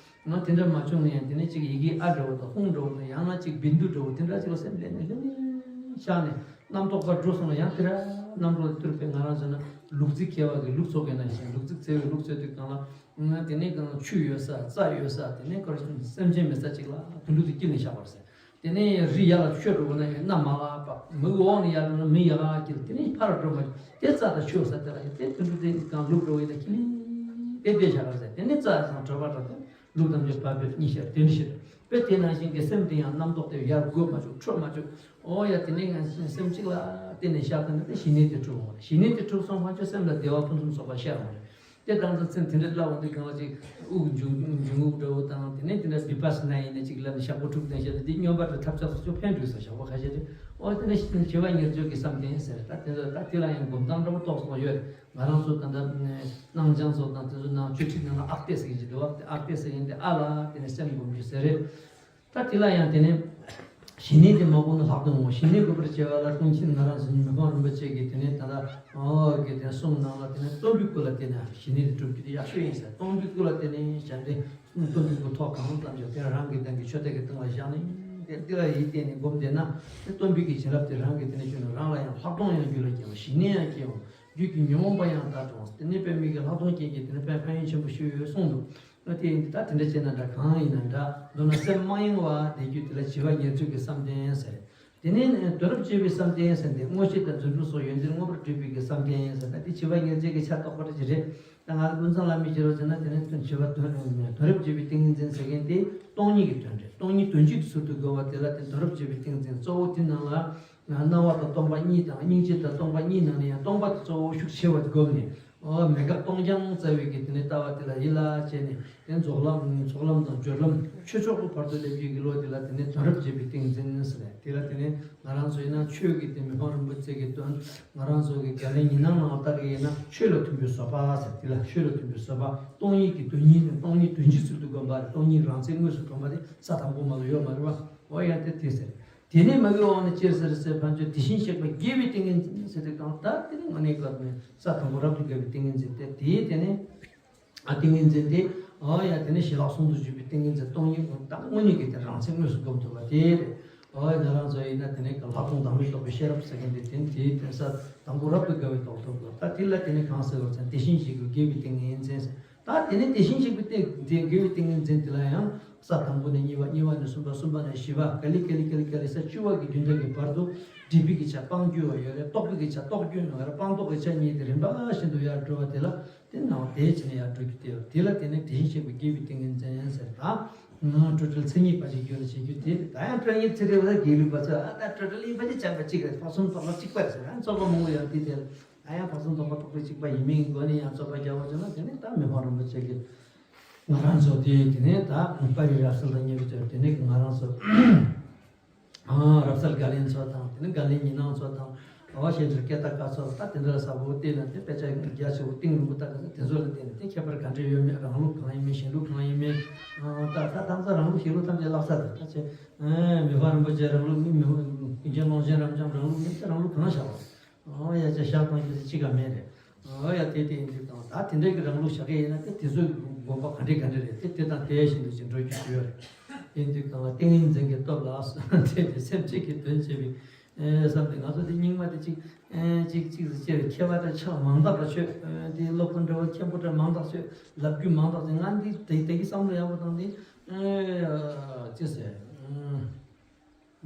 བ། ང་དེ་འདྲ་མ་བྱུང་ན་ཡང་དེ་ནས་ཅིག་ཡི་གེ་ཨ་འདྲ་བོ་དང་ཧཱུྃ་འདྲ་བོ་དང་ཡང་ན་ཅིག་བིནྡུ་འདྲ་བོ་དེ་འདྲ་ཅིག་ལ་སེམས་ལེན་ནས་ལྷོད་ནས་བཞག་ནས་རྣམ་རྟོག་པ་འགྲོ་སོང་ན་ཡང་དེ་འདྲ་རྣམ་རྟོག་ལ་ཐུར་པའི། ང་རང་ཚོ་ན་ལུག་རྫི་ཁྱེར་བ་གི་ལུག་འཚོ་མཁན་ནང་བཞིན་ལུག་རྫི་འཚོ་བའི་ལུག་འཚོ་དུས་གང་ལ། ང་དེ་ནས་གང་ཆུ་ཡོད་ས་རྩྭ་ཡོད་ས་དེ་ནས་ཁོ་རང་སེམས་ཅན་མེད་ས་ཅིག་ལ་དུད་འགྲོ་དེ་དཀྱིལ་ནས་བཞག་པར་ཟེར། དེ་ནས་རི་ཡར་ལ་ཤོར་འགྲོ་བ་ན་ཡང་གནམ་མར་ལ་བབས། མི་གི་འོག་ནས་ཡར་འགྲོ་ན་མི་ཡར་ལ་འཁྱིལ། དེ་ནས་ཕར་འགྲོ་མ་དེ་རྩྭ་དང་ཆུ་ཡོད་ས་དེ་ལ་ཡང་དེ་དུད་འགྲོ་དེ་གང་ལུག་འགྲོ་བ་ཡིན་ན་ཁྱི་ལི་དེ་བསྡད་བཞག་པར་ཟེར། དེ་ནས་རྩྭ་དང་གྲོད་པ་འགྲོ་དེ་ལུག་ཐམས་ཅད་བབས་པའི་གཉིད་ཤར་དེ་འདྲ་ཞིག་རེད། དཔེ་དེ་ནང་བཞིན་གྱི་སེམས་དེ་ཡང་རྣམ་རྟོག་དེ་ཡར་རྒོལ་མ་བཅུག་འཕྲོ་མ་བཅུག་འོ་ཡ་དེ་ནས་ང་སེམས་གཅིག་ལ་བརྟེན་ནས་བཞག་པ་ན་དེ་ཞི་གནས་དེ་གྲུབ་འོང་བ་རེད། ཞི་གནས་དེ་གྲུབ་སོང་ཙང་ཁྱོད་སེམས་ལ་བདེ་བ་ཕུན་སུམ་ཚོགས་པ་ཤར་འོང་བ་རེད། དེ་དང་ཚ་ཚན་དེ་འདྲ་ལབ་འོང་དུས་གང་ལ་ཅིག་དབུགས་འབྱུང་འབྱུང་རྔུབ་འདྲ་བོ་དང་དེ་ནས་དེ་འདྲ་བི་པ་སི་ན་ཡིན་ན་ཅིག་ལབ་ནས་ཞག་པོ་དྲུག་བདུན་བཞག་ན་དེ་སྨྱོན་པ་དང་ཐབས་ཆག་སོགས་ཕན་འགྲོ་ས་ཞག་པོ་ཁ་ཤས་རེད། འོ་དེ་ནས་བྱིས་པ་ཉེར་སྤྱོད་ཀྱི་བསམ་གཏན་ཟེར། ད་དེ་ཚོ་ད་དེ་ལ་ཡང་སྒོམ་སྟངས་འདྲ་བོ་ཏོག་ཙམ་ཡོད་རེད། ང་རང་ཚོ་ད་ལྟ་སྣང་བྱང་ཚོ་དང་དེ་ཚོ་ནང་བཅུ་ཁྲིད་ནང་ལ་ཨག་ཏེ་ཟེར་གྱི་ཅིག་འདུག་ཨག་ཏེ་ཨག་ཏེ་ཟེར་མཁན་དེ་ཨ་ལ་དེ་ནས་སེམས་སྒོམ་རྒྱུ་ཟེར་རེད། ད་དེ་ལ་ཡང་དེ་ནས་ཞི་གནས་དེ་མ་དགོས་ན་ལྷག་ཏུ་ངོ་། ཞི་གནས་དགོས་པར་བྱ་བ་ལ་ཀུན་མཁྱེན་ང་རང་ཚོ་མི་ཕམ་རིན་པོ་ཆེ་གིས་དེ་ནས་ད་ལྟ་ཨོ་གི་དེ་གསུང་ནང་ལ་དེ་ནས་སྟོན་པའི་སྐུ་ལ་བརྟེན་ནས་ཞི་གནས་དེ་སྒྲུབ་རྒྱུ་དེ་ཡག་ཤོས་ཡིན་ཟེར། སྟོན་པའི་སྐུ་ལ་བརྟེན་ནས་བྱས་ཏེ་སྟོན་པའི་སྐུ་ཐོག་གང་ཙམ་ཞིག་དེ་རང་གི་གདན་གྱི་མཆོད་རྟེན་གྱི་སྟེང་ལ་བཞག་ནས་དེ་འདི་ལ་ཡིད་བརྟན་ནས་སྒོམ་བསྡད་ན་དེ་སྟོན་པའི་གི་བྱིན་རླབས་དེ་རང་གི་དེ་ནས་བྱུང་ནས་རང་ལ་ཡང་ལྷག་མཐོང་ཡང་རྒྱུད་ལ་སྐྱེ་འོང་། ཞི་གནས་ཡང་སྐྱེ་འོང་། རྒྱུད་ཀྱི་ཉོན་མོངས་པ་ཡང་དག་འགྲོ་འོང་། དེ་ནས་དཔེ་མི་སྲིད་ལྷག་མཐོང་ཅན་གྱི་དེ་ནས་དཔེ་ཕན་ཡོན་ཆེན་པོ་ཞིག་ཡོད་གསུངས་འདུག་ཨ་དེ་ཡིན་དུས་ད་དེ་འདྲ་བྱས་ན་འདྲ་གང་ཡིན་ན་འདྲ། མདོར་ན་སེམས་མ་ཡེངས་པ་བསྡད་རྒྱུ་དེ་ལ་བྱིས་པ་ཉེར་སྤྱོད་ཀྱི་བསམ་གཏན་ཟེར། དེ་ནས་དོན་རབ་འབྱེད་པའི་བསམ་གཏན་ཟེར་ཏེ་མངོན་ཤེས་དང་རྫུ་འཕྲུལ་སོགས་ཡོན་ཏན་མངོན་པར་སྒྲུབ་པའི་གི་བསམ་གཏན་ཟེར་ན་དེ་བྱིས་པ་ཉེར་སྤྱོད་ཀྱི་ཆ་གཏོགས་པ་ཅིག་རེད། ད་ང་ཚོ་ཀུན་བཟང་བླ་མའི་ཕྱི་རོལ་ཟེར་ན་དེ་ནས་བྱིས་པ་དོན་དོན་རབ་འབྱེད་པའི་ཏིང་ངེ་འཛིན་ཟེར་མཁན་དེ་སྟོང་ཉིད་ཀྱི་དོན་རེད། སྟོང་ཉིད་དོན་གཅིག་ཏུ་ཟུར་དུ་བགོས་པ་དེ་ལ་དེ་དོན་རབ་འབྱེད་པའི་ཏིང་ངེ་འཛིན། གཙོ་བོ་དེ་ནང་ལ་སྣང་བ་དང་སྟོང་པ་གཉིས་དང་སྙིང་རྗེ་དང་སྟོང་པ་གཉིས་ནང་ནས་ཡང་སྟོང་པ་དེ་གཙོ་བོ་ཤུགས་ཆེ་བ་བསྒོམས་ནས། ཨོ་མེད་དགག་སྟོང་རྐྱང་རྩ་བའི་གི་དེ་ནས་ལྟ་བ་དེ་ལ་ཡིད་ལ་བྱས་ནས་དེ་ཚོགས་ལམ་ཚོགས་ལམ་དང་སྦྱོར་ལམ་ཆོས་མཆོག་ཏུ་བར་དུ་སླེབས་རྒྱུ་གི་བློ་དེ་ལ་དེ་ནས་དོན་རབ་འབྱེད་པའི་ཏིང་ངེ་འཛིན་ཟེར་ནས། དེ་ལ་དེ་ནས་ང་རང་ཚོ་ཡིན་ན་ཆོས་ཀྱི་དེ་མི་ཕམ་རིན་པོ་ཆེ་གི་དོན་ང་རང་ཚོ་གི་དགེ་ལྡན་ཉི་སྣང་ནང་ལྟར་གྱི་ཡིན་ན་ཆོས་ལ་མཐུན་པའི་བཟོད་པ་ཟེར། དེ་ལ་ཆོས་ལ་མཐུན་པའི་བཟོད་པ། སྟོང་ཉིད་ཀྱི་དོན་གཉིས་ནི་སྟོང་ཉིད་དོན་སྤྱི་ཚུལ་དུ་བསྒོམ་པ་རེད། སྟོང་ཉིད་རང་མཚན་དངོས་སུ་བསྒོམ་པ་དེ་ས་དང་པོ་མ་གཏོགས་ཡོད་མ་རེད་བ། འོ་ཡ་དེ་དེ་ཟེར། དེ་ནས་མ་གི་འོག་ནས་ཅི་ཟེར་ཟེར་ཕན་ཆོད་དེ་བཞིན་གཤེགས་པ་དགེ་བའི་ཏིང་ངེ་འཛིན་ཟེར་ཏེ་གང་ལྟར་དེ་ནི་དངོས་གནས་སྐབས་ནས་ས་དང་པོ་རབ་ཏུ་དགའ་བའི་ཏིང་ངེ་འཛིན་ཏེ། དེའི་དེ་ནས་ཨ་ཏིང་ངེ་འཛིན་ཏེ། ཨོ་ཡ་དེ་ནས་ཞི་ལྷག་ཟུང་དུ་འཇུག་པའི་ཏིང་ངེ་འཛིན་སྟོང་ཉིད་ཀུན་བཏང་དངོས་གནས་ཀྱི་དེ་རང་མཚན་དངོས་སུ་སྒོམ་ཐུབ་པ་དེ་རེད། ཨོ་ཡ་ང་རང་ཚོ་ཡིན་ན་དེ་ནས་ལྷག་མཐོང་བདག་མེད་རྟོགས་པའི་ཤེས་རབ་ཟེར་མཁན་དེ་དེ་དེའི་དེ་ས་དང་པོ་རབ་ཏུ་དགའ་བའི་རྟོགས་ཐུབ་དགོས། ད་དེ་ལ་དེ་ནས་གང་ཟེར་བ་ཚན་དེ་བཞིན་གཤེགས་པའི་དགེ་བའི་ཏིང་ངེ་འཛིན་ཟེར། ད་དེ་ནས་དེ་བཞིན་གཤེགས་པའི་ཏིང་དེ་དགེ་བའི་ཏིང་ངེ་འཛིན་དེ་ལ་ཡང་ས་དང་པོ་ནས་གཉིས་པ། གཉིས་པ་ནས་གསུམ་པ། གསུམ་པ་ནས་བཞི་པ། ག་ལེ་ག་ལེ་ག་ལེ་ག་ལེ་ས་བཅུ་པ་གི་རྒྱུན་ལྡན་གྱི་བར་དུ་སྒྲིབ་པའི་གི་ཆ་སྤང་རྒྱུ་ཡོད་རེད། རྟོག་པའི་གི་ཆ་རྟོགས་རྒྱུ་ཡོད་རེད། སྤང་རྟོགས་ཀྱི་ཆ་གཉིས་དེ་རིམ་པ་བཞིན་དུ་ཡར་འགྲོ་བ་དེ་ལ་དེ་ནང་དེའི་ཆ་ནས་ཡར་འགྲོ་རྒྱུ་དེ་ཡོད། དེ་ལ་དེ་ནས་དེ་བཞིན་གཤེགས་པའི་དགེ་བའི་ཏིང་ངེ་འཛིན་ཟེར། ད་ང་སྤྲོས་བྲལ་མཚན་ཉིད་པ་ཞིག་རྒྱུད་ལ་བྱེད་རྒྱུ་དེ་རེད། ད་ཡང་སྤྲོས་ཉིད་ཚེ་རིང་བ་དགེ་ལུགས་པ་ཚོས་ཨ་ད་སྤྲོས་བྲལ་ཡིན་པ་ཅི་ཆགས་པ་གཅིག་རེད། ཕ་གསུམ་རྟོགས་པ་གཅིག་པ་རེད་ཟེར། ཨ་རྩོད་པ་མང་པོ་ཡོད་དེ་དེ་ལ། ད་ཡང་ཕ་གསུམ་རྟོགས་པ་རྟོགས་པའི་གཅིག་པ་ཡིན་མིན་གྱི་སྒོ་ནས་ཡང་རྩོད་པ་རྒྱག་པ་བྱུང་ན་དེ་ནི་ད་མི་ཕམ་རིན་པོ་ཆེ་གིས་ང་རང་ཚོ་དེ་དེ་ནས་ད་པར་རིས་རབ་གསལ་དང་མཉམ་པའི་དེ་ནས་ང་རང་ཚོ་ཨ་རབ་གསལ་དགའ་ལྡན་ཚོ་དང་དེ་ནས་དགའ་ལྡན་ཉི་སྣང་ཚོ་དང་ཨ་བ་ཤེས་འདྲ་སྐད་བརྡ་དཀར་ཚོ་ད་དེ་འདྲ་ལ་ཟབ་པོ་བལྟས་ན་དེ་དཔེ་ཆ་རྒྱ་ཆེ་བོ་གཏིང་རིང་པོ་ལྟ་ག་ཚོད་དེ་ཚོ་ལ་བལྟས་ན་དེ་ཁྱད་པར་ག་འདྲ་ཡོད་མེད། རང་ལུགས་གང་ཡིན་མིན་གཞན་ལུགས་གང་ཡིན་མིན། ད་ད་ད་ཚོ་རང་ལུགས་གཞན་ལུགས་ཐམས་ཅད་བརླག་ཚར་དེ་ད་ཆེ་མི་ཕམ་རིན་པོ་ཆེ་རང་ལུགས་མིན། མི་ཕམ་ཀུན་མཁྱེན་ཀློང་ཆེན་རབ་འབྱམས་རང་ལུགས་མིན། དེ་རང་ལུགས་གང་བཞག་པ། ཨོ་ཡ་ཅེ་ཤག་གཏོང་རྒྱུ་དེ་གཅིག་ག་མེད་རེད། ཨོ་ཡ་དེ་དེ་ཡིན་དུས་གང་ད་དེ་འདྲའི་གི་རང་ལུགས་བཞག་གི་ཡིན་ན་དེ་དེ་ཚོའི་དགོངས་པ་ག་འདྲ་ག་འདྲ་རེད། དེ་དེ་དང་དེ་བཞིན་དུ་ཅིག་འགྲོ་རྒྱུ་ཞུ་ཡ་རེད། ཡིན་དུས་གང་ལ་ཏིང་ངེ་འཛིན་གྱི་སྟོབས་ལ་དེ་དེ་སེམས་གཅིག་གི་དོན་བྱེད་པའི་ ཨེ་བསམ་སྟེ། ང་ཚོ་དེ་རྙིང་མ་དེ་གཅིག་ཨེ་གཅིག་གཅིག་ཟེར་ཅེར་མཁས་པ་འདྲ་ཆགས་མང་དག་ལ་ཆོས། ཨེ་དེ་སློབ་དཔོན་འདྲ་བོ་མཁན་པོ་འདྲ་མང་དག་ཆོས་ལབ་རྒྱུ་མང་དག་ཅིག་ང་འདི་དེ་དེ་གི་བསམ་བློ་ཡག་པོ་བཏང་སྟེ། ཨེ་ཅི་ཟེར། ཨེ་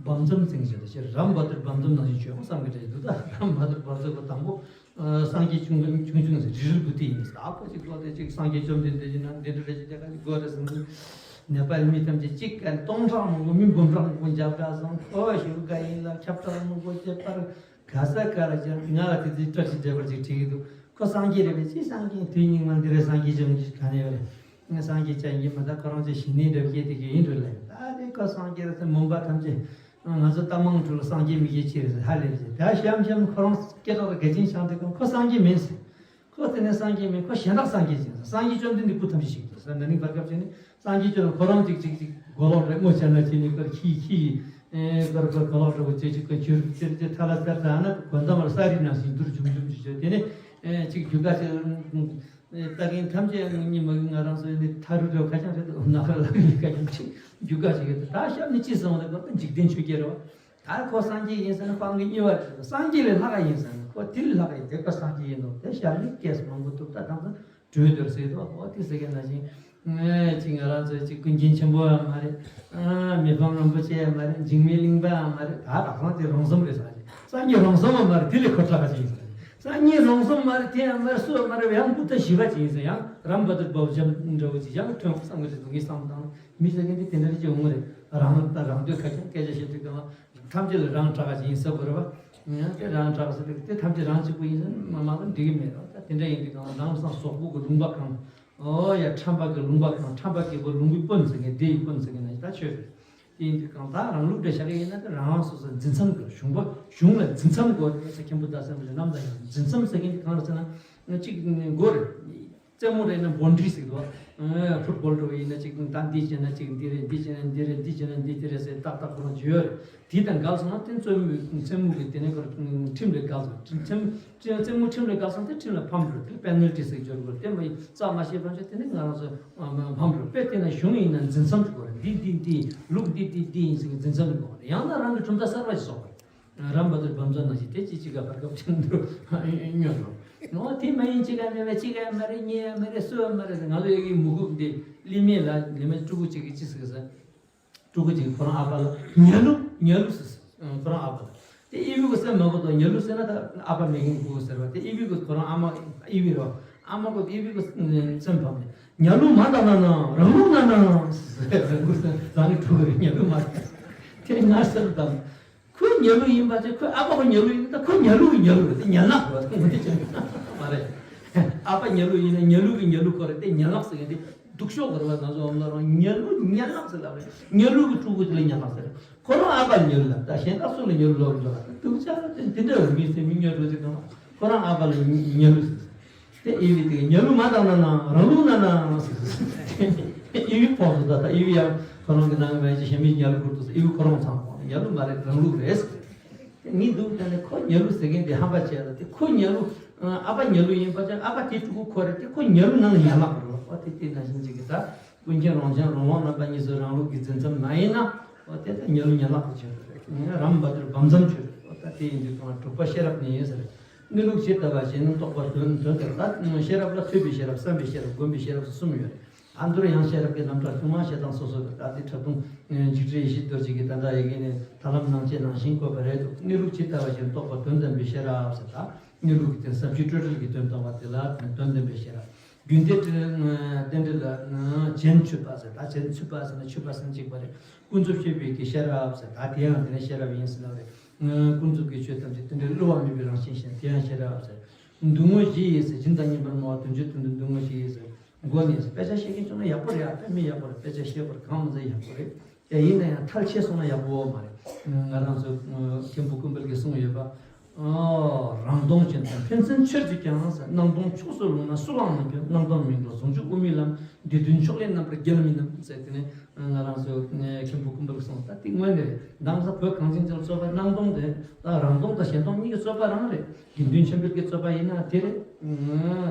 བམ་ཙམ་ཚིག་བཞིན་དུ་ཕྱིར་རམ་བ་དུར་བམ་ཙམ་ནང་བཞིན་བྱོས་ཨང་བསམ་གི་འདྲ་ཞིག་འདུག་ད་རམ་བ་དུར་བམ་ཙམ་གི་དང་པོ། ཨ་སངས་རྒྱས་ཆུང་ཆུང་ཆུང་ཟེར་རིལ་བུ་དེ་ཡིན། ད་ཁོ་ཅིག་ལོ་དེ་ཅིག་སངས་རྒྱས་བཅོམ་ལྡན་འདས་ཀྱི་ནང་འདི་འདྲ་རེ་ཅིག་དེ་ག་ཅིག་དགོས་རེད་ཟེར་ནས། ནེ་པ་ལི་མི་ཐམས་ཅད་གཅིག་ག་སྟོང་ཕྲག་མང་པོ་མི་འབུམ་ཕྲག་མང་པོ་འཇབ་ག་སོང་། ཁོ་ཞུ་ག་ཡིན་ལ་ཁྱབ་བསྒྲགས་མང་པོ་བྱེད་པར་ག་ས་ག་ལ་ཅིག་ང་ལ་དེ་དུས་བཀྲ་ཤིས་བདེ་ལེགས་ཅིག་བྲིས་ཀྱི་འདུག་ཁོ་སངས་རྒྱས་རེད་པས། ཅི་སངས་རྒྱས་དུས་སྙིགས་མ་འདི་རེད། སངས་རྒྱས་ཅང་གི་ག་ནས་ཡོད་རེད། ང་སངས་རྒྱས་ཅང་ཡིན་མ་ད་ཁོ་རང་ཚོའི་ཞི་གནས་འདྲ་བསྐྱེད་དེ་གི་ཡིན་འགྲོ་ལ། ད་དེ་ཁོ་སངས་རྒྱས་རེད་ཟེར་མུན་པ་ཐམས་ཅད། ང་ཚོ་རྟ་མང་ཁྲོད་ལ་སངས་རྒྱས་མི་རྒྱས་ཕྱིར་ཟེར་ཧ་ལས་ཟེར། ད་གཤམ་གཤམ་ཁོ་རང་སྐད་གྲགས་ལ་ག་ཅིན་ཤང་དེ་ཁོ་སངས་རྒྱས་མིན་ཟེར། ཁོ་དེ་ནས་སངས་རྒྱས་མིན། ཁོ་གཞན་དག་སངས་རྒྱས་ཅིག་ཡིན་ཟེར། སངས་རྒྱས་བཅོམ་ལྡན་འདས་སྐུ་ཐམས་ཅད་ཞིག་འདུག་ཟེར། ན་ནིང་བར་སྐབས་ཅིག་ནས་སངས་རྒྱས་བཅོམ་ཁོ་རང་ཅིག་ཅིག་ཅིག་གོ་ལོག་རེ་སྔོ་ཆ་ན་ཅི་ནི་ཁོར་ཁྱི་ཁྱི་ཨེ་ཁོར་ཁོར་གོ་ལོག་རེ་བོ་ཅེ་ཅིག་ཁོ་ཁྱོད་ཅེར་ཅེར་ཐ་ལ་སར་ད་ན་གོན་ཐང་མར་ས་རི་ནང་བཞིན་འདུར་ཇུམ་ཇུམ་ཅིག་བྱོས། དེ་ནས་ཨེ་ཅིག་རྒྱུ་ག་ཅིག་ཨེ་ལྟ་མཁན་ཐམས་ཅད་ངོ་གཉིས་མ་གི་ང་རང་ཚོ་ནི་ཐ་རུ་རེ་བོ་ཁ་ཆང་རེད་འདུག་ན་ཁར་ལ་གི་ཁ་ཆང་ཅིག་རྒྱུ་ག་ཅིག་ཡོད། ད་གཤམ་ནས་ཅི་སོང་བ་ལ་གོ་འཇིག་རྟེན་ཆོས་བརྒྱད་རེད་བ། ད་ཁོ་སངས་རྒྱས་ཡིན་ཟེར་ན་ཁོ་ཨང་ཀི་གཉིས་པ་རེད། སངས་རྒྱས་ལས་ལྷག་ག་ཡིན་ཟེར་ན་ཁོ་དེ་ལས་ལྷག་ག་ཡིན། དེ་ཁོ་སངས་རྒྱས་ཡིན་ནོ་དེ་ཤར་ནི་སྐད་སུ་མང་པོ་འདུག་ད་དང་ཙང་གྲོས་བསྡུར་ཟེར་དོ། ཨོ་དེ་ཟེར་མཁན་ནང་བཞིན་ངས་ཅིག་ང་རང་ཚོའི་ཅིག་ཀུན་མཁྱེན་ཆེན་པོ་ཡང་མ་རེད། ཨ་མི་ཕམ་རིན་པོ་ཆེ་ཡང་མ་རེད། འཇིགས་མེད་གླིང་པ་ཡང་མ་རེད། ད་དག་སང་དེ་རོང་ཟོམ་རེད་ཟེར་གྱི། སངས་རྒྱས་རོང་ཟོམ་ཡང་མ་རེད། དེ་ལས་ཁོ་དྲག་ག་ཅིག་ཡིན་ཟེར། སངས་རྒྱས་རོང་ཟོམ་མ་རེད། དེ་ཡང་མ་རེད། སུ་ཡང་མ་རེད། ཡང་བུ་ད་ཞི་བ་ཅིག་ཡིན་ཟེར། ཡང་རམ་བ་དུར་བབ་འཇམ་འདྲ་བོ་ཅིག་ཡང་ཐོན་བསམ་གི་ཅིག་འདུག་ངས་བསམ་བཏང་། མི་ཟེར་མཁན་དེ་དེ་འདྲ་ཅིག་ཡོང་གི་རེད། རང་ད་རང་འདོད་ཁ་ཅང་སྐད་ཆ་བཤད་དུས་གང་ལ། ཐམས་ཅད་ལ་རང་དྲག་ཅིག་ཡིན་ཟེར་དགོས་རེད་བ། ཡང་དེ་རང་དྲག་ཟེར་དུས་དེ་ཐམས་ཅད་རང་གཅིག་པུ་ཡིན་ཟེར་ན་མ་མ་གཏོགས་འགྲིག་གི་མེད་རེད་བ། ད་དེ་འདྲ་ཡིན་དུས་གང་ལ་ནང་སང་སོག་པོ་གི་ལུང་པ་གང་། ཨོ་ཡ་ཁྲམ་པ་གི་ལུང་པ་གང་། ཁྲམ་པ་གི་བུ་ལུང་པའི་དཔོན་ཟེར་མཁན་སྡེ་ཡི་དཔོན་ཟེར་མཁན་ན་ད་ཆོས་རེད། དེ་ཡིན་དུས་གང་ལྟར་རང་ལུགས་འདྲ་བཞག་གི་ཡིན་ན་དེ་རང་རང་སོ་སོ་འཛིན་མཚམས་དགོས། གཞུང་པ་གཞུང་ལ་འཛིན་མཚམས་དགོས་རེད་ཟེར། མཁན་པོ་ད་སེམས་ལ་ནམ་ད་ཡང་འཛིན་མཚམས་ཟེར་མཁན་དེ་གང་རེད་ཟེར་ན་གཅིག་དགོས་རེད། རྩེད་མོ་རེད་ན་བོན་ཌི་ཟེར་གི་འདུག་ཨ་ཕུཊ་བོལ་འདྲ་བོ་ཡིན་ན་གཅིག་ད་འདི་བྱས་ན་གཅིག་འདི་རེད། འདི་བྱས་ན་འདི་རེད། འདི་བྱས་ན་འདི་དེ་རེད་ཟེར་ཏག་ཏག་ཁོ་རང་བརྗོད་ཡོད་རེད། དེ་དང་འགལ་སོང་ན་དེ་རྩེད་མོ་རྩེད་མོ་གི་དེ་ནས་ཁོ་ཁྲིམས་ལས་འགལ་སོང་། ཁྲིམས་རྩེད་མོ་ཁྲིམས་ལས་འགལ་སོང་དེ་ཁྲིམས་ལ་ཕམ་འགྲོ། དེ་པེ་ནལ་ཊི་ཟེར་གི་འབྱོར་དགོས་རེད། དེ་མ་ཡིན་རྩ་མ་ཤེས་པ་ཚོ་དེ་ནས་ང་རང་ཚོ་ཕམ་འགྲོ། དཔེ་དེ་ན་གཞུང་ཡིན་ན་འཛིན་མཚམས་དགོས་རེད། འདི་འདི་འདི་ལུགས་འདི་འདི་འདི་ཡིན་ཟེར་གི་འཛིན་མཚམས་དགོས་རེད། ཡང་ན་རང་གི་གྲུབ་མཐའ་གསར་པ་ཞིག་བཟོ་དགོས་རེད། རམ་པ་ཚོའི་བམ་ཚོ་ནང་བཞིན་དེ་ཅི་ཅི་ག་བར་སྐབས་ཆེན་དུ་སྙོན་རོ། ནོ་དེ་མ་ཡིན་ཅི་ག་མེད་པ་ཅི་ག་མ་རེད། གཉིས་ཡ་མ་རེད། སུ་ཡ་མ་རེད། ང་ཚོ་ཡ་གི་མུ་གུ་འདི་ལི་མེ་ལ་ལི་མེ་ཕྲུ་གུ་ཅིག་གིས་ཅི་ཟེར་གི་ཟེར། ཕྲུ་གུ་ཅིག་ཁོ་རང་ཨ་ཕ་ལ་ཉལ་ལུ་ཉལ་ལུ་ཟེར། ཁོ་རང་ཨ་ཕ་ལ་དེ་ཨི་བི་གི་སེམས་མ་གོ་དོ། ཉལ་ལུ་ཟེར་ན་ད་ཨ་ཕ་མེད་མཁན་གོ་ཟེར་བ་དེ་ཨི་བི་གི་ཁོ་རང་ཨ་མ་ཨི་བི་རོ། ཨ་མ་གོ་ཨི་བི་གི་སེམས་ཕམ་ནས་ཉལ་ལུ་མ་བཏང་ན་ན་རང་ལུགས་ན་ན་ཟེར། རང་གི་ཕྲུ་གུ་རེད། ཉལ་ལུ་མ་བཏང་། དེ་ང་སེམས་དང་། ཁོས་ཉལ་ལུགས་ཡིན་པ་ཅིག་ཁོའི་ཨ་ཕ་ཁོ་ཉལ་ལུགས་ཡིན་ད་ཁོ་ཉལ་ལུགས་ཉལ་ལུགས་རེད། དེ་ཉལ་ལག་རེད། དེ་ངོ་དེ་ཅན་མ་རེད། ཨ་ཕ་ཉལ་ལུགས་ཡིན་ན་ཉལ་ལུགས་ཀྱི་ཉལ་ལུགས་ཁོ་རེད། དེ་ཉལ་ལག་ཟེར་མཁན་དེ་སྡུག་ཤོས་ག་རེ་བ། ང་ཚོ་འོ་ན་རང་ཉལ་ལུགས་ཉལ་ལག་ཟེར་ལབ་རེད། ཉལ་ལུགས་ཀྱི་ཕྲུ་གུ་དེ་ལ་ཉལ་ལག་ཟེར། ཁོ་རང་ཨ་ཕ་ལ་ཉལ་ལུགས་ལབ། ད་གཞན་དག་སུ་ལ་ཉལ་ལུགས་ལབ་འདུག་ལ། སྡུག་ཅག་དེ་དེ་འདྲ་བའི་མི་ཚེ་མི་ཉལ་འགྲོ་དེ་གང་ལ་ཁོ་རང་ཨ་ཕ་ལ་ཉལ་ལུགས་ཟེར། དེ་ཨི་བི་དེ་ཉལ་ལུགས་མ་བཏང་ན་ན་རང་ལུགས་ན་ན་ཟེར། ཨི་བི་ཕོག་སོང་། ད་ད་ཨི་བི་ཡང་ཁོ་རང་གི་ནང་མེད་ཅི་ཞེ་མི་ཉལ་ལུགས་ཁུར་འདུག་ཟེར། ཨི་བི་ཁོ་རང་ཚང་ཁོང་ཉལ་ལུགས་མ་རེད། རང་ལུགས་རེད་ཟེར། དེ་མི་འདུག་ད་ནི་ཁོ་ཉལ་ལུགས་ཟེར་མཁན་དེ་ཧམ་པ་བྱས་ལ། དེ་ཁོ་ཉལ་ལུགས་ཨ་ཕ་ཉལ་ལུགས་ཡིན་པ་ཅག་ཨ་ཕ་དེ་ཕྲུ་གུ་ཁོ་རེད། དེ་ཁོ་ཉལ་ལུགས་ནང་ལ་ཉལ་ལག་རེད། ཨོ་དེ་དེ་ནང་བཞིན་ཅིག་གི་ད་ཀུན་མཁྱེན་རང་བྱུང་རང་དབང་རྣམ་པ་གཉིས་སུ་རང་ལུགས་ཀྱི་འཛིན་མཚམས་མ་ཡིན་ན། ཨོ་དེ་ད་ཉལ་ལུགས་ཉལ་ལག་གི་ཆོས་རེད། རམ་བ་དུར་བམ་ཙམ་ཆོས་རེད། ཨོ་ད་དེ་ཡིན་དུས་གང་དྲུག་པ་ཤེས་རབ་ནི་ཡིན་ཟེར། གནས་ལུགས་ཇི་ལྟ་བ་བཞིན་རྟོགས་པ་དོན་དོན་དེ་ལ་ཤེས་རབ་ལ་ཐོས་པའི་ཤེས་རབ་བསམ་པའི་ཤེས་རབ་སྒོམ་པའི་ཤེས་རབ་སོགས་གསུམ་ཡོད་རེད། ཨ་མདོར་ཡང་ཤེས་རབ་ཀྱི་རྣམ་གྲངས་ཆུང་ངུ་བཤད་སྟངས་སོ་སོ་རེད། ད་དེ་ཁྲག་འཐུང་འཇིགས་བྲལ་ཡེ་ཤེས་རྡོ་རྗེ་གི་ད་ལྟ་ཡི་གེ་ནས་ཐར་ལམ་ནང་བཅད་ནང་བཞིན་བཀོད་པ་རེད་འདུག་གནས་ལུགས་ཇི་ལྟ་བ་བཞིན་རྟོགས་པ་དོན་དམ་པའི་ཤེས་རབ་ཟེར། ད་གནས་ལུགས་ཀྱི་དོན་ཟབ་ཆོས་སྤྲོས་བྲལ་གྱི་དོན་སྟོན་པ་དེ་ལ་དོན་དམ་པའི་ཤེས་རབ། རྒྱུན་གཏན་རྟེན་འབྲེལ་ལ་རྒྱན་ཆུད་པ་ཟེར། ད་རྒྱན་ཆུད་པ་ཟེར་ན་ཆུད་པ་ཟེར་ན་གཅིག་པ་རེད། ཀུན་རྫོབ་ཤེས་པའི་གི་ཤེས་རབ་ཟེར། ད་དེ་ཡང་དེ་ནས་ཤེས་རབ་ཡིན་ཟེར་ལབ་རེད། ཀུན་རྫོབ་ཀྱི་ཆོས་ཐམས་ཅད་རྟེན་འབྲེལ་བསླུ་བ་མེད་པའི་རང་བཞིན་ཤེས་ན་དེ་ཡང་ཤེས་རབ་ཟེར། སྡུག་བསྔལ་བཞི་ཡི་ཟེར། སྦྱིན་དང་ཉོན་པར་སྨྲ་བ་དོན་གཅོད་དོན་དུ་སྡུག་བསྔལ་བཞི་ཡི་ཟེར། མགོ་ནས་ཟེར། དཔེ་ཆ་ཤེས་མཁན་བྱུང་ན་ཡག་པོ་རེད། ཨ་དཔེ་མི་ཡག་པོ་རེད། དཔེ་ཆ་ཤེས་དགོས་རེད། གང་མང་ཟེར་ཡག་པོ་རེད། དེ་ཡིན་ན་ཡང་ཐལ་ཆད་སོང་ན་ཡག་པོ་མ་རེད། ང་རང་ཚོ་མཁན་པོ་ཀུན་དཔལ་གྱིས་གསུངས་ཡོད་པ། རང་སྟོང་ཅན་དང་ཕན་ཚུན་ཆོས་ཀྱིས་ཀྱང་ཟེར། སྣང་སྟོང་ཕྱོགས་སུ་ལྷུང་ན་སུ་ལའང་མི་ཕན། སྣང་སྟོང་མིན་འགྲོ་ཟུང་འཇུག་དབུ་མའི་ལམ། འདི་དོན་ཕྱོགས་ལས་རྣམ་པར་རྒྱལ་མིན་ནམ་ཟེར། དེ་ནས་ ང་རང་ཚོ་མཁན་པོ་ཀུན་པོ་གིས་གསུངས། ད་དེ་དངོས་གནས་རེད། ད་ང་ཚོ་བོད་གངས་ཅན་ལྗོངས་ལ་རྩོད་པ་སྣང་སྟོང་དེ་ད་རང་སྟོང་དང་གཞན་སྟོང་གཉིས་ཀྱི་རྩོད་པ་རང་རེད། དགེ་འདུན་ཆོས་འཕེལ་གྱི་རྩོད་པ་ཡིན་ན་དེ་རེད།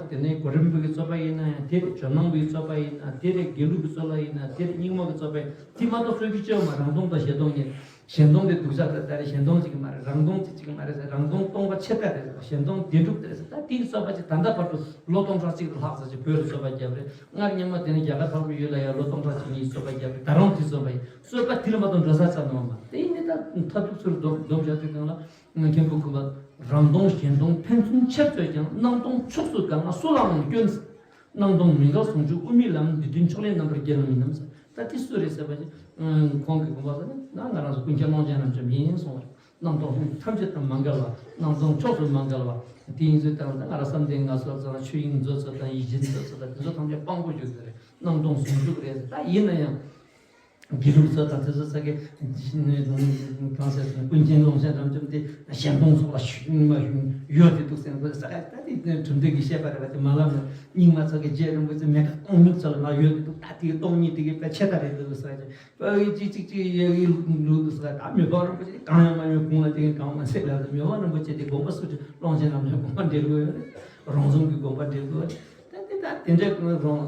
དེ་ནས་གོ་རིམ་པ་གི་རྩོད་པ་ཡིན་ན་ཡང་དེ་རེད། ཇོ་ནང་པའི་རྩོད་པ་ཡིན་ན་དེ་རེད། དགེ་ལུགས་ཀྱི་རྩོད་པ་ཡིན་ན་དེ་རེད། རྙིང་མ་གི་རྩོད་པ་ཡིན། དེ་མ་གཏོགས་རྩོད་རྒྱུ་ཅི་ཡོད་མ་རེད། རང་སྟོང་དང་གཞན་སྟོང་གཉིས། གཞན་སྟོང་དེ་སྡུག་ཅག་ད་ལྟ་རེད། གཞན་སྟོང་ཅིག་མ་རེད། རང་སྟོང་ཅིག་ཅིག་མ་རེད་ཟེར། རང་སྟོང་སྟོང་པ་ཆེ་ད་རེད་ཟེར། གཞན་སྟོང་བདེན་གྲུབ་ད་རེད་ཟེར། ད་དེའི་རྩོད་པ་ཅིག་ད་ལྟ་བར་དུ་ལོ་སྟོང་ཕྲག་གཅིག་ལྷག་ཙམ་ཅིག་བོད་ལ་རྩོད་པ་བརྒྱབ་རེད། སྔར་སྔོན་མ་དེ་ནས་རྒྱ་གར་འཕགས་པའི་ཡུལ་ལ་ཡང་ལོ་སྟོང་ཕྲག་གཅིག་གཉིས་རྩོད་པ་བརྒྱབ་རེད། ད་རུང་དེ་རྩོད་པ་ཡིན། རྩོད་པ་དེ་ལ་མ་གཏོགས་འགྲོ་ས་ཙམ་ཡོད་མ་རེད། དེ་ཡིན་ནའི་ད་མཐར་ཐུག་ཚུར་སྡོམ་སྡོམ་བཞག་དུས་སྒང་ལ། མཁན་པོ་ཀུན་པ། རང་སྟོང་གཞན་སྟོང་ཕན་ཚུན་ཆེར་རྩོད་ཀྱང་། སྣང་སྟོང་ཕྱོགས་སུ་དགའ་ན་སུ་ལའང་སྐྱོན། སྣང་སྟོང་མི་འགལ་ཟུང་འཇུག་དབུ་མའི་ལམ། འདི་དོན་ཕྱོགས་ལས་རྣམ་པར་རྒྱལ་བ་མིན་ནམ་ཟེར། ད་དེ་སུ་རེད་ཟེར་བ་ཞིག་ཁོང་གི་དགོངས་པ་ཟེར་ན་ང་རང་ཚོ་ཀུན་མཁྱེན་ཀློང་ཆེན་རབ་འབྱམས་ཡིན་གསུངས་པ་རེད། སྣང་སྟོང་ཐམས་ཅད་དང་མ་འགལ་བ། སྣང་སྟོང་ཕྱོགས་སུ་མ་འགལ་བ། དེ་ཡིན་ཚུལ་དང་ད་ང་རང་བསམ་གཏན་ངལ་གསོ་ཚོ་དང་ཆོས་དབྱིངས་མཛོད་ཚོ་དང་ཡིད་བཞིན་མཛོད་ཚོ་དང་དེ་ཚོ་ཐམས་ཅད་དཔང་པོ་བརྒྱུད་ཀྱི་རེད། སྣང་སྟོང་ཟུང་འཇུག་རེད་ཟེར། ད་ཡིན་ན་ཡང་། དགེ་ལུགས་ཚོ་དང་དེ་ཚོ་ས་གི་གང་ཟེར་ན་ཀུན་མཁྱེན་ཀློང་ཆེན་རབ་འབྱམས་དེ་གཞན་སྟོང་སོགས་ལ་ཤུགས་མ་ཡོད་དེ་འདུག་ཟེར་ན་ས་ག་ད་དེ་གྲུབ་མཐའ་གི་བཤད་པ་རེད་པ། དེ་མ་ལབ་ན་རྙིང་མ་ཚོ་གི་རྗེ་རིན་པོ་ཆེ་མེད་ཀ་སྟོང་ཉིད་ཚོ་ལ་མ་ཡོད་དེ་འདུག་ད་དེ་གི་སྟོང་ཉིད་དེ་གི་དཔེ་ཆེ་ད་རེད་འདུག་ས་གི་པ་གི་ཅིག་ཅིག་ཅིག་ཡ་གི་ལུགས་འདུག་ས་ག་ད་མི་ཕམ་རིན་པོ་ཆེ་གང་ཡང་མ་ཡོད། གོང་ལ་དེ་གི་གང་མ་ཟེར་ལབ། མི་ཕམ་རིན་པོ་ཆེ་དེ་དགོངས་པ་སུ་ཁྲིད། ཀློང་ཆེན་རབ་འབྱམས་དགོངས་པ་འགྲེལ་དགོས་ཡོད་རེད། རོང་ཟོམ་གྱི་དགོངས་པ་འགྲེལ་དགོས་རེད། ད་དེ་ད་དེ་འདྲའི་ཀུན་རོང་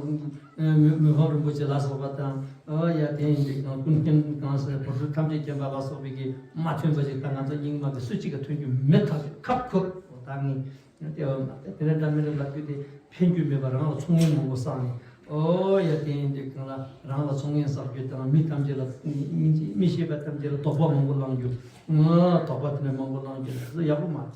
མི་མི་ཕམ་རིན་པོ་ཆེ་ལ་སོགས་པ་དང་། ཨོ་ཡ་དེ་ཡིན་དུས་ཀྱང་ཀུན་མཁྱེན་གང་ཟེར་བོད་ཕྲུག་ཐམས་ཅད་མཁྱེན་པ་ལ་སོགས་པའི་གི་མ་ཐོན་པ་ཞིག་ད་ང་ཚོ་རྙིང་མ་གི་སུ་གཅིག་ག་ཐོན་རྒྱུ་མེད་ཐག་ཆོད། ཁབ་ཁུར་ད་ངས་དེ་བ་མ་དེ་དེ་འདྲ་འདྲ་མི་འདྲ་ལབ་རྒྱུ་དེ་ཕན་རྒྱུ་མེད་པ། རང་ལ་ཚོང་ངན་མང་པོ་བསགས་ནས། ཨོ་ཡ་དེ་ཡིན་དུས་ཀྱང་ལ་རང་ལ་ཚོང་ངན་བསགས་རྒྱུ་དང་མི་ཐམས་ཅད་ལ་མི་ཤེས་པ་ཐམས་ཅད་ལ་དོགས་པ་མང་པོ་བསླང་རྒྱུ། དོགས་པ་དེ་འདྲ་མང་པོ་བསླང་རྒྱུ་དེ་ཚོ་ཡག་པོ་མ་རེད།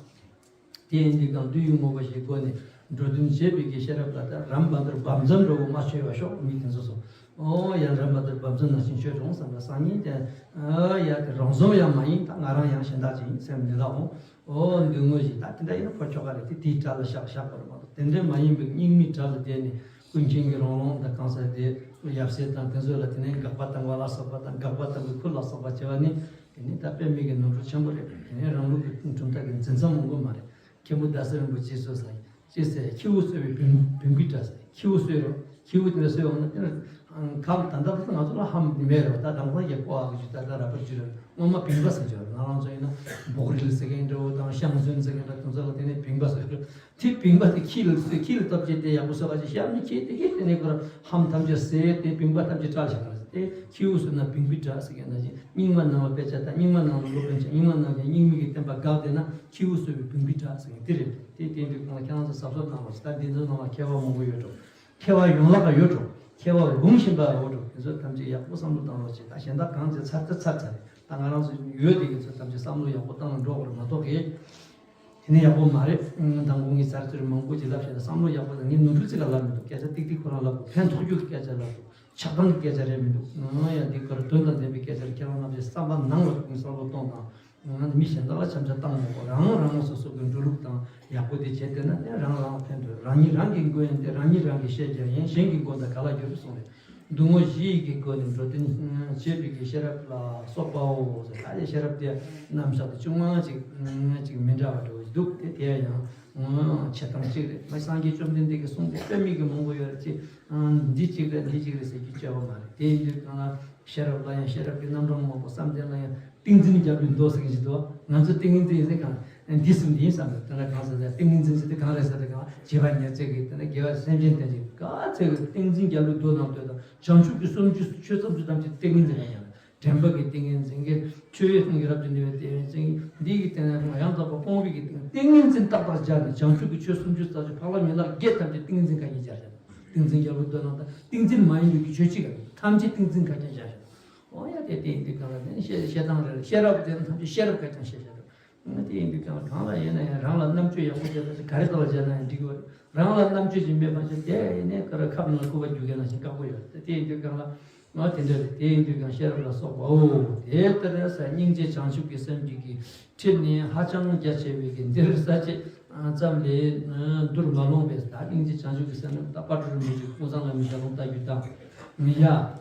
དེ་ཡིན་དུས་ཀྱང་བསྡུས་ཡུལ་དངོས་པོ་ཞིག་སྒོ་ནས་འགྲོ་དོན་བྱེད་པའི་གི་ཤེས་རབ་ལ། ད་རམ་བ་དུར་བབ་འཛིན་འགྲོ་བོ་མ་ཆོས་པ་ཤོག་མི་དེ་ཚོ་སོ། ཨོ་ཡ་རམ་བ་དུར་བབ་འཛིན་ནང་བཞིན་ཆོས་གྲོང་བསམ་པ་སང་ཉིན་དེ། ཨོ་ཡ་དེ་རང་བཟོ་ཡང་མ་ཡིན། ད་ང་རང་ཡང་གཞན་དག་ཅིག་ཡིན་སེམས་ནི་ལ་འོང་། ཨོ་འདུལ་དངོས་ཞིག་ད་དེ་འདྲ་ཡིན་ན་ཕོ་ཁྱོ་ག་རེད། དེ་དེའི་གྲལ་ལ་བཞག་བཞག་པ་རེད་མ་གཏོགས། དེ་འདྲ་མ་ཡིན་པའི་རྙིང་མའི་གྲལ་ལ་བསྡད་ནས་ཀུན་མཁྱེན་གྱི་རང་ལུང་དང་གང་ཟག་དེ་ཡབ་སྲས་དང་དེ་ཚོ་ལ་དེ་ནས་དགག་པ་བཏང་བ་ལ་སོགས་པ་དང་། དགག་པ་བཏང་བའི་ཁུར་ལ་སོགས་པ་བྱས་པ་ནི། དེ་ནི་ད་དཔེ་མེད་ཀྱི་ནོར་འཁྲུལ་ཆེན་པོ་རེད། དེ་ནི་རང་ལུགས་ཀྱི་གྲུབ་མཐའ་གི་འཛིན་མཚམས་མང་པོ་མ་རེད། མཁན་པོ་ཟླ་གསེར་རིན་པོ་ཆེས་གསུངས་ས་ཡིན། ཅེས་ཟེར། ཁྱེའུ་གསོད་པའི་བུམ་བུམ་པའི་སྒྲ་ཟེར། ཁྱེའུ་གསོད་རོགས། ཁྱེའུ་དེ་འདྲ་གསོད་འོང་ན་དེ་ནི་ཁམས་ད་ལྟ་ང་ཚོ་ལ་ཧམ་མེད་རོགས། ད་དང་པོ་ཡེ་ཀོ་ཨ་གི་ཇུ་ད་ད་ར་པར་ཇུ་ར་སྔོན་མ་བིང་པ་ཟེར་གྱི་རེད། ང་རང་ཚོ་ཡིན་ན་འབོག་རིལ་ཟེར་མཁན་འདྲ་བོ་དང་ཤང་ཟོན་ཟེར་མཁན་འདྲ་དེ་ཚོ་ལ་དེ་ནི་བིང་པ་ཟེར་གྱི་རེད། དེ་བིང་པ་དེ་ཁྱི་ལ་གསོད། ཁྱི་ལ་སྟབས་བྱེད་དེ་ཡག་པོ་གསོད་པ་ཅིག་ཤར་ནས་ཁྱི་དེ་ཧེ་དེ་ནས་ཁོ་ར་ཧམ་ཐམས་ཅད་ཟད་དེ་བིང་པ་ཐམས་ཅད་བཀྲལ་བཞག་པ་རེད། དེ་ཁྱེའུ་གསོད་ན་བིང་པའི་སྒྲ་ཟེར་མཁན་ནང་བཞིན་རྙིང་མ་ནང་ལ་དཔེ་ཆ་དང་། རྙིང་མ་ནང་ལ་སློབ་དཔོན་ཆ། རྙིང་མ་ནང་གི་རྙིང་མ་གི་བསྟན་པ་འགག་བསྡད་ན་ཁྱེའུ་གསོད་པའི་བིང་པའི་སྒྲ་ཟེར་མཁན་དེ་རེད། དེ་དེ་འདྲའི་སྒང་ལ་ཁྱེད་རང་ཚོ་གཟབ་གཟབ་གནང་རོགས་ཞེས། ད་འདི་ཚོའི་ནང་ལ་མཁས་པ་མང་པོ་ཡོད་འགྲོ། མཁས་པ་ཡོངས་ལ་ཡོད་འགྲོ། མཁས་པ་རུང་བཞིན་པ་ཡོད་འགྲོ། དེ་ཚོ་ཐམས་ཅད་ཡག་པོ་བསམ་བློ་བཏང་རོགས་ཞེས། ད་གཞན་དག་གང་བྱས་ཚར་ཚར་ཚར་ཚར་རེད། ད་ང་རང་ཚོ་ཡོད་དེ་གི་ཚོ་ཐམས་ཅད་བསམ་བློ་ཡག་པོ་བཏང་ལ་འགྲོ་དགོས་རེད་མ་གཏོགས་གི། དེ་ནི་ཡག་པོ་མ་རེད། དང་པོ་ངས་ཚར་ཚུར་མང་པོ་ཅིག་ལབ་བྱས་ན་བསམ་བློ་ཡག་པོ་དང་། ངས་ནོར་འཁྲུལ་ཅིག་ལ་ལབ་མི་འདུག་སྐད་ཆ་ཏིག་ཏིག་ཁོ་རང་ལབ་འདུག་ཕན་ཐོགས་རྒྱུ་གི་སྐད་ཆ་ལབ་འདུག་ཆགས་སྡང་གི་སྐད་ཆ་རེད་མི་འདུག་ང་ཡང་འདི་ཁར་དོན་དང་ལྡན་པའི་སྐད་ཆ་རེད། ཁྱེད་རང་རྣམས་ཀྱི་བསམ་པ་ནང་ལ་ངས་བསམ་བློ་གཏོང་དང་། ང་ནི་མི་གཞན་དག་ལ་འཆམ་འཆམ་བཏང་མི་དགོས། རང་རང་སོ་སོ་གི་འགྲོ་ལུགས་དང་ཡག་པོ་དེ་བྱས་བསྡད་ན་དེ་རང་རང་ལ་ཕན་ཐོགས། རང་ཉིད་རང་གི་མགོན་ཡིན་ཏེ། རང་ཉིད་རང་གི་ཤེས་རྒྱ་ཡིན། གཞན་གྱི་མགོ་དང་ག་ལ་འགྱུར་གསུངས་རེད། འདུལ་ངོ་བཞི་ཡི་གི་སྒོ་ནས་འགྲོ་དོན་བྱེད་པའི་གི་ཤེས་རབ་ལ་སོགས་པའོ་ཟེར། ད་དེ་ཤེས་རབ་དེ་རྣམ་གཞག་དེ་ཅུང་མང་ཅིག་ཅིག་མི་འདྲ་བ་འདྲ་བོ་འདུག་དེ་དེ་ཡང་བྱེད་སྟངས་གཅིག་རེད། མ་སངས་རྒྱས་བཅོམ་ལྡན་འདས་ཀྱིས་གསུངས་ཏེ་དཔེ་མེད་ཀྱི་མང་པོ་ཡོད་རེད། ཅེས་འདི་གཅིག་རེད་འདི་གཅིག་རེད་ཟེར་རྒྱུ་བྱས་པ་མ་རེད། དེ་ཡིན་དུས་གང་ལ་ཤེས་རབ་ལ་ཡང་ཤེས་རབ་ཀྱི་རྣམ་གྲངས་མང་པོ། བསམ་གཏན་ལ་ཡང་ཏིང་འཛིན་རྒྱབ་ལུགས་མདོ་ཟེར་གྱི་འདུག་ང་ཚོ་ཏིང་ངེ་འཛིན་ཟེར་གང་འདི་གསུམ་འདི་ཡིན་བསམ་པས། དེ་ལ་གང་ཟེར་ན་ཏིང་ངེ་འཛིན་ཟེར་དེ་གང་རེད་ཟེར་ན། གང་བྱེད་པ་ཉེར་འཚེ་གི་དེ་ལ་དགེ་བ་སེམས་ཅན་བསྟེན་ཅིང་ག་ཚད་ཀྱི་ཏིང་འཛིན་རྒྱབ་ལུགས་མདོ་ནང་ལྟོས་དང་། བྱང་ཆུབ་ཀྱི་སུམ་ཅུ་ཆོས་སུམ་ཅུ་ཐམས་ཅད་ཏིང་ངེ་འཛིན་ལ་ཡང་། དྲན་པ་གི་ཏིང་ངེ་འཛིན་གྱི། ཆོས་ཡོད་གསུང་གི་རབ་ཏུ་གནས་པའི་ཏིང་ངེ་འཛིན་འདི་གི་སྟེང་ན་ཡང་དག་པར་སྤོང་བའི་གི་ཏིང་ཏིང་ངེ་འཛིན་ཏག་ཏག་སྦྱར་ནས། བྱང་ཆུབ་ཀྱི་ཆོས་སུམ་ཅུ་རྩ་གཅིག་འཕགས་ལམ་ཡན་ལག་བརྒྱད་ཐམས་ཅད་ཏིང་འཛིན་ཁ་རྒྱན་སྦྱར་བཞག་ཏིང་འཛིན་རྒྱབ་ལུགས་མདོ་ནང་དང་། ཏིང་འཛིན་མ་ཡིན་པའི་གི་ཆོས་གཅིག་ག་ཐམས་ཅད་ཏིང་འཛིན་ཁ་རྒྱན་སྦྱར་བཞག་འོ་ཡ་དེ་ཏིང་འདི་གང་ལ་དེ་ནི་བཤད་བཤད་སྟངས་རེད། ཤེས་རབ་དེ་ནི་ཐམས་ཅད་ཤེས་རབ་ཁ་རྒྱན་བཤད་བཤད་རེད། ང་དེ་ཡིན་དུས་གང་ལ་གང་ལ་ཡིན་ན་ཡང་རང་ལ་རྣམ་དཔྱོད་ཡག་པོ་བྱས་པ་ཞིག་ག་རེ་ལྟ་བ་བྱས་ན་ཡང་འགྲིག་གི་རེད། རང་ལ་རྣམ་དཔྱོད་ཅིག་མེད་པ་ཞིག་དེ་ཡིན་ནའི་ག་རེ་ཁབ་ནང་ལ་སྐུད་པ་རྒྱུག་མཁན་ནང་བཞིན་དཀགས་པོ་ཡོད་རེད། དེ་ཡིན་དུས་གང་ལ་ང་དེ་འདྲ་རེད། དེ་ཡིན་དུས་གང་ཤེས་རབ་ལ་སོགས་པའོ། དེ་ལྟར་ས་སྙིང་རྗེ་བྱང་ཆུབ་ཀྱི་སེམས་ཀྱི་གི་ཁྲིད་ནི་ཧ་ཅང་རྒྱ་ཆེ་བའི་གི་འདིར་ས་བཅད་ཙམ་ལས་བསྡུར་མ་ལོང་བས། ད་སྙིང་རྗེ་བྱང་ཆུབ་ཀྱི་སེམས་ནི་ད་དཔལ་སྤྲུལ་རིན་པོ་ཆེ་ཀུན་བཟང་བླ་མའི་ཞལ་ལུང་ལྟ་རྒྱུ་དང་ཡ།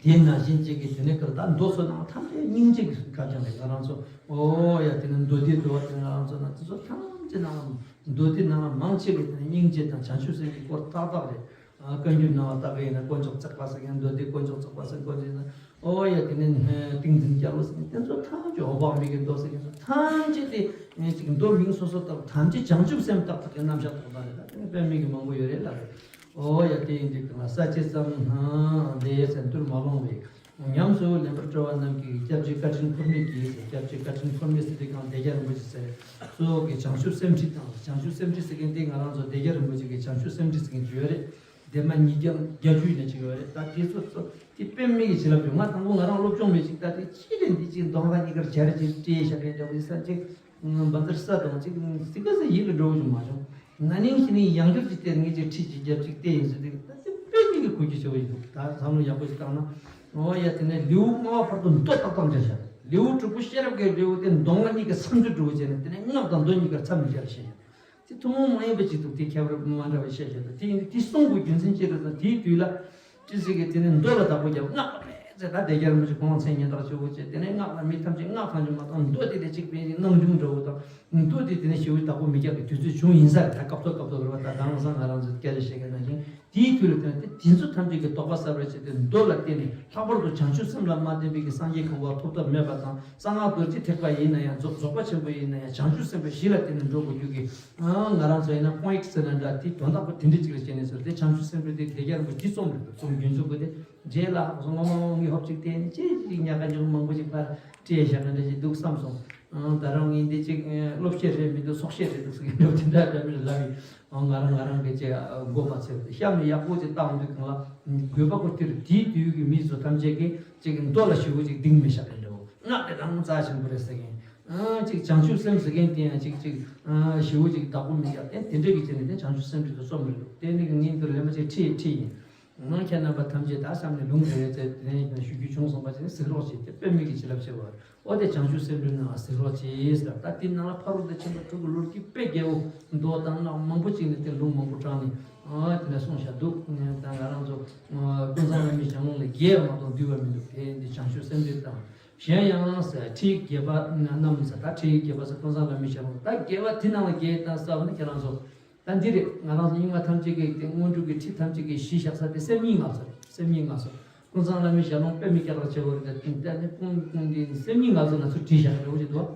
དེ་ནང་བཞིན་གཅིག་གིས་དེ་ནས་ཀར་ད་མདོ་ཚོ་ནང་ཐམས་ཅད་སྙིང་རྗེ་གི་ཁ་བྱང་རེད། ང་རང་ཚོ་ཨོ་ཡ་དེ་ནས་མདོ་སྡེ་འདུལ་བ་དེ་ང་རང་ཚོ་ནང་དེ་ཚོ་ཐམས་ཅད་ནང་མདོ་སྡེ་ནང་མང་ཆེ་གི་དེ་ནས་སྙིང་རྗེ་དང་བྱང་ཆུབ་སེམས་ཀྱི་སྐོར་ཏག་ཏག་རེད། བཀའ་འགྱུར་ནང་ལ་བལྟ་གི་ཡིན་ན་དཀོན་མཆོག་བརྩེགས་པ་ཟེར་མཁན། མདོ་སྡེ་དཀོན་མཆོག་བརྩེགས་པ་ཟེར། དཀོན་མཆོག་ཟེར། ཨོ་ཡ། དེ་ནས་ཏིང་འཛིན་རྒྱལ་པོ་ཟེར་མཁན་དེ་ཚོ་ཐམས་ཅད། འོད་དཔག་མེད་ཀྱི་མདོ་ཟེར་མཁན་ཚོ་ཐམས་ཅད་དེ་ཅིག་མདོ་མིང་སོ་སོ་ལྟ་བུ་ཐམས་ཅད་བྱང་ཆུབ་སེམས་ཏག་ཏག་གི་རྣམ་གཞག་ཏག་ཏག་རེད། ད་དེ་ནས་དཔེ་མེད་ཀྱི་མང་པོ་ཡོད་རེད་ལབ་རེད། ཨོ་ཡ། དེ་ཡིན་དུས་གང་ལ་ས་བཅད་ཙམ་ན་དེ་ཟེར་འདིར་མ་ལོངས་པའི། ཉམས་སུ་ལེན་པར་སྤྲོ་བ་རྣམས་ཀྱིས། སྐྱབས་རྗེ་བཀའ་དྲིན་ཕུར་མེད་ཀྱིས། སྐྱབས་རྗེ་བཀའ་དྲིན་ཕུར་མེད་ཟེར་དུས་གང་ལྡེ་རྒྱ་རིན་པོ་ཆེ་ཟེར། གཙོ་བོ་གི་བྱང་ཆུབ་སེམས་ཁྲིད་དང་། བྱང་ཆུབ་སེམས་ཁྲིད་ཟེར་མཁན་དེ་ང་རང་ཚོ་ལྡེ་རྒྱ་རིན་པོ་ཆེ་གི་བྱང་ཆུབ་སེམས་ཁྲིད་ཟེར་མཁན་ཅིག་ཡོད་རེད། ལྡེབ་མ་ཉིས་བརྒྱ་བརྒྱད་ཅུ་ཡིན་ན་ཅིག་ཡོད་རེད། ད་དེ་ཚོ་ཚོ་དེ་དཔེ་མེད་ཀྱི་བྱིན་རླབས་ཡོད། ང་དང་པོ་ང་རང་སློབ་སྦྱོང་མེད་ཅིག་ད་དེ་ཅི་རེད། འདི་ཅིག་མདོ་སྔགས་གཉིས་ཀར་སྦྱར་ཅིག་བྲིས་བཞག་རེད་འདྲ་བོ་ཡིན་ས་ཅིག་བཛྲ་ས་དང་ཅིག་ཟིག་ག་ཟིག་ཡིད་ལ་འགྲོ་བ་ཅིག་མ་བྱུང་། ན་ནིང་གཞེས་ནིང་ཡང་བསྐྱར་ཅིག་བལྟས། ངས་ཅིག་ཁྲིད་ཅིག་རྒྱབ་ཅིག་བལྟས་ཡིན་ཟེར་དུས་ད་དེ་དཔེ་མེད་ཀྱི་གོ་རྒྱུ་ཆེ་བོ་ཡིན་འདུག་ད་བསམ་བློ་ཡག་པོ་ཞིག་བཏང་ན། འོ་ཡ། དེ་ནས་ལེའུ་ལྔ་པ་བར་དུ་མདོ་ཏག་ཏག་འདྲ་བཞག་ལེའུ་དྲུག་པོ་ཤེས་རབ་ཀྱི་ལེའུ་དེ་མདོ་སྔགས་གཉིས་ཀྱི་མཚམས་སྦྱོར་འདྲ་བོ་བྱས་ནས། དེ་ནས་སྔགས་དང་མདོ་གཉིས་ཀར་མཚམས་མི་སྦྱར་བཤད་བཞག་དེ་ཐུན་མོང་མ་ཡིན་པ་ཅིག་འདུག་དེ་ཁྱད་པར་མ་འདྲ་བ་བཤད་བཞག་དེ་ཡིན་དུས་དེ་གསུང་དགོས་རྒྱུ་མཚན་ཅི་རེད་ཟེར་ན། དེའི་དུས་ལ་ཅི་ཟེར་གི། དེ་ནས་མདོ་ལ་བདག་པོ་རྒྱབ། སྔགས་ལ་མེད་ཟེར། ད་ལྡེ་རྒྱ་རིན་པོ་ཆེ་ཁོང་མཚན་སྙན་གྲགས་ཆེ་བོ་བྱས། དེ་ནས་སྔགས་ལ་མི་ཐམས་ཅད་སྔགས་ཐམས་ཅད་མ་གཏོགས། མདོ་དེ་ལས་གཅིག་པའི་སྣང་ཆུང་འདྲ་བོ་དང་། མདོ་དེ་དེ་ནས་ཞེ་པོ་བདག་པོ་མི་རྒྱག་གི་དུས་ཚོད་བྱུང་ཡིན་ས་རེད། ད་སྐབས་ཐོག་སྐབས་ཐོག་རེད་བ། ད་དེང་སང་ང་རང་ཚོ་སྐད་ཆ་བཤད་མཁན་ནང་བཞིན། དེའི་དུས་ལ་བརྟེན་ཏེ་དེ་ཚོ་ཐམས་ཅད་ཀྱི་དོགས་པ་སེལ་བར་བྱས་ཏེ། མདོ་ལ་བརྟེན་ནས་ལྷག་པར་དུ་བྱང་ཆུབ་སེམས་ལ་མ་བརྟེན་པའི་གི་སངས་རྒྱས་གོ་འཕང་ཐོབ་ཐབས་མེད་པ་དང་། གསང་སྔགས་རྡོ་རྗེ་ཐེག་པ་ཡིན་ན་ཡང་། རྫོགས་རྫོགས་པ་ཆེན་པོ་ཡིན་ན་ཡང་། བྱང་ཆུབ་སེམས་དཔའ་གཞི་ལ་བརྟེན་ནས་འགྲོ་དགོས་རྒྱུ་གི། ཨ། ང་རང་ཚོ་ཡིན་ན་ཀོང་ཡིག་ཟེར་ན་འདྲ། དེ་དོན་དག་པོ་དེ་འདྲ་ཅིག་ལ་བྱས་ནས་ཟེར་ཏེ། བྱང་ཆུབ་སེམས་དཔའི་དེ་ལྡེ་རྒྱ་རིན་པོ་ཆེའི་རྩོམ་རེད། རྩོམ་རྒྱུན་འཛུགས་དགོས་ཏེ། རྗེས་ལ་སོང་ངོ་མ་ངོ་ངི་ཧོབ་ཅིག་བལྟས་ནས་ཅི་ཅིག་ཉག་ག་ཉོག་མང་པོ་ཅིག་ཕར་བྲིས་བཞག་ན་འདྲ་ཅིག་འདུག་བསམ་སོང་། ཨང་། ད་རུང་ངས་འདི་ཅིག་ཨ་སློབ་བཤད་རེད་མི་འདུག་སྲོག་བཤད་རེད་འདུག་ཟེར་གྱི་འདུག་དེ་འདྲ་འདྲ་མི་ལབ་ཡིན། ཨང་། ང་རང་ང་རང་གི་ཅིག་ཨ་མགོ་མ་ཚོས་ཏེ། གཤམ་ནས་ཡག་པོ་ཅིག་བཏང་དུས་གང་ལ་དགོས་པ་ཁོ་དེ་རེད། དེའི་དུས་ཀྱི་མི་ཚོ་ཐམས་ཅད་ཀྱིས་ཅིག་མདོ་ལ་ཞེ་པོ་ཅིག་གདེང་མི་ཤར་གི་འདྲ་བོ། སྔགས་དེ་རང་རྩ་ཆེན་པོ་རེད་ཟེར་མཁན། ཨང་། ཅིག་བྱང་ཆུབ་སེམས་ཟེར་མཁན་དེ་ཡང་ཅིག་ཅིག་ཨ་ཞེ་པོ་ཅིག་བདག་པོ་མི་རྒྱག་དེ་དེ་འདྲ་གི་བྱས་ནས་དེ་བྱང་ཆུབ་སེམས་དཔའི་རྩོམ་རེད་འདུག་དེ་ནི་ངས་འདིར་ལན་པ་ཅིག་ཁྲིད་ཁྲིད་ཡིན། ང་ཁྱེད་རྣམ་པ་ཐམས་ཅད་ད་གཤམ་ནས་ལུང་རེ་རེ་བཙལ་དེ་ནས་ཞུ་རྒྱུ་བྱུང་སོང་བ་ཅིག་གཟིགས་རོགས་བྱེད། དེ་དཔེ་མེད་ཀྱི་བྱིན་རླབས་ཆེ་བ། ཨོ་དེ་བྱང་ཆུབ་སེམས་དཔའི་ནང་གཟིགས་རོགས་བྱེད་ཟེར། ད་དེའི་ནང་ལ་ཕ་རོལ་ཏུ་ཕྱིན་པ་དྲུག་གི་ལུགས་ཀྱི་དཔེ་རྒྱས་པོ་མདོ་དང་སྔགས་མང་པོ་ཅིག་ནས་དེ་ལུང་མང་པོ་དྲངས་ནས། ཨ་དེ་ནས་གསུངས་བཞག་འདུག་ད་ང་རང་ཚོ་ཀུན་བཟང་བླ་མའི་ཞལ་ལུང་ལས་རྒྱས་པ་མ་གཏོགས་བསྡུས་པ་མི་འདུག་དེ་འདི་བྱང་ཆུབ་སེམས་དཔའི་དང་། གཞན་ཡང་ཟེར། ཁྲིད་ཡིག་རྒྱས་པ་རྣམས་ཟེར། ད་ཁྲིད་ཡིག་རྒྱས་པ་ཟེར། ཀུན་བཟང་བླ་མའི་ཞལ་ལུང་། ད་རྒྱས་པ་དེ་ནང་ལ་རྒྱས་དང་ཟེར་བ་ནི་ཁྱེད་རང་ཚོ། ད་འདི་རེད། ང་རང་ཚོ་རྙིང་མ་ཐམས་ཅད་ཀྱིས་དེ་སྔོན་འགྲོ་གི་ཁྲིད་ཐམས་ཅད་ཀྱིས་གཞི་བཞག་ས་དེ་སེམས་ཉིད་ངལ་གསོ་རེད། སེམས་ཉིད་ངལ་གསོ། ཀུན་བཟང་བླ་མའི་ཞལ་ལུང་དཔེ་མི་སྐྱ་རག་ཆེ་བོ་རེད། ད་དེ་ནི་ཀུན་ཀུན་འདི་སེམས་ཉིད་ངལ་གསོ་ང་ཚོ་བྲིས་བཞག་རེད་འོ་ཅི་འདུག་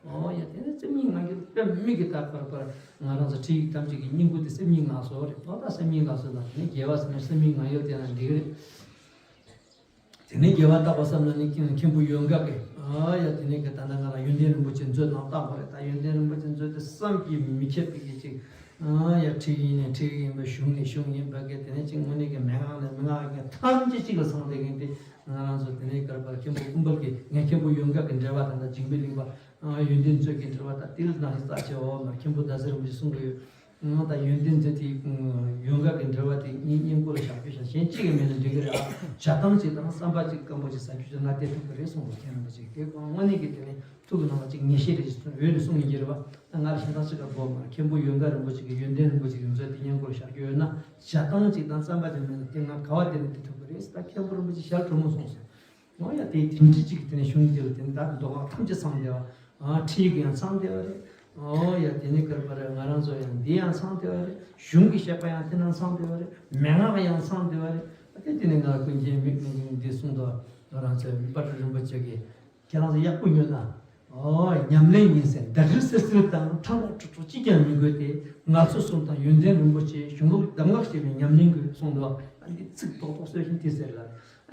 ཨོ་ཡ། དེ་ནི་སེམས་ཉིད་ངལ་གསོ་དཔེ་མི་གི་ད་པར་པར་ང་རང་ཚོ་ཁྲིད་ཡིག་ཐམས་ཅད་ཀྱི་སྙིང་པོ་དེ་སེམས་ཉིད་ངལ་གསོ་རེད། ཨོ་ད་སེམས་ཉིད་ངལ་གསོ་དང་དེ་ནི་རྒྱས་པ་ཟེར་ན་སེམས་ཉིད་ངལ་གསོ་དེ་ན་འགྲིག་གི་རེད། དེ་ནས་རྒྱས་པ་བརྟག་པ་བསམ་ན་ནི་མཁན་པོ་ཡོན་ག་གི། ཨ་ཡ། དེ་ནས་གི་ད་ལྟ་ང་ལ་ཡོན་ཏན་རིན་པོ་ཆེ་མཛོད་ནང་བཏགས་པ་རེད། ད་ཡོན་ཏན་རིན་པོ་ཆེ་མཛོད་དེ་བསམ་གྱིས་མི་ཁྱབ་པའི་གི་ཅིག་ཨ་ཡ། ཁྲིད་ཡིན་ནས་ཁྲིད་ཡིན་པ། གཞུང་ནས་གཞུང་ཡིན་པ་གི། དེ་ནས་ཅིག་དངོས་གནས་ཀྱི་མན་ངག་ནས་མན་ངག་གི་ཐམས་ཅད་གཅིག་ལ་ཚང་བསྡད་མཁན་དེ། ང་རང་ཚོ་དེ་ནས་གར་པར་མཁན་པོ་ཀུན་དཔལ་གྱི། ངས་མཁན་པོ་ཡོན་ག་གི་འགྲེལ་པ་དང་། ད་འཇིགས་མེད་གླིང་པ་ཨ་ཡོན་ཏན་མཛོད་ཀྱི་འགྲེལ་པ་དང་། དེ་ལ་ནང་བཞིན་རྩ་ཆེ་བ་མ་མཁན་པོ་ཟླ་ཟེར་རིན་པོ་ཆེ་གསུང་གི་ཡོད། ང་དང་ཡོན་ཏན་མཛོད་དེ་ཡོན་ག་གི་འགྲེལ་པ་དེ་གཉིས་སྙིང་པོ་ལ་བཞག་རྒྱུ་བཞག་གཞན་གཅིག་ཡང་མེད་ན་འགྲིག་གི་རེད་ཨ། བྱ་བཏང་གཅིག་དང་བསམ་པ་གཅིག་སྐམ་པོ་གཅིག་ཟ་རྒྱུ་ཅིག་ང་དེ་ཐུབ་ཀྱི་རེད་གསུངས་པ། མཁན་རིན་པོ་ཆེ་གིས་དེ་དངོས་གནས་ཀྱི་དེ་ནི་ཐུགས་ཀྱི་ནང་ལ་གཅིག་ངེས་ཤེས་རེ་ཞིག་འོད་ནས་གསུངས་ཡིན་གྱི་རེད་པ། ད་ང་ལ་གཞན་དག་ཅིག་ག་དགོས་མ་རེད། མཁན་པོ་ཡོན་ག་རིན་པོ་ཆེ་གི་ཡོན་ཏན་རིན་པོ་ཆེ་གི་མཛོད་དེ་སྙིང་པོ་ལ་བཞག་རྒྱུ་ཡོད་ན། བྱ་བཏང་གཅིག་དང་བསམ་པ་གཅིག་མེད་ན་དེ་ང་ག་བ་དེ་ནས་དེ་ཐུབ་ཀྱི་རེད། ད་མཁན་པོ་རིན་པོ་ཆེ་ཞལ་དྲོན་མོ་གསུངས་སོང་། འོ་ཡ། དེ་དེ་འདྲ་ཅིག་དེ་ནས་གཞུང་དེ་ལ་དེ་ནས་ད་མདོ་སྔགས་ཐམས་ཅད་ཚང་བསྡད་པ། ཨ་ཁྲིད་ཡིག་ཡང་ཚང་བསྡད་པ་རེད། འོ་ཡ། དེ་ནས་གར་པར་ང་རང་ཚོ་ཡང་འདི་ཡང་ཚང་བསྡད་པ་རེད། གཞུང་གི་བཤད་པ་ཡང་དེ་ནང་ཚང་བསྡད་པ་རེད། མན་ངག་ཡང་ཚང་བསྡད་པ་རེད། ཨ་དེ་དེ་ནས་ང་ཀུན་མཁྱེན་མི་འདི་གསུངས་འདུག་ང་རང་ཚོའི་དཔལ་སྤྲུལ་རིན་པོ་ཆེ་གིས་ཁྱེད་རང་ཚོ་ཡག་པོ་ཉོན་ན། ཨོ། ཉམས་ལེན་ཡིན་ཟེར། ཟླ་སྒྲིལ་བསིལ་བསིལ་དང་། ཕྲེང་བ་དྲུག་ཅུ་གཅིག་ཀྱང་མི་དགོས་ཏེ། ངལ་གསོ་གསུམ་དང་ཡོན་ཏན་རིན་པོ་ཆེ། གཞུང་ལུགས་གདམས་ངག་ཤེས་པའི་ཉམས་ལེན་དགོས་གསུངས་འདུག་ཨ་འདི་ཚིག་རྡོག་རྡོག་གསོལ་ཞིང་དེ་ཟེར་ལ།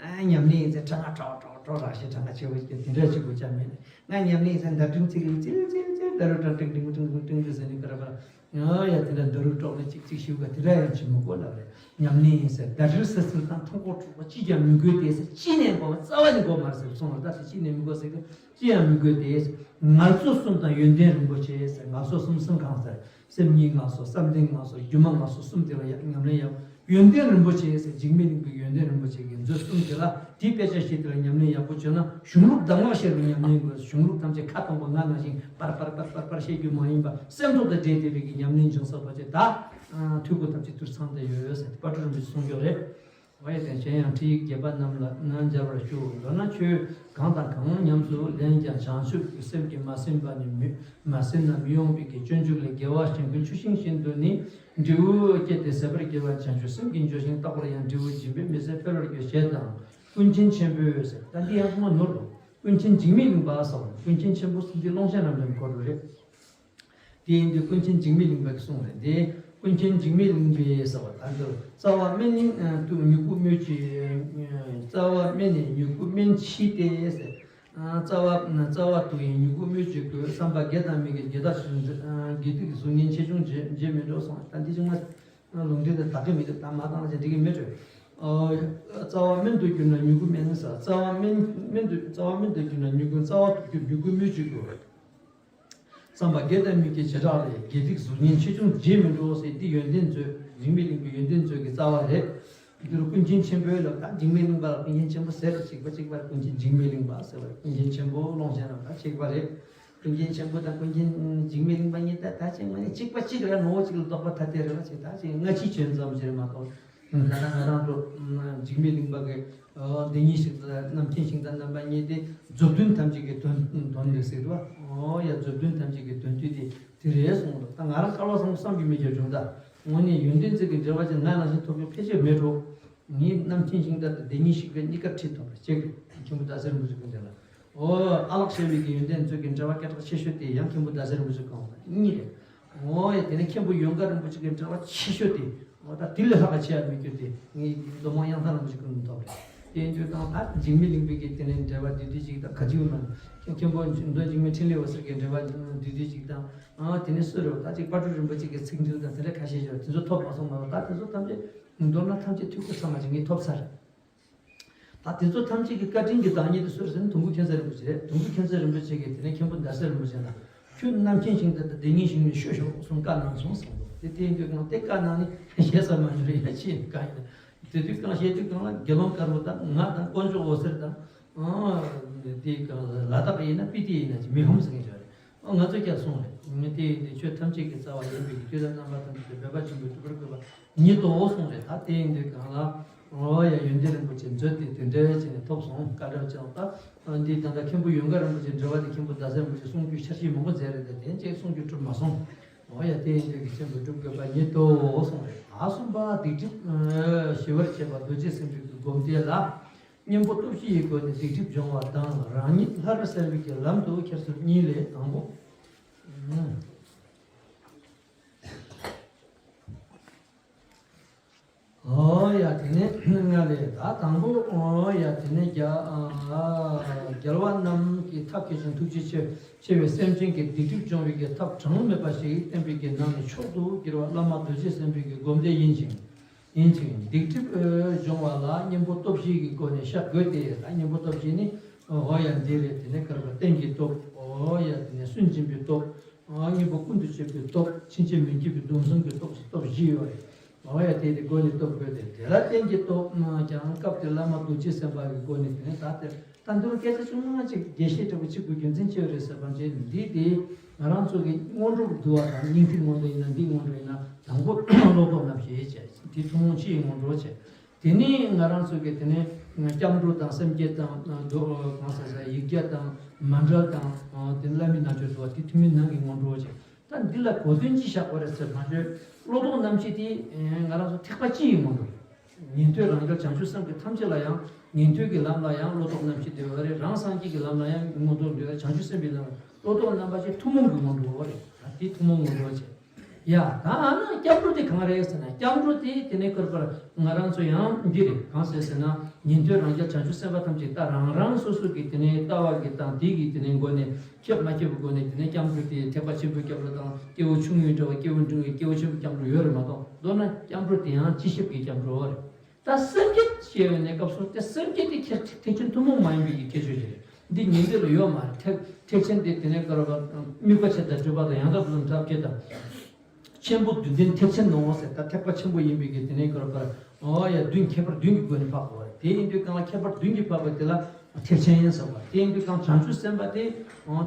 ཨ་ཉམས་ལེན་ཡིན་ཟེར་ཕྲེང་བ་ཀྲོག་ཀྲོག་ཀྲོག་རག་ཤེས་ཕྲེང་བ་ཆེ་བོ་ཞིག་དེ་འདྲ་ཞིག་དགོས་ཆ་མེད། ང་ཉམས་ལེན་ཡིན་ཟེར་འདར་ཀྲིང་ཚིག་ལ་ཚིལ་ཚིལ་ཚིལ་འདར་རུ་ཀྲང་ཀྲིང་ཀྲིང་ཀྲིང་ཀྲིང་ཀྲིང་ཟེར་ནས་ཀ་ར་པ་ར། ཡ་ཡ། དེ་འདྲ་འདར་རུ་ཀྲོག་ནས་ཅིག་ཅིག་ཞིག་ག་དེ་འདྲ་ཡང་བྱེད་མི་དགོས་ལབ་རེད། ཉམས་ལེན་ཡིན་ཟེར། ཟླ་སྒྲིལ་བསིལ་བསིལ་དང་། ཕྲེང་བ་དྲུག་པོ་གཅིག་ཀྱང་མི་དགོས་ཏེ་ཟེར། གཅིག་ནས་དགོས་མ་རེད་ཟེར་གསུངས་པ་རེད། ད་དེ་གཅིག་ནས་མི་དགོས་ཟེར་གི། གཅིག་ཡང་མི་དགོས་ཏེ། ངལ་གསོ་གསུམ་དང་ཡོན་ཏན་རིན་པོ་ཆེ་ཟེར། ངལ་གསོ་གསུམ་གསུམ་གང་ཟེར། སེམས་ཉིད་ངལ་གསོ། བསམ་གཏན་ངལ་གསོ། སྒྱུ་མ་ངལ་གསོ་གསུམ་དེ་ལ་ཡ་ཉམས་ལེན་ཡག་ཡོན་ཏན་རིན་པོ་ཆེ་ཟེར། འཇིགས་མེད་གླིང་པའི་ཡོན་ཏན་རིན་པོ་ཆེ་གི་མཛོད་གསུམ་དེ་ལ་དེའི་དཔེ་ཆ་ཞིག་དེ་ལ་ཉམས་ལེན་ཡག་པོ་བྱོས་ན། གཞུང་ལུགས་གདམས་ངག་ཤེས་པའི་ཉམས་ལེན་དགོས། གཞུང་ལུགས་ཐམས་ཅད་ཁ་སྟོང་པ་ང་ནང་བཞིན་པར་པར་པར་པར་པར་བཤད་རྒྱུ་མ་ཡིན་པ། སེམས་ཐོག་ཏུ་འདྲེས་བསྡད་པའི་གི་ཉམས་ལེན་བྱུང་ས་པ་ཅིག་ད་འཐུས་སྒོ་ཐམས་ཅད་དུར་ཚང་དུ་ཡོད་ཡོད་ཟེར་དཔལ་སྤྲུལ་རིན་པོ་ཆེ་གསུང་རྒྱུ་རེད། འོ་ཡ། དེ་གཞན་ཡང་ཁྲིད་ཡིག་རྒྱས་པ་རྣམས་ལ་ནི་སྦྱར་བར་ཞུ། མདོར་ན་ཆོས་གང་དང་གང་ཉམས་སུ་ལེན་ཀྱང་བྱང་ཆུབ་ཀྱི་སེམས་ཀྱིས་མ་ཟིན་པ་ནི་མི་མ་ཟིན་ན་མི་འོང་བའི་གི་སྤྱོད་འཇུག་ལས་དགེ་བ་ཅན་ཀུན་ཆུ་ཤིང་བཞིན་དུ་ནི་འབྲས་བུ་སྐྱེད་དེ་ཟད་པར་གྱུར་པ་བྱང་ཆུབ་སེམས་ཀྱི་འབྱོར་ཞིང་རྟག་པར་ཡང་འབྲས་བུ་འབྱིན་པས་མི་ཟད་འཕེལ་བར་འགྱུར་ཞེས་དང་། ཀུན་མཁྱེན་ཆེན་པོས་ཟེར། ད་འདི་ཡང་ཐོག་མ་ནོར་འདུག་ཀུན་མཁྱེན་འཇིགས་མེད་གླིང་པ་ཟེར་བ། ཀུན་མཁྱེན་ཆེན་པོ་ཟེར་འདི་ཀློང་ཆེན་རབ་འབྱམས་སྐོར་རེད། དེ་ཡིན་དུས་ཀུན་མཁྱེན་འཇིགས་མེད་གླིང་པ་གིས་གསུངས་རེད་དེ། ཀུན་མཁྱེན་འཇིགས་མེད་གླིང་པས་ཟེར་བ་ད་འདིར་རྩ་བ་སྨན་ནི་དུ་མྱུ་གུ་སྨོས་ཅི། རྩ་བ་སྨན་ནི་མྱུ་གུ་སྨན་ཕྱིས་ཏེ་ཟེར། རྩ་བ་རྩ་བ་དུ་ཡི་མྱུ་གུ་སྨོས་ཅི་དགོས། བསམ་པ་དགེ་དང་མི་དགེ་དགེ་དག་ཆེ་ཆུང་དགེ་སྡིག་གཟུགས་བརྙན་ཆེ་ཆུང་བརྗེད་མི་འགྲོ་གསུངས། ད་འདི་ཅིག་མ་ལུང་འདྲེན་དེ་དག་གི་མི་འདུག་ད་མ་བཏང་ཅིག་འགྲིག་གི་མེད་འགྲོ། རྩ་བ་སྨན་དུ་གྱུར་ན་མྱུ་གུ་སྨན་ཟེར། རྩ་བ་སྨན་སྨན་དུ་རྩ་བ་སྨན་དུ་གྱུར་ན་མྱུ་གུ་རྩ་བ་དུ་གྱུར་མྱུ་གུ་སྨོས་ཅི་དགོས། བསམ་པ་དགེ་དང་མི་དགེ་བྱེ་བྲག་ལས། དགེ་སྡིག་གཟུགས་བརྙན་ཆེ་ཆུང་བརྗེད་མི་འགྲོ་ཟེར། འདི་ཡོན་ཏན་མཛོད། འཇིགས་མེད་གླིང་པའི་ཡོན་ཏན་མཛོད་ཀྱི་རྩ་བ་རེད། འདི་རུ་ཀུན་མཁྱེན་ཆེན་པོའི་ལ་ད་འཇིགས་མེད་གླིང་པ་ལ་ཀུན་མཁྱེན་ཆེན་པོ་ཟེར། གཅིག་པ་གཅིག་པར་ཀུན་མཁྱེན་འཇིགས་མེད་གླིང་པ་ཟེར་བར་ཀུན་མཁྱེན་ཆེན་པོ་ཀློང་ཆེན་རབ་ད་གཅིག་པ་རེད། ཀུན་མཁྱེན་ཆེན་པོ་དང་ཀུན་མཁྱེན་འཇིགས་མེད་གླིང་པ་གཉིས་ད་ད་ཅིག་ངོས་ནས་གཅིག་པ་གཅིག་རེད། ངོ་བོ་གཅིག་ལ་རྟོགས་པ་ཐ་དད་རེད་བ། ཅིག་ད་ཅིག་སྔ་ཕྱི་ཆོས་ཙམ་ཞིག་རེད་མ་གཏོགས། ད་ལྟ་ང་རང་ཚོ་འཇིགས་མེད་གླིང་པ་གི་བདེན་གཉིས་ཤིང་རྟ་རྣམ་མཁྱེན་ཤིང་རྟ་རྣམ་པ་གཉིས་དེ་མཛོད་བདུན་ཐམས་ཅད་ཀྱི་དོན་དོན་ལས་ཟེར་བ། ཨོ་ཡ། མཛོད་བདུན་ཐམས་ཅད་ཀྱི་དོན་བསྡུས་དེ་དེ་རེད་གསུངས་འདུག་ད་ང་རང་སྐལ་བ་བཟང་པོ་བསམ་གྱིས་མི་ཁྱབ་བྱུང་། ད་དངོས་གནས་ཡོན་ཏན་ཚིག་གི་འབྲེལ་བ་ཅན་ང་ནང་བཞིན་ཐོབ་རྒྱུ་ཕལ་ཆེར་མེད་འགྲོ། ངས་རྣམ་མཁྱེན་ཤིང་རྟ་དང་བདེན་གཉིས་ཤིང་རྟ་གཉིས་ཀ་ཁྲིད་ཐུབ་པ་བྱེད་དགོས། མཁན་པོ་ཟླ་ཟེར་མི་ཟེར་ཀུན་དེ་ལ། ཨོ། ཨ་ལགས་ཤེས་རིག་གི་ཡོན་ཏན་མཛོད་ཀྱི་འགྲེལ་པ་སྐད་གྲགས་ཆེ་ཤོས་དེ་ཡང་མཁན་པོ་ཟླ་ཟེར་རིན་པོ་ཆེ་གང་ལ་གཉིས་རེད། ཨོ་ཡ། དེ་ནས་མཁན་པོ་ཡོངས་དགའ་རིན་པོ་ཆེ་གི་འགྲེལ་པ་ཆེ་ཤོས་དེ། ཨོ་ད་དེ་ལས་ལྷག་ག་ཆེ་ཡ་མི་འགྱུར་ཏེ་ངས་མདོ་སྨད་གཡང་ཐང་རིན་པོ་ཆེ་ཀུན་ཐོབ་རེད། དེ་ཡིན་དུས་གང་ལྟར་འཇིགས་མེད་གླིང་པའི་གི་དེ་ནས་འགྲེལ་པ་བསྡུས་བསྡུས་ཅིག་དང་ག་ཅིག་མ་མཁན་པོ་མདོ་འཇིགས་མེད་འཕྲིན་ལས་འོད་ཟེར་གྱི་འགྲེལ་པ་བསྡུས་བསྡུས་ཅིག་དང་། ཨ་དེ་ནས་སུ་རེད་བ། ད་ཅིག་དཔལ་སྤྲུལ་རིན་པོ་ཆེ་གི་ཚིག་འགྲེལ་དང་དེ་འདྲ་ཁ་ཤས་ཤིག་དེ་ཚོ་ཐོབ་མ་སོང་མ་རེད། ད་དེ་ཚོ་ཐམས་ཅད་མདོར་ན་ཐམས་ཅད་ཐུགས་ཁུར་ཚང་མ་ཅིག་ངས་ཐོབ་ཚར་རེད། ད་དེ་ཚོ་ཐམས་ཅད་ཀྱི་བཀའ་དྲིན་གྱི་བདག་ཉིད་དེ་སུ་རེད་ཟེར་ན་དུང་དཀར་མཁྱེན་བརྩེ་རིན་པོ་ཆེ་རེད། དུང་དཀར་མཁྱེན་བརྩེ་རིན་པོ་ཆེ་གིས་དེ་ནས་མཁན་པོ་ཟླ་ཟེར་རིན་པོ་ཆེ་ལ་ཁྱོད་རྣམ་མཁྱེན་ཞིང་དང་བདེན་གཉིས་ཞིང་ནས་ཤོད་ཤོག་གསུངས་བཀའ་གནང་སོང་གསུངས་འདུག་དེ་དེ་ཡིན་དུས་གང་དེ་བཀའ་གནང་ནས་བཤད་ས་མ་ཞུ་རེ་ཡ་ཕྱིན་བཀའ་ཡིན། དེ་དུས་གང་བཤད་དུས་གང་ལ་དགེ་སློང་དཀར་པོ་དང་ང་དང་དཀོན་མཆོག་འོད་ཟེར་དང་། ཨ་དེ་གང་ལ་ལ་དྭགས་ཡིན་ན་སྤི་ཏི་ཡིན་ན་མི་ཧོམ་ཟེར་མཁན་ཅིག་རེད། ཨ་ང་ཚོས་ཀྱང་གསུངས་རེད། ངས་དེ་ཡིན་དུས་ཆོས་ཐམས་ཅད་ཀྱི་རྩ་བ་ཡིན་པའི་གི་ཆོས་དང་རྣམ་པ་ཐམས་ཅད་དུ་འབད་པ་ཆེན་པོས་སྒྲུབ་པར་དགོས་པ་ཉིད་དོ་གསུངས་རེད། ད་དེ་ཡིན་དུས་གང་ལ། ཨོ་ཡ། ཡོན་ཏན་རིན་པོ་ཆེ་མཛོད་དེ་དེ་འདྲ་བྱས་ནས་ཐོབ་སོང་། བཀའ་དྲིན་ཆེ་ད། འདི་ད་ལྟ་མཁན་པོ་ཡོངས་དགའ་རིན་པོ་ཆེ་འགྲེལ་པ་དེ་མཁན་པོ་ཟླ་ཟེར་རིན་པོ་ཆེ་གསུང་རྒྱུ་འཆར་གཞི་མང་པོ་མཛད་རེད་དེ་དེ་གཅིག་གསུང་རྒྱུ་གྲུབ་མ་སོང་། ཨོ་ཡ། དེ་ཡིན་དུས་ཀྱི་ཆེན་པོ་སྒྲུབ་དགོས་པ་ཉིད་དོ་གསུངས་རེད། ད་གསུམ་པ་སྡིག་སྒྲིབ་ཞི་བར་བྱེད་པ་རྡོ་རྗེ་སེམས་དཔའི་གི་སྒོམ་བཟླས་ལ། གཉེན་པོ་སྟོབས་བཞི་ཡི་སྒོ་ནས་སྡིག་སྒྲིབ་སྦྱོང་བ་དང་རང་ཉིད་སླར་གསལ་བའི་གི་ལམ་དུ་ཁྱེར་སོ་གཉིས་ལས་དང་པོ། ཨོ་ཡ། དེ་ནས་ལྔ་ལས་ད་དང་པོ། ཨོ་ཡ། དེ་ནས་རྒྱལ་རྒྱལ་བ་རྣམས་ཀྱི་ཐབས་མཁས་ཤིང་ཐུགས་རྗེ་ཆེ་ཆེ་བའི་སེམས་ཅན་གྱི་སྡིག་སྒྲིབ་སྦྱོང་བའི་གི་ཐབས་གྲངས་མེད་པ་ཞིག་བསྟན་པའི་གི་ནང་ནས་མཆོག་ཏུ་གྱུར་པ་བླ་མ་རྡོ་རྗེ་སེམས་དཔའི་གི་སྒོམ་བཟླས་ཡིན་ཅིང་། ཡིན་ཅིང་སྡིག་སྒྲིབ་སྦྱོང་བ་ལ་གཉེན་པོ་སྟོབས་བཞི་གི་སྒོ་ནས་བཤགས་དགོས་ཏེ། ད་གཉེན་པོ་སྟོབས་བཞི་ནི་ཨོ་ཡ་འདི་རེད། དེ་ནས་བསྐལ་པ་རྟེན་གྱི་སྟོབས། ཨོ་ཡ། དེ་ནས་སུན་འབྱིན་པའི་སྟོབས། གཉེན་པོ་ཀུན་ཏུ་སྤྱོད་པའི་སྟོབས། ཕྱིན་ཆད་མི་བགྱིད་པའི་སྡོམ་བཟུང་གི་སྟོབས་སུ་སྟོབས་བཞི་ཡོད་རེད། འོ་ཡ། དེ་དེ་སྒོ་ནས་སྟོབས་དགོས་ཏེ། དེ་ལ་རྟེན་གྱི་སྟོབས་ཀྱང་སྐབས་དེར་བླ་མ་རྡོ་རྗེ་སེམས་དཔའ་གི་སྒོ་ནས། དེ་ནས་ད་དེར་ད་འདིར་སྐད་ཆ་ཆུང་ངུ་ཅིག་རྒྱས་བཤད་འདྲ་པོ་ཅིག་དགོས་རྒྱུ་མཚན་ཅི་ཡོད་རེད་ཟེར་བ་ཅིག་འདི་དེ་ང་རང་ཚོ་གི་སྔོན་འགྲོ་གི་འདུལ་བ་དང་། སྙིང་ཐིག་སྔོན་འགྲོ་ཡིན་ན། འདི་སྔོན་འགྲོ་ཡིན་ན་དང་པོ་ལོག་རྟོག་རྣམ་བཞི་བྱས། དེ་ཐུན་མོང་སྤྱི་ཡི་སྔོན་འགྲོ་བྱས། དེ་ནས་ང་རང་ཚོ་གི་དེ་ནས་སྐྱབས་འགྲོ་དང་། སེམས་བསྐྱེད་དང་། མདོ་གང་ཟེར་ཟེར་ཡིག་བརྒྱ་དང་། མཎྜལ་དང་། དེ་བླ་མའི་རྣལ་འབྱོར་བསྡུ་བ་དེ་ཐུན་མིན་ནང་གི་སྔོན་འགྲོ་བྱས། ད་འདི་ལ་གོ་དོན་ཅི་བཞག་པ་རེད་ཟེར་བ་ཅིག་ལོག་རྟོག་རྣམ་བཞི་དེ་ང་རང་ཚོ་ཐེག་པ་སྤྱི་ཡི་སྔོན་འགྲོ། ཉན་ཐོས་རང་རྒྱལ་བྱང་ཆུབ་སེམས་ཀྱི་ཐམས་ཅད་ལ་ཡང་། ཉན་ཐོས་ཀྱི་ལམ་ལ་ཡང་ལོག་རྟོག་རྣམ་བཞི་འདུས་པ་རེད། རང་སངས་རྒྱས་ཀྱི་ལམ་ལ་ཡང་སྔོན་འགྲོ་འདུས་པ། བྱང་ཆུབ་སེམས་དཔའི་ལམ་ལ་ལོག་རྟོག་རྣམ་པ་བཞི་ཐུན་མོང་གི་སྔོན་འགྲོ་རེད། ད་དེ་ཐུན་མོང་སྔོན་འགྲོ་བྱས། ཡ། ད་ཨ་ན་སྐྱབས་འགྲོ་དེ་གང་རེད་ཟེར་ན། སྐྱབས་འགྲོ་དེ་དེ་ནས་བསྐལ་པར་ང་རང་ཚོ་ཡང་འདི་རེད། གང་ཟེར་ཟེར་ན། ཉན་ཐོས་རང་རྒྱལ་བྱང་ཆུབ་སེམས་དཔའ་ཐམས་ཅད་ད་རང་རང་སོ་སོ་གི་དེ་ནས་ལྟ་བ་གི་དང་དེ་གི་དེ་ནས་སྒོ་ནས་ཁྱབ་མ་ཁྱབ་ཀྱི་སྒོ་ནས་དེ་ནས་སྐྱབས་འགྲོ་དེ་ཐེག་པ་ཆེན་པོའི་སྐྱབས་འགྲོ་དང་། སྐྱེས་བུ་ཆུང་ངུའི་འགྲོ་བ། སྐྱེས་བུ་འབྲིང་བའི། སྐྱེས་བུ་ཆེན་པོའི་སྐྱབས་འགྲོ་ཡོད་རེད་མ་གཏོགས། མདོར་ན་སྐྱབས་འགྲོ་དེ་ཡང་སྤྱི་ཁྱབ་ཀྱི་སྐྱབས་འགྲོ་རེད། ད་སེམས་བསྐྱེད་ཞེས་པའི་གནས་སྐབས་སུ་དེ་སེམས་བསྐྱེད་དེ་ཁྱེད་ཐེག་ཆེན་ཐུན་མོང་མ་ཡིན་པའི་གི་ཁྱད་ཆོས་ཤིག་རེད། འདི་ཉན་ཐོས་ལ་ཡོད་མ་རེད། ཐེག་ཐེག་ཆེན་དེ་དེ་ནས་བསྐལ་པ་དམིགས་པ་ཆེ་དང་སྤྲོས་པ་དང་ཡང་དག་པར་རྫོགས་པའི་ཐབས་མཁས་དང་། ཆེན་པོ་བདུན་ལྡན་ཐེག་ཆེན་ནོ་ཟེར། ད་ཐེག་པ་ཆེན་པོ་ཡིན་པའི་གི་དེ་ནས་བསྐལ་པར། ཨོ་ཡ། བདུན་ཁྱད་པར་བདུན་གྱི་སྒོ་ནས་འཕགས་པ་རེད། དེ་ཡིན་དུས་གང་ལ་ཁྱད་པར་བདུན་གྱིས་ཕབ་པ་དེ་ལ་ཐེག་ཆེན་ཟེར་བ། དེ་ཡིན་དུས་གང་བྱང་ཆུབ་སེམས་དཔའ་དེ་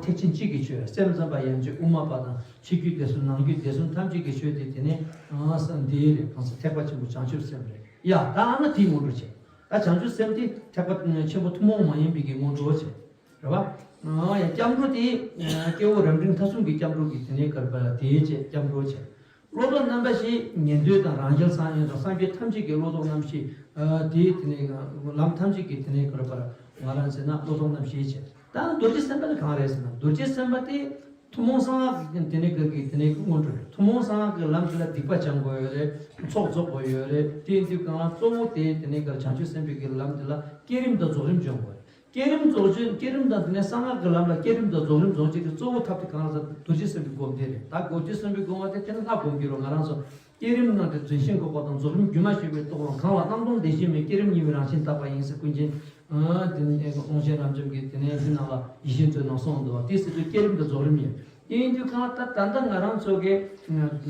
ཐེག་ཆེན་གཅིག་གི་ཆོས། སེམས་ཙམ་པ་ཡན་ཆད་དབུ་མ་པ་དང་ཕྱི་རྒྱུད་སྡེ་གསུམ་ནང་རྒྱུད་སྡེ་གསུམ་ཐམས་ཅད་ཀྱི་ཆོས་དེ་དེ་ནས་འདི་རེད། གང་ཟེར་ཐེག་པ་ཆེན་པོ་བྱང་ཆུབ་སེམས་རེད་ཡ། ད་ཨ་ན་དེའི་སྔོན་འགྲོ་བྱེད། ད་བྱང་ཆུབ་སེམས་དེ་ཐེག་པ་ཆེན་པོ་ཐུན་མོང་མ་ཡིན་པའི་གི་སྔོན་འགྲོ་བྱེད། རེད་བ། ཡ་སྐྱབས་འགྲོ་དེ་སྐྱེ་བོ་རབ་འབྲིང་ཐ་གསུམ་གྱི་སྐྱབས་འགྲོ་གི་དེ་ནས་ག་རེ་ལབ་དེའི་ཆེད་སྐྱབས་འགྲོ་བྱེད། བློ་ལྡོག་རྣམ་པ་བཞི། ཉན་ཐོས་དང་རང་རྒྱལ་སངས་རྒྱས་དང་སངས་རྒྱས་ཐམས་ཅད་ཀྱི་བློ་ལྡོག་རྣམ་བཞི། དེའི་དེ་ནས་ལམ་ཐམས་ཅད་ཀྱི་དེ་ནས་ག་རེ་ལབ་ང་རང་ཟེར་ན་བློ་ལྡོག་རྣམ་བཞི་བྱེད། ད་རྡོ་རྗེ་སེམས་དཔའ་ནི་གང་རེད་ཟེར་ན། རྡོ་རྗེ་སེམས་དཔའ་དེ་ཐུན་མོང་གསང་སྔགས་ཀྱི་དེ་ནས་ག་གི་དེ་ནས་སྔོན་འགྲོ་རེད། ཐུན་མོང་གསང་སྔགས་ཀྱི་ལམ་དེ་ལ་སྡིག་པ་སྦྱང་དགོས་ཡོད་རེད། ཚོགས་རྫོགས་དགོས་ཡོད་རེད། དེ་ཡིན་དུས་གང་ལ་གཙོ་བོ་དེ་དེ་ནས་ག་བྱང་ཆུབ་སེམས་དཔའི་གི་ལམ་དེ་ལ་བསྐྱེད་རིམ་དང་རྫོགས་རིམ་སྦྱོང་དགོས་རེད། བསྐྱེད་རིམ་རྫོགས་རིམ། བསྐྱེད་རིམ་དང་དེ་ནས་གསང་སྔགས་ཀྱི་ལམ་ལ་བསྐྱེད་རིམ་དང་རྫོགས་རིམ་སྦྱོང་བྱེད་ཀྱི་གཙོ་བོ་ཐབས་དེ་གང་ལ་ཟེར་ན་རྡོ་རྗེ་སེམས་དཔའི་སྒོམ་བཟླས་རེད། ད་རྡོ་རྗེ་སེམས་དཔའི་སྒོམ་པ་དེ་དེ་ནས་སྔགས་སྒོམ་གྱི་རོ། ང་རང་ཚོ་བསྐྱེད་རིམ་ནང་དེ་རྫུན་ཤིང་གི་སྐོར་དང་རྫོགས་རིམ་སྒྱུ་མ་ཞིག་པའི་རྟོགས་པ་གང་ལ་སྣང་སྟོང་བདེ་གཤེགས་མའི་བསྐྱེད་རིམ་གཉིས་པའི་རང་བཞིན་དག་པ་ཡིན་ཟེར། ཀུན་མཁྱེན་དེ་ནས་དབང་ཆེན་རབ་འབྱམས་ཀྱིས་དེ་ནས་འདི་ནང་ལ་ཡིད་བཞིན་དུ་ནང་གསུངས་འདུག་དེ་ཟེར་དུས་བསྐྱེད་རིམ་དང་རྫོགས་རིམ་ཡིན། དེ་ཡིན་དུས་གང་ལ་ད་ད་ལྟ་ང་རང་ཚོ་གི་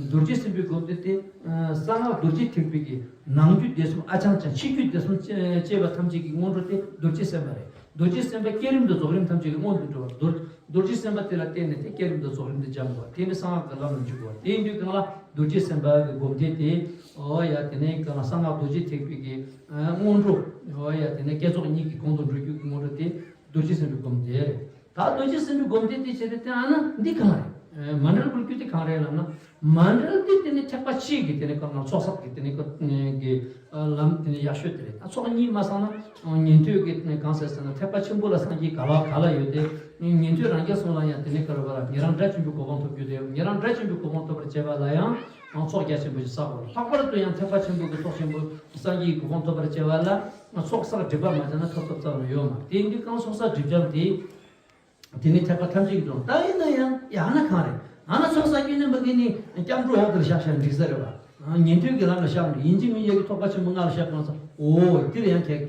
རྡོ་རྗེ་སེམས་དཔའི་སྒོམ་བཟླས་དེ་གསང་སྔགས་རྡོ་རྗེ་ཐེག་པའི་གི་ནང་རྒྱུད་སྡེ་གསུམ་ཨ་ཆང་ཆང་། ཕྱི་རྒྱུད་སྡེ་གསུམ་བཅས་པ་ཐམས་ཅད་ཀྱི་སྔོན་འགྲོ་དེ་རྡོ་རྗེ་སེམས་དཔའ་རེད། རྡོ་རྗེ་སེམས་དཔའ་བསྐྱེད་རིམ་དང་རྫོགས་རིམ་ཐམས་ཅད་ཀྱི་སྔོན་དུ་འགྲོ་བ། རྡོ་རྡོ་རྗེ་སེམས་དཔའ་དེ་ལ་བརྟེན་ནས་དེ་བསྐྱེད་རིམ་དང་རྫོགས་རིམ་དེ་སྦྱང་དགོས། དེ་ནི་གསང་སྔགས་ཀྱི་ལམ་ལ་འཇུག་དགོས། དེ་ཡིན་དུས་གང་ལ་རྡོ་རྗེ་སེམས་དཔའ་གི་སྒོམ་བཟླས་དེ་ཨོ་ཡ་དེ་ནས་གང་ལ་གསང་སྔགས་རྡོ་རྗེ་ཐེག་པའི་གི་སྔོན་འགྲོ། ཨོ་ཡ་དེ་ནས་བསྐྱེད་རྫོགས་གཉིས་ཀྱི་གོང་དུ་འགྲོ་རྒྱུ་གི་སྔོན་འགྲོ་དེ་རྡོ་རྗེ་སེམས་དཔའི་སྒོམ་བཟླས་རེད། ད་རྡོ་རྗེ་སེམས་དཔའི་སྒོམ་བཟླས་དེ་བྱས་ཏེ་དེ་ཨ་ན་འདི་གང་རེད། མཎྜལ་ཕུལ་རྒྱུ་དེ་གང་རེད་ལབ་ན། མཎྜལ་དེ་དེ་ནི་ཐེག་པ་ཆེ་གི་དེ་ནི་གང་ལ་ཚོགས་བསགས་ཀྱི་དེ་ནི་གི་ལམ་དེ་ནི་ཡག་ཤོས་དེ་རེད། ད་ཚོགས་གཉིས་མ་བསགས་ན་ཉན་ཐོས་ཀྱི་དེ་ནི་གང་ཟེར་ཟེར་ན་ཐེག་པ་ཆེན་པོ་ལ་སངས་རྒྱས་ག་ལ་ག་ལ་ཡོད་དེ། ཉན་ཐོས་རང་རྒྱལ་གསུམ་ལ་ཡང་དེ་ནི་ག་རེ་ལབ་ཉན་རང་སྒྲ་ཆེན་པོའི་གོ་འཕང་ཐོབ་རྒྱུ་དེ། ཉན་རང་སྒྲ་ཆེན་པོའི་གོ་འཕང་ཐོབ་པར་བྱེད་པ་ལ་ཡང་ཚོགས་རྒྱ་ཆེན་པོ་ཞིག་བསགས་དགོས། ལྷག་པར་དུ་ཡང་ཐེག་པ་ཆེན་པོ་གི་ཚོགས་ཆེན་པོ་སངས་རྒྱས་ཀྱི་གོ་འཕང་ཐོབ་པར་བྱེད་པ་ལ་ཚོགས་བསགས་སྒྲིབ་པ་མ་བྱས་ན་ཐོབ་ཐབས་རྩ་བ་ནས་ཡོད་མ་རེད། དེ་ཡིན་དུས་གང་ཚོགས་བསགས་སྒྲིབ་སྦྱང་དེ། དེ་ནི་ཐེག་པ་ཐམས་ཅད་ཀྱི་དོན། ད་ཡིན་ན་ཡང་ཡང་ན་གང་རེད། ཨ་ན་ཚོགས་བསགས་རྒྱུ་ནི་མ་གི་ནི་སྐྱབས་འགྲོ་འོག་ཏུ་བཞག་བཞག་འགྲིག་ས་རེད་བ། ཉན་ཐོས་ཀྱི་ལམ་ལ་བཞག་ནས་ཡིན་གཅིག་མིན་གཅིག་གི་ཐེག་པ་ཆེན་པོ་ལྔ་ལ་བཞག་གང་ས། འོ་དེ་ལ་ཡང་གལ་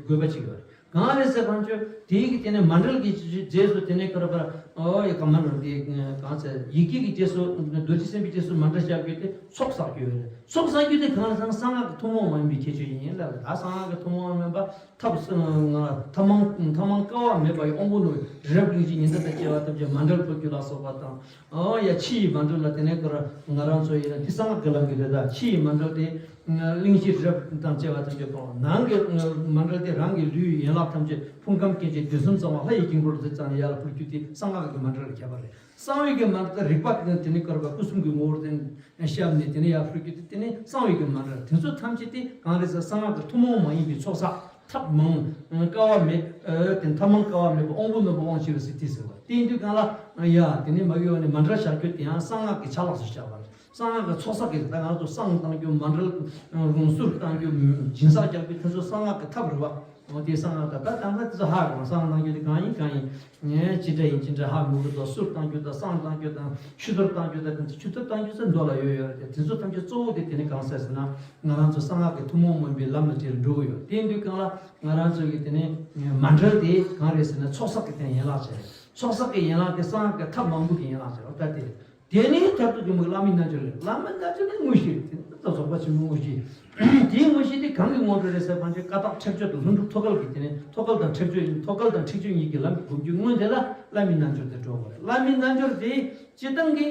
དགོས་པ་ཅིག་ཡོད་རེད། གང་རེད་ཟེར་བ་ཅོ་དེའི་གི་དེ་ནས་མཎྜལ་གྱི་རྗེས་སུ་དེ་ནས་ཁ་ར་བ་ར་ཨོ་ཡ་ག་མ་ནོར་དེ་གང་ཟེར་ཡི་གེ་གི་རྗེས་སུ་རྡོ་རྗེ་སེམས་དཔའི་རྗེས་སུ་མཎྜལ་བཞག་རྒྱུ་དེ་ཚོགས་བསགས་རྒྱུ་ཡོད་རེད། ཚོགས་བསགས་རྒྱུ་དེ་གང་ལ་ཟེར་ན་གསང་སྔགས་ཀྱི་ཐུན་མོང་མ་ཡིན་པའི་ཁྱད་ཆོས་ཡིན་ལ། ད་གསང་སྔགས་ཀྱི་ཐུན་མོང་མ་ཡིན་པ། ཐབས་སུ་ང་ཐ་མང་ཐ་མང་དཀའ་བ་མེད་པ་ཡི་དབང་པོ་ནོར་རབ་གླིང་བཞི་ཉི་ཟླ་དང་བཅས་པ་ཐམས་ཅད་མཎྜལ་ཕུལ་རྒྱུ་ལ་སོགས་པ་དང་། ཨོ་ཡ་ཕྱི་ཡི་མཎྜལ་ལ་དེ་ནས་ཁོ་ར་ང་རང་ཚོ་ཡིན་ན་འདི་གསང་སྔགས་ཀྱི་ལམ་གྱི་རེད། ད་ཕྱི་ཡི་མཎྜལ་དེ་གླིང་བཞི་རབ་དང་བཅས་པ་ཐམས་ཅད་ཕུལ། ནང་གི་མཎྜལ་དེ་རང་གི་ལུས་ཡན་ལག་ཐམས་ཅད་ཕུང་ཁམས་སྐྱེ་མཆེད་དུས་གསུམ་གཙང་བ་ལྷ་ཡི་དཀྱིལ་འཁོར་དུ་བརྩམས་ནས་ཡར་ལ་ཕུལ་རྒྱུ་དེ་གསང་སྔགས་ཀྱི་མཎྜལ་ལ་ཁྱད་པར་རེད། གསང་བའི་གི་མཎྜལ་དེ་རིག་པ་དེ་ནས་དེ་ནས་ཁོ་ར་བ་སྐུ་གསུམ་གྱི་ངོ་བོར་དེ་ནས་བཤམས་ནས་དེ་ནས་ཡར་ཕུལ་རྒྱུ་དེ་དེ་ནས་གསང་བའི་གི་མཎྜལ། དེ་ཚོ་ཐམས་ཅད་དེ་གང་རེད་ཟེར་གསང་སྔགས་ཀྱི་ཐུན་མོང་མ་ཡིན་པའི་ཚོགས་བསགས། ཐབས་མང་དཀའ་བ་མེད། ཨ་དེ་ཐབས་མང་དཀའ་བ་མེད་པ་དབང་པོ་རྣོན་པོ་དབང་ཆེ་བའི་སྲིད་དེ་ཟེར་བ། དེ་ཡིན་དུས་གང་ལ་ཡ་དེ་ནས་མ་གི་ཡོད་ནས་མཎྜལ་བཞག་རྒྱུ་དེ་ཡང་གསང་སྔགས་ཀྱི་ཆ་ལག་སུ་བཞག་པ་རེད། གསང་སྔགས་ཀྱི་ཚོགས་བསགས་ཀྱི་ད་ང་ཚོ་བསང་བཏང་རྒྱུ་མཎྜལ་གསུར་བཏང་རྒྱུ་སྦྱིན་སྲེག་རྒྱག་རྒྱུ་དེ་ཚོ་གསང་སྔགས་ཀྱི་ཐབས་རེད་བ། འོ་དེ་གསང་སྔགས་ད་ད་ད་ང་དེ་ཚོ་ཧ་གོ་གསང་སྔགས་བཏང་རྒྱུ་དེ་གང་ཡིན་གང་ཡིན། ངས་ཅི་འདྲ་ཡིན་ཅི་འདྲ་ཧ་མི་གོ་དོ། གསུར་བཏང་རྒྱུ་དང་བསང་བཏང་རྒྱུ་དང་ཆུ་གཏོར་བཏང་རྒྱུ་དང་དེ་ཚོ་ཆུ་གཏོར་བཏང་རྒྱུ་ཚོ་མདོ་ལ་ཡོད་ཡོད་རེད། དེ་ཚོ་ཐམས་ཅད་གཙོ་བོ་དེ་དེ་ནི་གང་ཟེར་ཟེར་ན་ང་རང་ཚོ་གསང་སྔགས་ཀྱི་ཐུན་མོང་མ་ཡིན་པའི་ལམ་ལ་དེར་འགྲོ་གི་ཡོད། དེ་ཡིན་དུས་གང་ལ་ང་རང་ཚོ་གི་དེ་ནི་མཎྜལ་དེ་གང་རེད་ཟེར་ན་ཚོགས་བསགས་ཀྱི་དེ་ཡན་ལག་ཅིག་རེད། ཚོགས་བསགས་ཀྱི་ཡན་ལག་དེ་གསང་སྔགས་ཀྱི་ཐབས་མང་པོ་གི་ཡན་ལག་ཅིག་རེད། ད་དེ་རེད། དེ་ནས་མཐར་ཐུག་གི་མུ་བླ་མའི་རྣལ་འབྱོར་རེད། བླ་མའི་རྣལ་འབྱོར་ནི་དངོས་གཞི་རེད། དེ་ནི་རྫོགས་པ་ཆེན་པོའི་དངོས་གཞི། དེའི་དངོས་གཞི་དེ་གང་གི་སྔོན་འགྲོ་རེད་ཟེར་བ་ཅིག་ཀ་དག་ཁྲེགས་ཆོད་དང་ལྷུན་གྲུབ་ཐོད་རྒལ་གྱི་དེ་ནི་ཐོད་རྒལ་དང་ཁྲེགས་ཆོད་ཐོད་རྒལ་དང་ཁྲེགས་ཆོད་གཉིས་ཀྱི་ལམ་གྱི་སྒོམ་རྒྱུའི་སྔོན་དེ་ལ་བླ་མའི་རྣལ་འབྱོར་དེ་འགྲོ་དགོས་རེད། བླ་མའི་རྣལ་འབྱོར་དེ་སྤྱིར་བཏང་གི་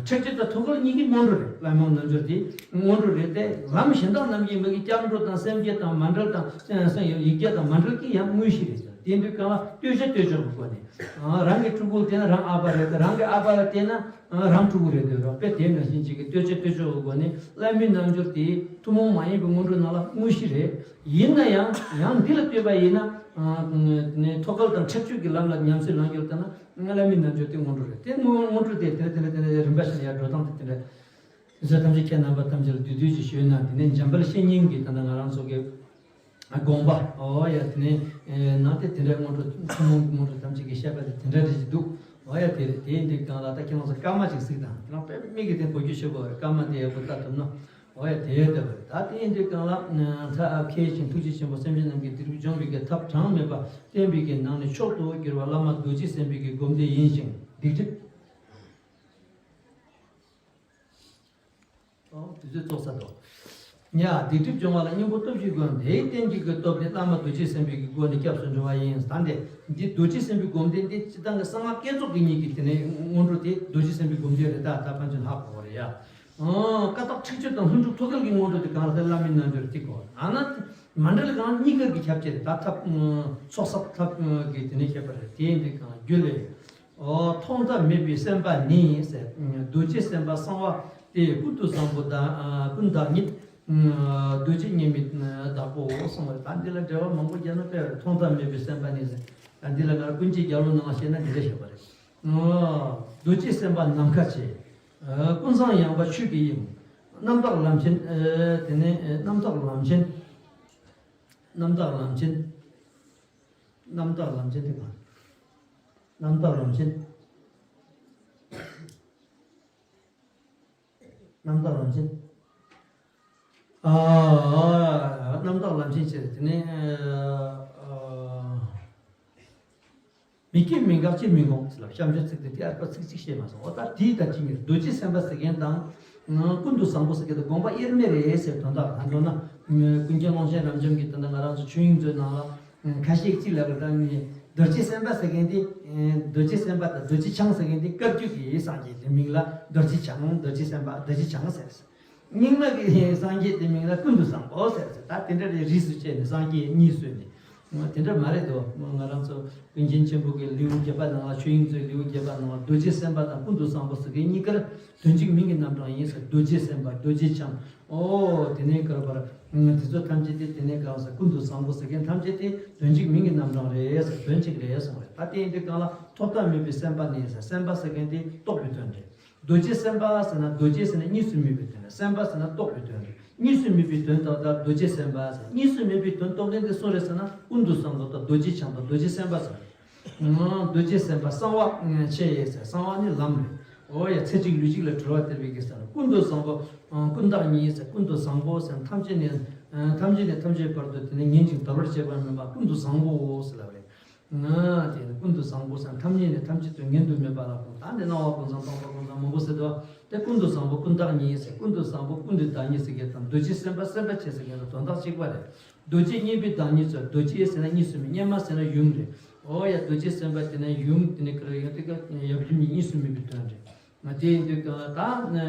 ཁྲེགས་ཆོད་དང་ཐོད་རྒལ་གཉིས་ཀྱི་སྔོན་འགྲོ་རེད། བླ་མའི་རྣལ་འབྱོར་དེ་སྔོན་འགྲོ་རེད་དེ། ལམ་གཞན་དག་རྣམས་ཀྱི་མི་གི་སྐྱབས་འགྲོ་དང་སེམས་བསྐྱེད་དང་མཎྜལ་དང་ཡིག་བརྒྱ་དང་མཎྜལ་གྱི་ཡང་དངོས་གཞི་རེད། དེ་དུས་གང་ལ་ལྟོས་བྱ་ལྟོས་བྱ་གི་སྒོ་ནས། རང་གི་ཕྲུ་གུ་བལྟས་ན་རང་ཨ་ཕ་རེད། རང་གི་ཨ་ཕ་ལ་བལྟས་ན་རང་ཕྲུ་གུ་རེད་འདོད་རོགས། དཔེ་དེ་ནང་བཞིན་གཅིག་གི་ལྟོས་བྱ་ལྟོས་བྱ་གི་སྒོ་ནས་བླ་མའི་རྣལ་འབྱོར་དེ་ཐུན་མོང་མ་ཡིན་པའི་སྔོན་འགྲོ་ནང་ལ་དངོས་གཞི་རེད། ཡིན་ན་ཡང་ཡང་འདི་ལ་ལྟོས་པ་ཡིན་ན་ཐོད་རྒལ་དང་ཁྲེགས་ཆོད་ཀྱི་ལམ་ལ་ཉམས་སུ་ལེན་རྒྱུར་ལྟ་ན་བླ་མའི་རྣལ་འབྱོར་དེ་སྔོན་འགྲོ་རེད། དེ་སྔོན་འགྲོ་དེ་དེ་དེ་དེ་རིམ་པ་བཞིན་ཡར་འགྲོ་སྟངས་དེ་དེ་འདྲ། དེ་ཚོ་ཐམས་ཅད་ཁྱེད་རྣམ་པ་ཐམས་ཅད་ལ་བསྡུས་བསྡུས་ཀྱིས་ཞུས་ན། དེ་ནས་འཇམ་དཔལ་བཤེས་གཉེན་གྱིས་ད་ལྟ་ང་རང་ཚོ་གི་དགོངས་པ། ཨོ་ཡ། དེ་ནས་ནང་དེ་དེ་འདྲའི་སྔོན་འགྲོ་ཐུན་མོང་གི་སྔོན་འགྲོ་ཐམས་ཅད་ཀྱིས་བཤད་པ་དེ་དེ་འདྲ་རེད་ཅིག་འདུག་ཨོ་ཡ། དེ་རེད། དེ་ཡིན་དུས་གང་ལ་ད་ཁྱེད་རང་ཚོ་སྐར་མ་ཅིག་གཟིགས་དང་། ཁྱེད་རང་དཔེ་མིག་གིས་དེ་གོ་རྒྱུ་ཞེ་པོ་རེད། སྐར་མ་དེ་ཡག་པོ་ལྟ་ཐུབ་ན། ཨོ་ཡ། དེ་ཡོད་བསྡད་པ་རེད། ད་དེ་ཡིན་དུས་གང་ལ་ད་མཁས་ཤིང་ཐུགས་རྗེ་ཆེན་པོ་སེམས་ཅན་རྣམས་ཀྱི་སྡིག་སྒྲིབ་སྦྱོང་བའི་གི་ཐབས་གྲངས་མེད་པ་བསྟན་པའི་གི་ནང་ནས་མཆོག་ཏུ་གྱུར་པ་བླ་མ་རྡོ་རྗེ་སེམས་དཔའི་གི་སྒོམ་བཟླས་ཡིན་ཞིང་། སྡིག་སྒྲིབ། ཨོ། དུས་ཚོད་ཚོགས་ས་དོ། ཡ། སྡིག་སྒྲིབ་སྦྱོང་བ་ལ་གཉེན་པོ་སྟོབས་བཞིའི་སྒོ་ནས། དེའི་རྟེན་གྱི་གི་སྟོབས་དེ་བླ་མ་རྡོ་རྗེ་སེམས་དཔའི་གི་སྒོ་ནས་སྐྱབས་སུ་འགྲོ་བ་ཡིན། ད་འདི་འདི་རྡོ་རྗེ་སེམས་དཔའི་སྒོམ་བཟླས་འདི་སྤྱིར་བཏང་གི་གསང་སྔགས་བསྐྱེད་རྫོགས་ཀྱི་གཉིས་ཀྱི་དེ་ནས་སྔོན་འགྲོ་དེ་རྡོ་རྗེ་སེམས་དཔའི་སྒོམ་བཟླས་རེད། ད་ད་ཕན་ཚུན་ལྷག་དགོས་པ་རེད་ཡ། ཨང་། ཀ་དག་ཁྲེགས་ཆོད་དང་ལྷུན་གྲུབ་ཐོད་རྒལ་གྱི་སྔོན་འགྲོ་དེ་གང་ལ་དེ་བླ་མའི་རྣལ་འབྱོར་ཐིག་གོ། ཨ་ན་མཎྜལ་གང་གཉིས་ཀ་གི་ཁྱབ་བྱེད་རེད། ད་ཐབས་ཚོགས་གསག་ཐབས་ཀྱི་དེ་ནས་ཁྱད་པར་རེད། དེ་འདི་གང་རྒྱུད་ལས། ཨོ། ཐོག་མཐའ་མེད་པའི་སེམས་དཔའ་ནི་ཟེར། རྡོ་རྗེ་སེམས་དཔའ་གསང་བ་སྟེ་ཀུན་ཏུ་བཟང་པོ་དང་། ཀུན་བདག་ཉིད། རྡོ་རྗེ་མཉམ་མེད་བདག་པོའོ་གསུངས་པ་རེད། ད་འདི་ལ་འགྲེལ་བ་མང་པོ་རྒྱག་ན་དཔེ་རེད། ཐོག་མཐའ་མེད་པའི་སེམས་དཔའ་ནི་ཟེར། ད་འདི་ལ་ང་རང་ཀུན་མཁྱེན་རྒྱལ་པོ་ནང་བཤད་ན་འདི་འདྲ་བཤད་པ་རེད། ཨོ། རྡོ་རྗེ་སེམས་དཔའ་ནམ་མཁའ་ཆེ། ཀུན་བཟང་ཡངས་པ་ཆོས་ཀྱི་དབྱིངས། རྣམ་དག་ལམ་ཆེན། དེ་ནས་རྣམ་དག་ལམ་ཆེན། རྣམ་དག་ལམ་ཆེན། རྣམ་དག་ལམ་ཆེན་དེ་གང་། རྣམ་དག་ལམ་ཆེན། རྣམ་དག་ལམ་ཆེན། ཨ། རྣམ་དག་ལམ་ཆེན་ཆེ། དེ་ནས། ཨ། མི་སྐྱེ་མི་འགག་ཅི་མི་འགོང་ཟེར་ལ་བཤམས་སྤྱོད་ཚིག་དེ་དེ་ཨར་པ་ཚིག་གཅིག་བཤད་མ་སོང་། འོ་ད་དེའི་ད་ཅི་ཉིད་རྡོ་རྗེ་སེམས་དཔའ་ཟེར་མཁན་དང་། ཀུན་ཏུ་བཟང་པོ་ཟེར་མཁན་དེ་དགོངས་པ་དབྱེར་མེད་རེད་ཟེར་དོན་དག་ད་མདོར་ན། ཀུན་མཁྱེན་ཀློང་ཆེན་རབ་འབྱམས་ཀྱིས་ད་ལྟ་ང་རང་ཚོ་ཆོས་དབྱིངས་མཛོད་ནང་ལ། ཁ་ཤས་གཅིག་ལ་བར་ད་ནི་རྡོ་རྗེ་སེམས་དཔའ་ཟེར་མཁན་དེ། རྡོ་རྗེ་སེམས་དཔའ་དང་རྡོ་རྗེ་འཆང་ཟེར་མཁན་དེ་བཀའ་བརྒྱུད་ཀྱི་སངས་རྒྱས་དེ་མིང་ལ་རྡོ་རྗེ་འཆང་། རྡོ་རྗེ་སེམས་དཔའ་རྡོ་རྗེ་འཆང་ཟེར། རྙིང་མ་གི་སངས་རྒྱས་དེ་མིང་ལ་ཀུན་ཏུ་བཟང་པོ་ཟེར་ཟེར། ད་དེ་འདྲ་རེ་རིས་སུ་བཅད་ནས་སངས་རྒྱས་གཉིས་བཟོས་ནས། དེ་འདྲ་མ་རེད་དོ། ང་རང་ཚོ་ཀུན་མཁྱེན་ཆེན་པོ་གི་ལེའུ་བརྒྱད་པ་ནང་ལ། ཆོས་དབྱིངས་མཛོད་ལེའུ་བརྒྱད་པ་ནང་ལ་རྡོ་རྗེ་སེམས་དཔའ་དང་ཀུན་ཏུ་བཟང་པོ་ཟེར་མཁན་གཉིས་ཀར་དོན་གཅིག་མིང་གི་རྣམ་གྲངས་ཡིན་ཟེར། རྡོ་རྗེ་སེམས་དཔའ་རྡོ་རྗེ་འཆང་། ཨོ། དེ་ནས་ག་རེ་བར། དེ་ཚོ་ཐམས་ཅད་དེ་དེ་ནས་གང་ཟེར། ཀུན་ཏུ་བཟང་པོ་ཟེར་མཁན་ཐམས་ཅད་དེ་དོན་གཅིག་མིང་གི་རྣམ་གྲངས་རེད་ཟེར། དོན་གཅིག་རེད་གསུངས་རེད། ད་དེ་ཡིན་དུས་གང་ལ་ཐོག་མཐའ་མེད་པའི་སེམས་དཔའ་ནི་ཟེར། སེམས་དཔའ་ཟེར་མཁན་དེ་རྟོགས་པའི་དོན་རེད། རྡོ་རྗེ་སེམས་དཔའ་ཟེར་ན། རྡོ་རྗེ་ཟེར་ན་གཉིས་སུ་མེད་པའི་དོན་རེད། སེམས་དཔའ་ཟེར་ན་རྟོགས་པའི་དོན་རེད། གཉིས་སུ་མེད་པའི་དོན་རྟོགས་ད་རྡོ་རྗེ་སེམས་དཔའ་ཟེར། གཉིས་སུ་མེད་པའི་དོན་རྟོགས་མཁན་དེ་སུ་རེད་ཟེར་ན། ཀུན་ཏུ་བཟང་པོ་དང་རྡོ་རྗེ་འཆང་དང་རྡོ་རྗེ་སེམས་དཔའ་ཟེར། རྡོ་རྗེ་སེམས་དཔའ་གསང་བ་ཆེ་ཡེ་ཟེར། གསང་བ་ནི་ལམ་རེད། འོ་ཡ། ཚེ་གཅིག་ལུས་གཅིག་ལ་གྲོལ་བ་སྟེར་བའི་གེ་ཟེར་ན། ཀུན་ཏུ་བཟང་པོ། ཀུན་བདག་ཉིད་ཟེར། ཀུན་ཏུ་བཟང་པོ་ཟེར་ན་ཐམས་ཅད་ནས། ཐམས་ཅད་ནས་ཐམས་ཅད་བར་དུ་དེ་ནས་ངེས་ཅིང་དལ་བར་བྱེད་པ་མེད་པ་ཀུན་ཏུ་བཟང་པོའོ་ཟེར་ལབ་རེད། ང་དེ་ནི་ཀུན་ཏུ་བཟང་པོ་ཟེར་ན་ཐམས་ཅད་ནས་ཐམས་ཅད་དུ་ངེས་དུ་མེད་པ་ལ་ཀུན། ད་འདི་སྣང་བ་ཀུན་བཟང་སྟོང་པ་ཀུན་བཟང་མང་པོ་ཟེར་དུས། དེ་ཀུན་ཏུ་བཟང་པོ་ཀུན་བདག་ཉིད་ཟེར། ཀུན་ཏུ་བཟང་པོ་ཀུན་ཏུ་བདག་ཉིད་ཟེར་གྱི་དང་། རྡོ་རྗེ་སེམས་དཔའ་སེམས་དཔའ་ཆེ་ཟེར་གྱི་དང་དོན་དག་གཅིག་པ་རེད། རྡོ་རྗེ་སྙེམས་པའི་བདག་ཉིད་ཟེར། རྡོ་རྗེ་ཟེར་ན་གཉིས་སུ་མེད། སྙེམས་མ་ཟེར་ན་ཡུམ་རེད། འོ་ཡ། རྡོ་རྗེ་སེམས་དཔའ་དེ་ན་ཡུམ་དེ་ནི་ཀ་ར་ཡོད་དེ་ཀ་ཡབ་ཡུམ་གཉིས་སུ་མེད་པའི་དོན་རེད། ང་དེ་ཡིན་དུས་ཀ་ད་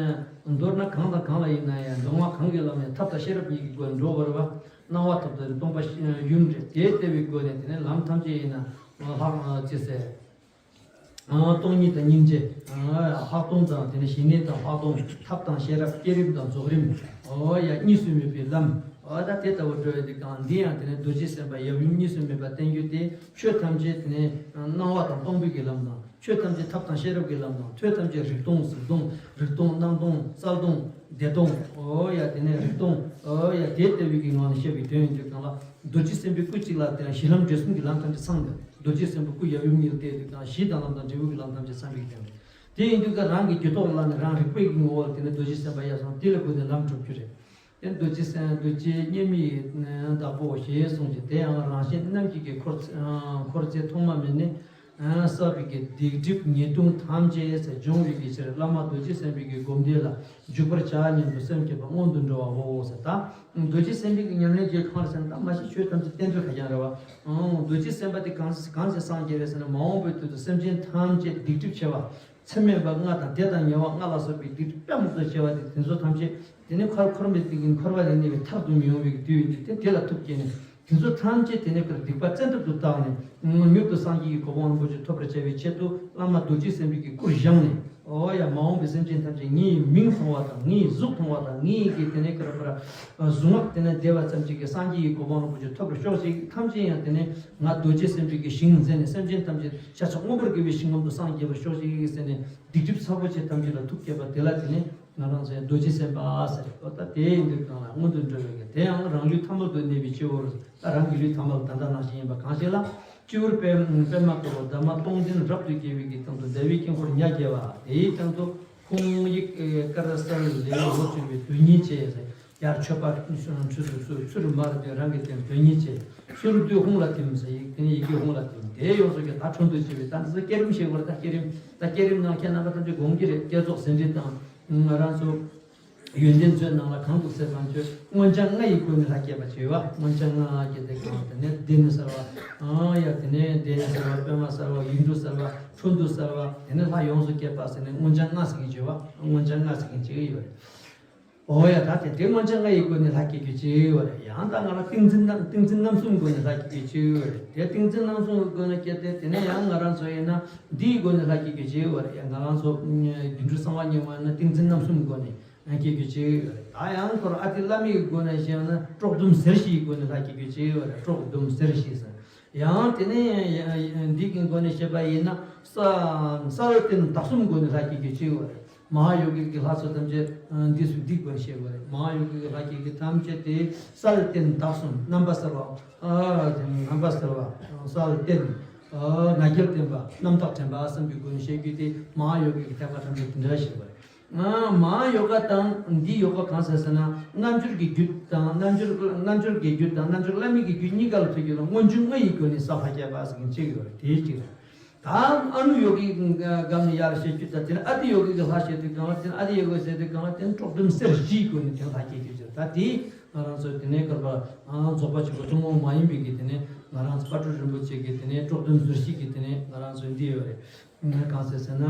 མདོར་ན་གང་དང་གང་ལ་ཡིན་ན་ཡང་མདོ་སྔགས་གང་གི་ལམ་ཡང་ཐབས་དང་ཤེས་རབ་གཉིས་ཀྱི་སྒོ་ནས་འགྲོ་བར་བ། སྣང་བ་ཐོབ་དང་སྟོང་པ་ཡུམ་རེད། དེ་ལྟ་བུའི་སྒོ་ནས་དེ་ནས་ལམ་ཐམས་ཅད་ཡིན་ན་ལྷག་ཅེས་ཟེར། སྟོང་ཉིད་དང་སྙིང་རྗེ། ལྷག་མཐོང་དང་དེ་ནས་ཞི་གནས་དང་ལྷག་མཐོང་། ཐབས་དང་ཤེས་རབ། བསྐྱེད་རིམ་དང་རྫོགས་རིམ། འོ་ཡ། གཉིས་སུ་མེད་པའི་ལམ། འོ་ད་དེ་ལྟ་བུ་འགྲོ་བའི་དུས་གང་འདི་ཡང་དེ་ནས་རྡོ་རྗེ་སེམས་དཔའ་ཡབ་ཡུམ་གཉིས་སུ་མེད་པ་བསྟན་རྒྱུ་དེ། ཆོས་ཐམས་ཅད་དེ་ནས་སྣང་བ་དང་སྟོང་པའི་གི་ལམ་དང་། ཆོས་ཐམས་ཅད་ཐབས་དང་ཤེས་རབ་ཀྱི་ལམ་དང་། ཆོས་ཐམས་ཅད་རིག་སྟོང་གཟུགས་སྟོང་། རིག་སྟོང་རྣམ་སྟོང་གསལ་སྟོང་བདེ་སྟོང་། འོ་ཡ། དེ་ནས་རིག་སྟོང་། འོ་ཡ། དེ་ལྟ་བུའི་གི་ངང་ནས་བཤད་པའི་དོན་ཡིན་དུས་གང་ལ། རྡོ་རྗེ་སེམས་དཔའི་སྐུ་གཅིག་ལ་དེ་ཡང་གཞི་ལམ་འབྲས་གསུམ་གྱི་ལམ་ཐམས་ཅད་ཚང་འདུག་རྡོ་རྗེ་སེམས་དཔའི་སྐུ་ཡབ་ཡུམ་གཉིས་ལ་བལྟས་དུས་གང་གཞི་དང་ལམ་དང་འབྲས་བུ་གི་ལམ་ཐམས་ཅད་ཚང་བའི་དོན་རེད། དེ་ཡིན་དུས་ཀ་རང་གི་རྒྱུད་ཐོག་ལ་ནི་རང་རིག་པའི་གི་ངོ་བོ་ལ་དེ་ནས་རྡོ་རྗེ་སེམས་དཔའ་ཡར་སོང་དེ་ལ་བཀོད་ནས་ལམ་གྲུབ་རྒྱུ་རེད། དེ་རྡོ་རྗེ་སེམས་རྡོ་རྗེ་སྙེམས་མའི་བདག་པོ་ཞེས་གསུངས་ཀྱི། དེ་ཡང་རང་གཞན་རྣམས་ཀྱི་གི་འཁོར་འཁོར་ཚེ་ཐོག་མ་མེད་ནས་བསགས་པའི་གི་སྡིག་སྒྲིབ་ཉེས་ལྟུང་ཐམས་ཅད་ཟེར་སྦྱོང་བའི་གི་ཕྱིར་བླ་མ་རྡོ་རྗེ་སེམས་དཔའི་གི་སྒོམ་བཟླས་ལ་འཇུག་པར་བྱ་སྙམ་དུ་སེམས་བསྐྱེད་པ་སྔོན་དུ་འགྲོ་བའོ་ཟེར། ད་རྡོ་རྗེ་སེམས་དཔའི་གི་ཉམས་ལེན་བྱེད་གང་རེད་ཟེར་ན། ད་མ་གཞི་ཆོས་ཐམས་ཅད་རྟེན་འབྲེལ་ཁ་རྐྱང་རེད་བ། རྡོ་རྗེ་སེམས་དཔའ་དེ་གང་གང་ཞིག་སངས་རྒྱས་རེད་ཟེར་ན། མ་འོངས་པའི་དུས་སུ་སེམས་ཅན་ཐམས་ཅད་སྡིག་སྒྲིབ་ཆེ་བ། མཚམས་མེད་པ་ལྔ་དང་དེ་དང་ཉེ་བ་ལྔ་ལ་སོགས་པའི་སྡིག་སྒྲིབ་དཔེ་མང་དུ་ཆེ་བ་དེ། དེ་ཚོ་ཐམས་ཅད་དེ་ནི་འཁོར་འཁོར་མེད་པའི་གི་འཁོར་བ་ལས་གནས་པའི་མཐར་དུ་མི་ཡོང་བའི་གི་དུས་ཡོད་དེ། དེ་ལ་ཐུགས་བསྐྱེད་ནས་དེ་ཚོ་ཐམས་ཅད་དེ་ནས་ཀར་སྡིག་པ་བཙན་ཐབས་སུ་བཏང་ནས་མྱུར་དུ་སངས་རྒྱས་ཀྱི་གོ་འཕང་རིན་པོ་ཆེ་ཐོབ་པར་བྱ་བའི་ཆེད་དུ་བླ་མ་རྡོ་རྗེ་སེམས་དཔའི་གི་སྐུར་བཞེངས་ནས། འོ་ཡ། མ་འོངས་པའི་སེམས་ཅན་ཐམས་ཅད་ངའི་མིང་མཐོང་བ་དང་། ངའི་གཟུགས་མཐོང་བ་དང་། ངའི་གི་དེ་ནས་ཀར་པར་གཟུངས་སྔགས་དེ་ནས་བཟླས་པ་ཙམ་གྱིས་གི་སངས་རྒྱས་ཀྱི་གོ་འཕང་རིན་པོ་ཆེ་ཐོབ་པར་ཤོག་ཅིག་ཐམས་ཅད་ཡང་དེ་ནས་ང་རྡོ་རྗེ་སེམས་དཔའི་གི་ཞིང་མཛད་ནས་སེམས་ཅན་ཐམས་ཅད་ཤ་ཁྲག་མངོན་པར་དགེ་བའི་ཞིང་ཁམས་སུ་སངས་རྒྱས་པར་ཤོག་ཅིག་ཟེར་ནས། སྡིག་སྒྲིབ་ཚ་པོ་ཆེ་ཐམས་ཅད་ལ་ཐུགས་བསྐྱེད་པ་དེ་ལ་དེ་ནས་ང་རང་ཚོའི་རྡོ་རྗེ་སེམས་དཔའ་ཟེར། འོ་ད་དེ་ཡིན་དུས་གང་ལ་སྔོན་དུ་འགྲོ་བའི་གི། དེ་ཡང་རང་ལུས་ཐ་མལ་དུ་གནས་པའི་སྤྱི་བོར། ད་རང་གི་ལུས་ཐ་མལ་ད་ལྟ་ནང་བཞིན་ཡིན་པ་གང་ཞིག་ལ། སྤྱི་བོར་པད་པདྨ་དཀར་པོ་འདབ་མ་སྟོང་ལྡན་རབ་ཏུ་རྒྱས་པའི་གི་སྟེང་དུ་ཟླ་བའི་དཀྱིལ་འཁོར་ཉ་བརྒྱ་པ། དེའི་སྟེང་དུ་ཧཱུྃ་ཡིག་དཀར་གསལ་ལེའུར་ལོ་བཅུ་པའི་དོན་གཉིས་བཅས་ཟེར། ཡར་མཆོད་པ་ཚུར་ཚུར་ཚུར་མར་དེ་རང་གི་དེ་དོན་གཉིས་བཅས། སོ་རུ་བདུད་ཧཱུྃ་ལ་ཐིམ་ཟེར། ཡིག་དེ་ནས་ཡི་གེ་ཧཱུྃ་ལ་ཐིམ། དེ་ཡོངས་སུ་གི་ད་འཕྲོ་འདུ་བྱས་པའི་ད་འདི་ཚོ་བསྐྱེད་རིམ་ཞིག་བར། ད་བསྐྱེད་རིམ་ད་བསྐྱེད་རིམ་ནང་ཁྱེད་རྣམ་པ་ཐམས་ཅད་དགོངས་ཀྱི་རེད། བསྐྱེད་རྫོགས་ཟིན་བྲིས་དང་ང་རང་ཚོ། ཡོན་ཏན་མཛོད་ནང་ལ་གང་འདུག་ཟེར་བ་ཚོས་མངོན་བྱང་ལྔ་ཡི་སྒོ་ནས་ལྷ་བསྐྱེད་པ་བྱེད་པ། མངོན་བྱང་ལྔ་བསྐྱེད་དེ་གང་དེ་ནས་བདེ་གཤེགས་གསལ་བ། ཨང་ཡ་དེ་ནས་བདེ་གཤེགས་གསལ་བ། པདྨ་གསལ་བ། ཡིག་འབྲུ་གསལ་བ། འཕྲོ་འདུ་གསལ་བ། དེ་ནས་ལྷ་ཡོངས་སུ་བསྐྱེད་པ་ཟེར་ནས་མངོན་བྱང་ལྔ་ཟེར་མཁན་བྱེད་པ། མངོན་བྱང་ལྔ་ཟེར་མཁན་བྱེད་ཀྱི་ཡོད་རེད། ཨོ་ཡ་ད་དེ་དེ་མངོན་བྱང་ལྔ་ཡི་སྒོ་ནས་ལྷ་བསྐྱེད་རྒྱུ་བྱེད་ཀྱི་ཡོད་རེད། ཡང་ད་ང་ལ་ཏིང་འཛིན་རྣམ་ཏིང་འཛིན་རྣམ་གསུམ་སྒོ་ནས་ལྷ་བསྐྱེད་རྒྱུ་བྱེད་ཀྱི་ཡོད་རེད། དེ་ཏིང་འཛིན་རྣམ་གསུམ་གྱི་སྒོ་ནས་བསྐྱེད་དེ་དེ་ནས་ཡང་ང་རང་ཚོ་ཡིན་ན་འདིའི་སྒོ་ནས་ལྷ་བསྐྱེད་རྒྱུ་བྱེད་ཀྱི་ཡོད་རེད། ཡང་ང་རང་ཚོ་སྒྱུ་འཕྲུལ་གསང་བ་བརྙེས་པ་ཡིན་ན་ཏིང་འཛིན་རྣམ་གསུམ་སྒོ་ནས་ཡང་བསྐྱེད་རྒྱུ་བྱེད་ཀྱི་ཡོད་རེད། ད་ཡང་ཁོ་རང་ཨ་ཏི་བླ་མའི་སྒོ་ནས་བཤད་ན་དཀྲོག་གཏུམ་ཟེར་བཞིའི་སྒོ་ནས་ལྷ་བསྐྱེད་རྒྱུ་བྱེད་ཀྱི་ཡོད་རེད། དཀྲོག་གཏུམ་ཟེར་བཞི་ཟེར། ཡང་དེ་ནས་འདི་གི་སྒོ་ནས་བཤད་པ་ཡིན་ན་ས་གསལ་བརྟན་དག་གསུམ་སྒོ་ནས་ལྷ་བསྐྱེད་རྒྱུ་བྱེད་ཀྱི་ཡོད་རེད། མ་ཧཱ་ཡོ་གའི་གི་ལྷ་ཚོ་ཐམས་ཅད་འདི་སུ་འདི་སྒོ་ནས་བཤད་དགོས་རེད། མ་ཧཱ་ཡོ་གའི་གི་ལྷ་བསྐྱེད་ཀྱི་ཐམས་ཅད་དེ་གསལ་བརྟན་དག་གསུམ། རྣམ་པ་གསལ་བ། ཨ་དེ་རྣམ་པ་གསལ་བ། གསལ་བརྟན། ཨ་ང་རྒྱལ་བརྟན་པ། རྣམ་དག་དྲན་པ་གསུམ་གྱི་སྒོ་ནས་བཤད་རྒྱུ་དེ་མ་ཧཱ་ཡོ་གའི་གི་ཐེག་པ་ཐམས་ཅད་དེ་འདྲ་བཤད་དགོས་རེད། ཨ་མ་ཧཱ་ཡོ་ག་དང་འདི་ཡོ་ག་གང་ཟེར་ཟེར་ན། རྣལ་འབྱོར་གྱི་རྒྱུད་དང་རྣལ་འབྱོར་རྣལ་འབྱོར་གྱི་རྒྱུད་དང་རྣལ་འབྱོར་བླ་མེད་ཀྱི་རྒྱུད་གཉིས་ཀ་ལ་ཐུག་རྒྱུ་ལ་སྔོན་འཇུག་ལྔ་ཡི་སྒོ་ནས་ས་ལྷ་བསྐྱེད་པ་ཟེར་མཁན་གཅིག་ཡོད་རེད། དེའི་གཅིག་རེད། ད་ཨ་ནུ་ཡོ་གའི་སྒང་ནས་ཡར་བཤད་རྒྱུ་དང་། དེ་ནས་ཨ་ཏི་ཡོ་གའི་ལྷ་བཤད་དུས་སྒང་ལ། དེ་ནས་ཨ་ཏི་ཡོ་གའི་ཟེར་དུས་སྒང་ལ། དེ་ནས་དཀྲོག་གཏུམ་གསེར་བཞིའི་སྒོ་ནས་དེ་ལྷ་བསྐྱེད་རྒྱུ་ཟེར། ད་དེ་ང་རང་ཚོ་དེ་ནས་སྐོར་པ་རྫོགས་པ་ཆེན་པོ་ཐུན་མོང་མ་ཡིན་པའི་གི་དེ་ནས་ང་རང་ཚོ་དཔལ་སྤྲུལ་རིན་པོ་ཆེ་གི་དེ་ནས་དཀྲོག་གཏུམ་ཟུར་བཞི་གི་དེ་ནས་ང་རང་ཚོ་འདི་ཡོད་རེད། གང་ཟེར་ཟེར་ན།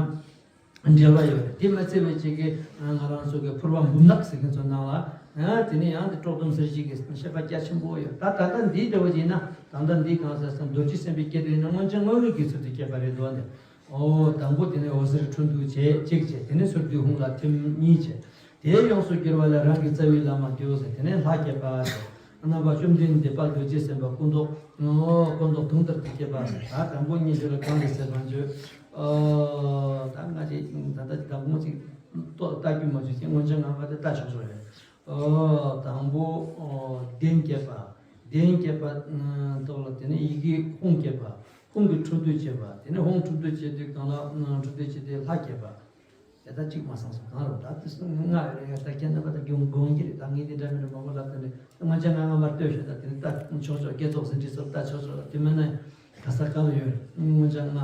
འབྲེལ་བ་ཡོད་རེད། དེ་མ་ཚད་པའི་ཅིག་གི་ང་རང་ཚོ་གི་ཕུར་པ་འབུམ་ནག་ཟེར་མཁན་ཚོ་ནང་ལ། དེ་ནས་ཡང་དེ་དཀྲོག་གཏུམ་ཟུར་བཞི་གི་བཤད་པ་རྒྱ་ཆེན་པོ་ཡོད། ད་ད་ལྟ་འདིའི་འབྲེལ་བ་ཡིན་ན། ད་ལྟ་འདི་གང་ཟེར་ཟེར་ན། རྡོ་རྗེ་སེམས་དཔའི་སྐད་དོད་ཡིན་ན་མངོན་བྱང་ལྔ་ཡི་གི་ཚུལ་དུ་བསྐྱེད་པ་རེད་འདུག་ནས། ཨོ་དང་པོ་དེ་ནས་འོད་ཟེར་འཕྲོ་འདུ་བྱེད་གཅིག་བྱས། དེ་ནས་ཟུར་དུ་ཧཱུྃ་ལ་ཐིམ་གཉིས་བྱས། དེ་ཡོངས་སུ་གྱུར་པ་ལས་རང་གི་རྩ་བའི་བླ་མ་དེའོ་ཟེར། དེ་ནས་ལྷ་བསྐྱེད་པ་ཟེར། རྣམ་པ་བཅོམ་ལྡན་འདས་དཔལ་རྡོ་རྗེ་སེམས་དཔའ་སྐུ་མདོག་ཨོ་སྐུ་མདོག་དུང་ལྟར་དུ་བསྐྱེད་པ་ཟེར། ད་དང་པོ་ཉིད་ལ་གང་རེད་ཟེར་བ་ཚོས། ཨོ་ད་ང་ཅིག་ད་ལྟ་ད་ངོ་ཅིག་ལྟོ་ལྟ་རྒྱུ་མ་བྱུང་ཞིང་། སྔོན་ཆད་ང་ང་དེ་ལྟ་ཆོག་ཆོག་རེད། ཨོ་དང་པོ་ཨོ་གདན་བསྐྱེད་པ། གདན་བསྐྱེད་པ་ཐོག་ལ་དེ་ནས་ཡི་གེ་ཧཱུྃ་བསྐྱེད་པ། ཧཱུྃ་གི་འཕྲོ་འདུ་བྱེད་པ། དེ་ནས་ཧཱུྃ་འཕྲོ་འདུ་བྱེད་དུས་སྒང་ལ་འཕྲོ་འདུ་བྱེད་དུས་ལྷ་བསྐྱེད་པ། དེ་ལྟ་གཅིག་མ་སངས་སོང་། གང་རུང་ད་དེ་སོང་ང་རེ་ཡ་ད་ཁྱེད་རྣམ་པ་ད་གྱོང་དགོངས་ཀྱི་རེད། ད་ངས་འདི་འདྲ་མི་འདྲ་མང་པོ་ལབ་དེ་ནས་ད་ང་ཅག་ང་ང་མར་ལྟོས་ཤོག་ད་དེ་ནས་ད་ཆོག་ཆོག་དགེ་ཚོགས་ཟིན་བྲིས་སོགས་ད་ཆོག་ཆོག་དེ་མིན་ན་ག་ས་ག་ལ་ཡོད་རེད། ང་ཅག་ང་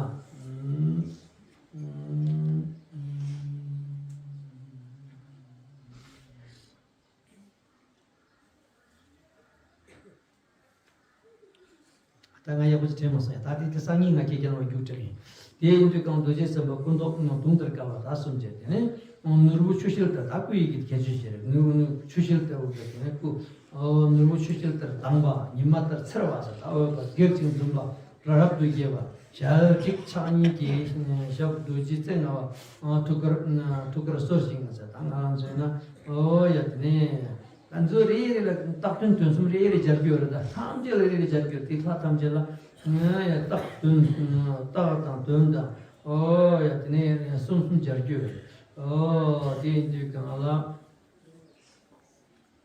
ད་ང་ཡག་པོ་ཅིག་དྲན་མ་སོང་ཡ། ད་དེ་དེ་སང་ཉིན་ང་ཁྱེད་རྒྱལ་བ་རྒྱུགས་དྲན་ཡིན། དེ་ཡིན་དུས་གང་རྡོ་རྗེ་སེམས་དཔའ་སྐུ་མདོག་དུང་ལྟར་དཀར་བ་ད་གསུམ་བྱས། དེ་ནས་ནོར་བུ་ཆུ་ཤེལ་ལྟར། ད་སྐུ་ཡི་གི་ཁྱད་ཆོས་བྱས་རེད། ནོར་བུ་ཆུ་ཤེལ་ལྟ་བུ་བྱས། དེ་ནས་སྐུ་ནོར་བུ་ཆུ་ཤེལ་ལྟར་དྭངས་པ། ཉི་མ་ལྟར་འཚེར་བ་ཟེར། ད་འོད་དཔག་སྒེག་ཅིང་འཛུམ་པ་རབ་ཏུ་རྒྱས་པ། ཞལ་གཅིག་ཕྱག་གཉིས་ཀྱིས་ཞབས་རྡོ་རྗེ་རྩེ་ལྔ་པ། ཐུགས་ཀར་ཐུགས་ཀར་གསོར་ཞིང་ཟེར། ད་ང་རང་ཚོས་ན་ཨོ་ཡ་དེ་ནས། ང་ཚོ་རེ་རེ་ལ་རྟགས་དོན་དོན་གསུམ་རེ་རེ་སྦྱར་རྒྱུ་ཡོད་རེད། ད་ཐམས་ཅད་ལ་རེ་རེ་སྦྱར་རྒྱུ་ཡོད། དེ་ལྷ་ཐམས་ཅད་ལ་ཡ་རྟགས་དོན་རྟགས་དང་དོན་དང་ཨོ་ཡ་དེ་ནས་གསུམ་གསུམ་སྦྱར་རྒྱུ་ཡོད་རེད། ཨོ་དེ་ཡིན་དུས་གང་ལ་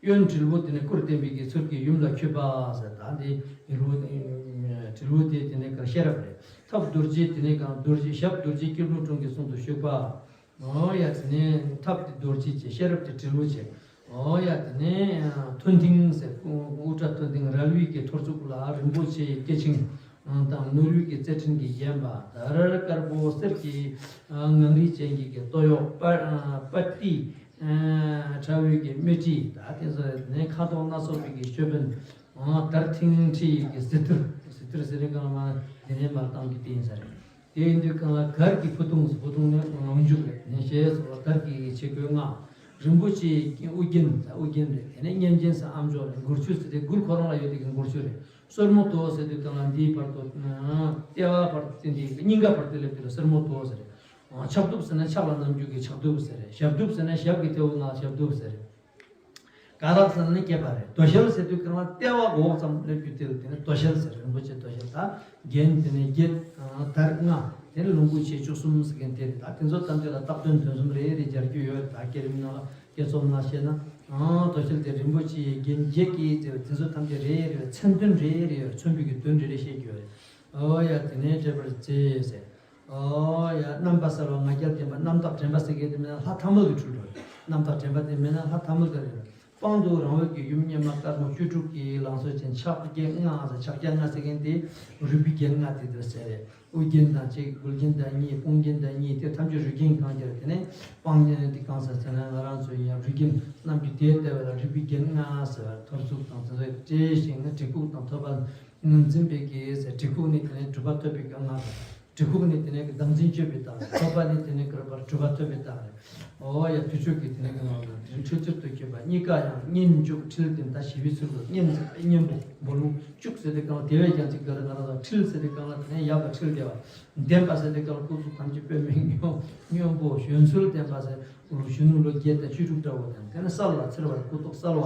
གཡོན་དྲིལ་བུ་དེ་ནས་སྐུར་བསྟན་པའི་གི་ཚུལ་གྱིས་ཡུམ་ལ་འཁྱུད་པ་ཟེར། ད་འདི་དྲིལ་བུ་དྲིལ་བུ་དེ་དེ་ནས་གང་ཤེས་རབ་རེད། ཐབས་རྡོ་རྗེ་དེ་ནས་གང་རྡོ་རྗེ་ཞབས་རྡོ་རྗེ་སྐྱིལ་ཀྲུང་གི་གསུང་དུ་ཞུགས་པ། ཨོ་ཡ་དེ་ནས་ཐབས་དེ་རྡོ་རྗེ་བྱས། ཤེས་རབ་དེ་དྲིལ་བུ་བྱས། ཨོ་ཡ་དེ་ནས་མཐོན་མཐིང་ཟེར། དབུ་སྐྲ་མཐོན་མཐིང་རལ་བའི་གི་ཐོར་ཚུགས་ལ་རིན་པོ་ཆེའི་སྐེ་ཆིངས་དང་ནོར་བུའི་གི་རྩེ་ཕྲེང་གིས་བརྒྱན་པ། དར་དཀར་པོ་གསེར་གྱི་ངང་རིས་ཅན་གྱི་གི་སྟོད་གཡོགས། པ་པ་ཏི་ཁྲ་བོའི་གི་སྨད་དཀྲིས། ད་དེ་ཚོ་ནས་ཁ་དོག་སྣ་ཚོགས་པའི་གི་ཅོད་པན། དར་མཐིང་ཁྲི་ཡི་གི་ཟི་ཐུར། ཟི་ཐུར་ཟེར་རིང་གང་ལ་མ་དེ་ནས་མར་བཏང་རྒྱུ་དེ་ཡིན་ས་རེད། དེ་ཡིན་དུས་གང་ལ་གར་གྱི་ཕུ་ཐུང་ཟེར། ཕུ་ཐུང་ནི་ངང་རྒྱུག་རེད། ནས་ཞེས་སོགས་ལ་དར་གྱི་ཆས་གོས་ལྔ། རིན་པོ་ཆེའི་དབུ་རྒྱན་ཟེར། དབུ་རྒྱན་རེད། དེ་ནས་གཉན་ཆེན་ཟེར་ཨམ་ཅོག་རེད། མགུལ་ཆུ་ཟེར་དེ་མགུལ་ཁོ་རང་ལ་ཡོད་དེ་གི་མགུལ་ཆུ་རེད། སོར་མོ་དོ་ཟེར་དུས་གང་ལ་འདིའི་བར་དུ་ལྟེ་བ་བར་དུ་དེ་འདི་སྙིང་ག་བར་དུ་སླེབས་དུས་ལ་སོར་མོ་དོ་ཟེར་རེད། ཕྱག་གདུབ་ཟེར་ན་ཕྱག་ལ་བསྣམས་རྒྱུ་གི་ཕྱག་གདུབ་ཟེར་རེད། ཞབས་གདུབ་ཟེར་ན་ཞབས་ཀྱི་ཐལ་བ་ནང་ཞབས་གདུབ་ཟེར་རེད། ག་རག་ཟེར་ན་སྐེད་པ་རེད། དོ་ཤལ་ཟེར་དུས་སྐར་མ་ལྟེ་བ་འོག་ཙམ་སླེབས་རྒྱུ་དེ་ལ་དེ་ནི་དོ་ཤལ་ཟེར། རིན་པོ་ཆེ་དོ་ཤལ། ད་རྒྱན་དེ་ནི་བརྒྱད། དར་ལྔ། དེ་ནི་ལོངས་སྐུ་ཆས་བཅུ་གསུམ་ཟེར་མཁན་དེ་རེད། ད་དེ་ཚོ་ཐམས་ཅད་ལ་རྟགས་དོན་དོན་གསུམ་རེ་རེ་སྦྱར་རྒྱུ་ཡོད། ད་བསྐྱེད་རིམ་ནང་ལ་བསྐྱེད་རྫོགས་ནང་བཤད་ན་དོ་ཤལ་དེ་རིན་པོ་ཆེའི་རྒྱན་བརྒྱད་ཀྱིས་མཛེས་པ། དེ་ཚོ་ཐམས་ཅད་རེ་རེ་ལ་མཚོན་དོན་རེ་རེ་ཡོད། མཚོན་པའི་གི་དོན་རེ་རེ་བཤད་རྒྱུ་ཡོད་རེད། ཨོ་ཡ་དེ་ནས་བྲེད་པར་མཛད་ཟེར། ཨོ་ཡ་རྣམ་པ་གསལ་བ་ང་རྒྱལ་ལྡན་པ། རྣམ་དག་དྲན་པ་ཟེར་མཁན་དེ་མིན་ན་ལྷ་ཐ་མལ་གྱི་འཁྲུལ་འགྲོ་རེད། རྣམ་དག་དྲན་པ་དེ་མིན་ན་ལྷ་ཐ་མལ་གྱི་རེད། དཔང་དུ་རང་འོད་ཀྱི་ཡུམ་སྙེ་མ་དཀར་མོ་བཅུ་དྲུག་གི་ལང་ཚོ་ཅན་ཕྱག་རྒྱ་ལྔ་ཟེར། ཕྱག་རྒྱ་ལྔ་ཟེར་མཁན་དེ་རུས་པའི་རྒྱན་ལྔ་དེ་འདྲ་ཟེར་རེད། དབུ་རྒྱན་དང་གཅིག་དབུ་རྒྱན་དང་གཉིས། དཔུང་རྒྱན་དང་གཉིས། དེ་ཐམས་ཅད་རུས་རྒྱན་གང་རྒྱ་རེད། དེ་ནས་དཔང་རྒྱན་དེ་གང་ཟེར་ཟེར་ན། ང་རང་ཚོ་ཡང་རུས་རྒྱན་རྣམས་ཀྱི་དེ་ལྟ་བས་ལ་རུས་པའི་རྒྱན་ལྔ་ཟེར། ཐོར་ཚུགས་དང་དེ་ཚོ་བྲེས་ཤིང་གྲི་གུག་དང་ཐོད་པ་འཛིན་པའི་གི་ཟེར། གྲི་གུག་ནི་དེ་ནས་གྲུབ་པ་ཐོབ་པའི་གི་ལྔ་དང་། གྲི་གུག་ནི་དེ་ནས་ཀྱི་དམ་འཛིན་གཅོད་པའི་རྟགས་རེད། ཐོད་པ་ནི་དེ་ནས་ཀྱི་རུས་པར་གྲུབ་པ་ཐོབ་པའི་རྟགས་རེད། འོ་ཡ། དུས་མཆོད་ཀྱི་དེ་ནས་ཀྱི་ནང་ལ་དེ་འཕྲལ་ཚུལ་དུ་བསྐྱེད་པ་གཉིས་ཀ་ཡང་། གཉེན་འཇུག་འཁྲིལ་ལྡན་ད་ཞི་བའི་ཚུལ་དུ། གཉེན་ཟེར་བའི་གཉེན་པོ་འབོ་ལུང་། འཇུག་ཟེར་དེ་གང་ལ་དེ་བས་ཀྱང་ཅིག་ག་རེ་ང་རང་ཚོ། འཁྲིལ་ཟེར་དེ་གང་ལ་དེ་ནས་ཡབ་ལ་འཁྲིལ་བསྡད་པ། ལྡན་པ་ཟེར་དེ་གང་ལ་སྐུ་གཟུགས་ཐམས་ཅད་པདྨའི་སྔོན་སྔོན་པོ་གཞོན་ཚུལ་ལྡན་པ་ཟེར། གཞོན་ནུ་ལོ་བརྒྱད་དང་བཅུ་དྲུག་འདྲ་བོ་དང་། དེ་ནས་གསལ་བ་འཚེར་བ། སྐུ་ཏོག་གསལ་བ།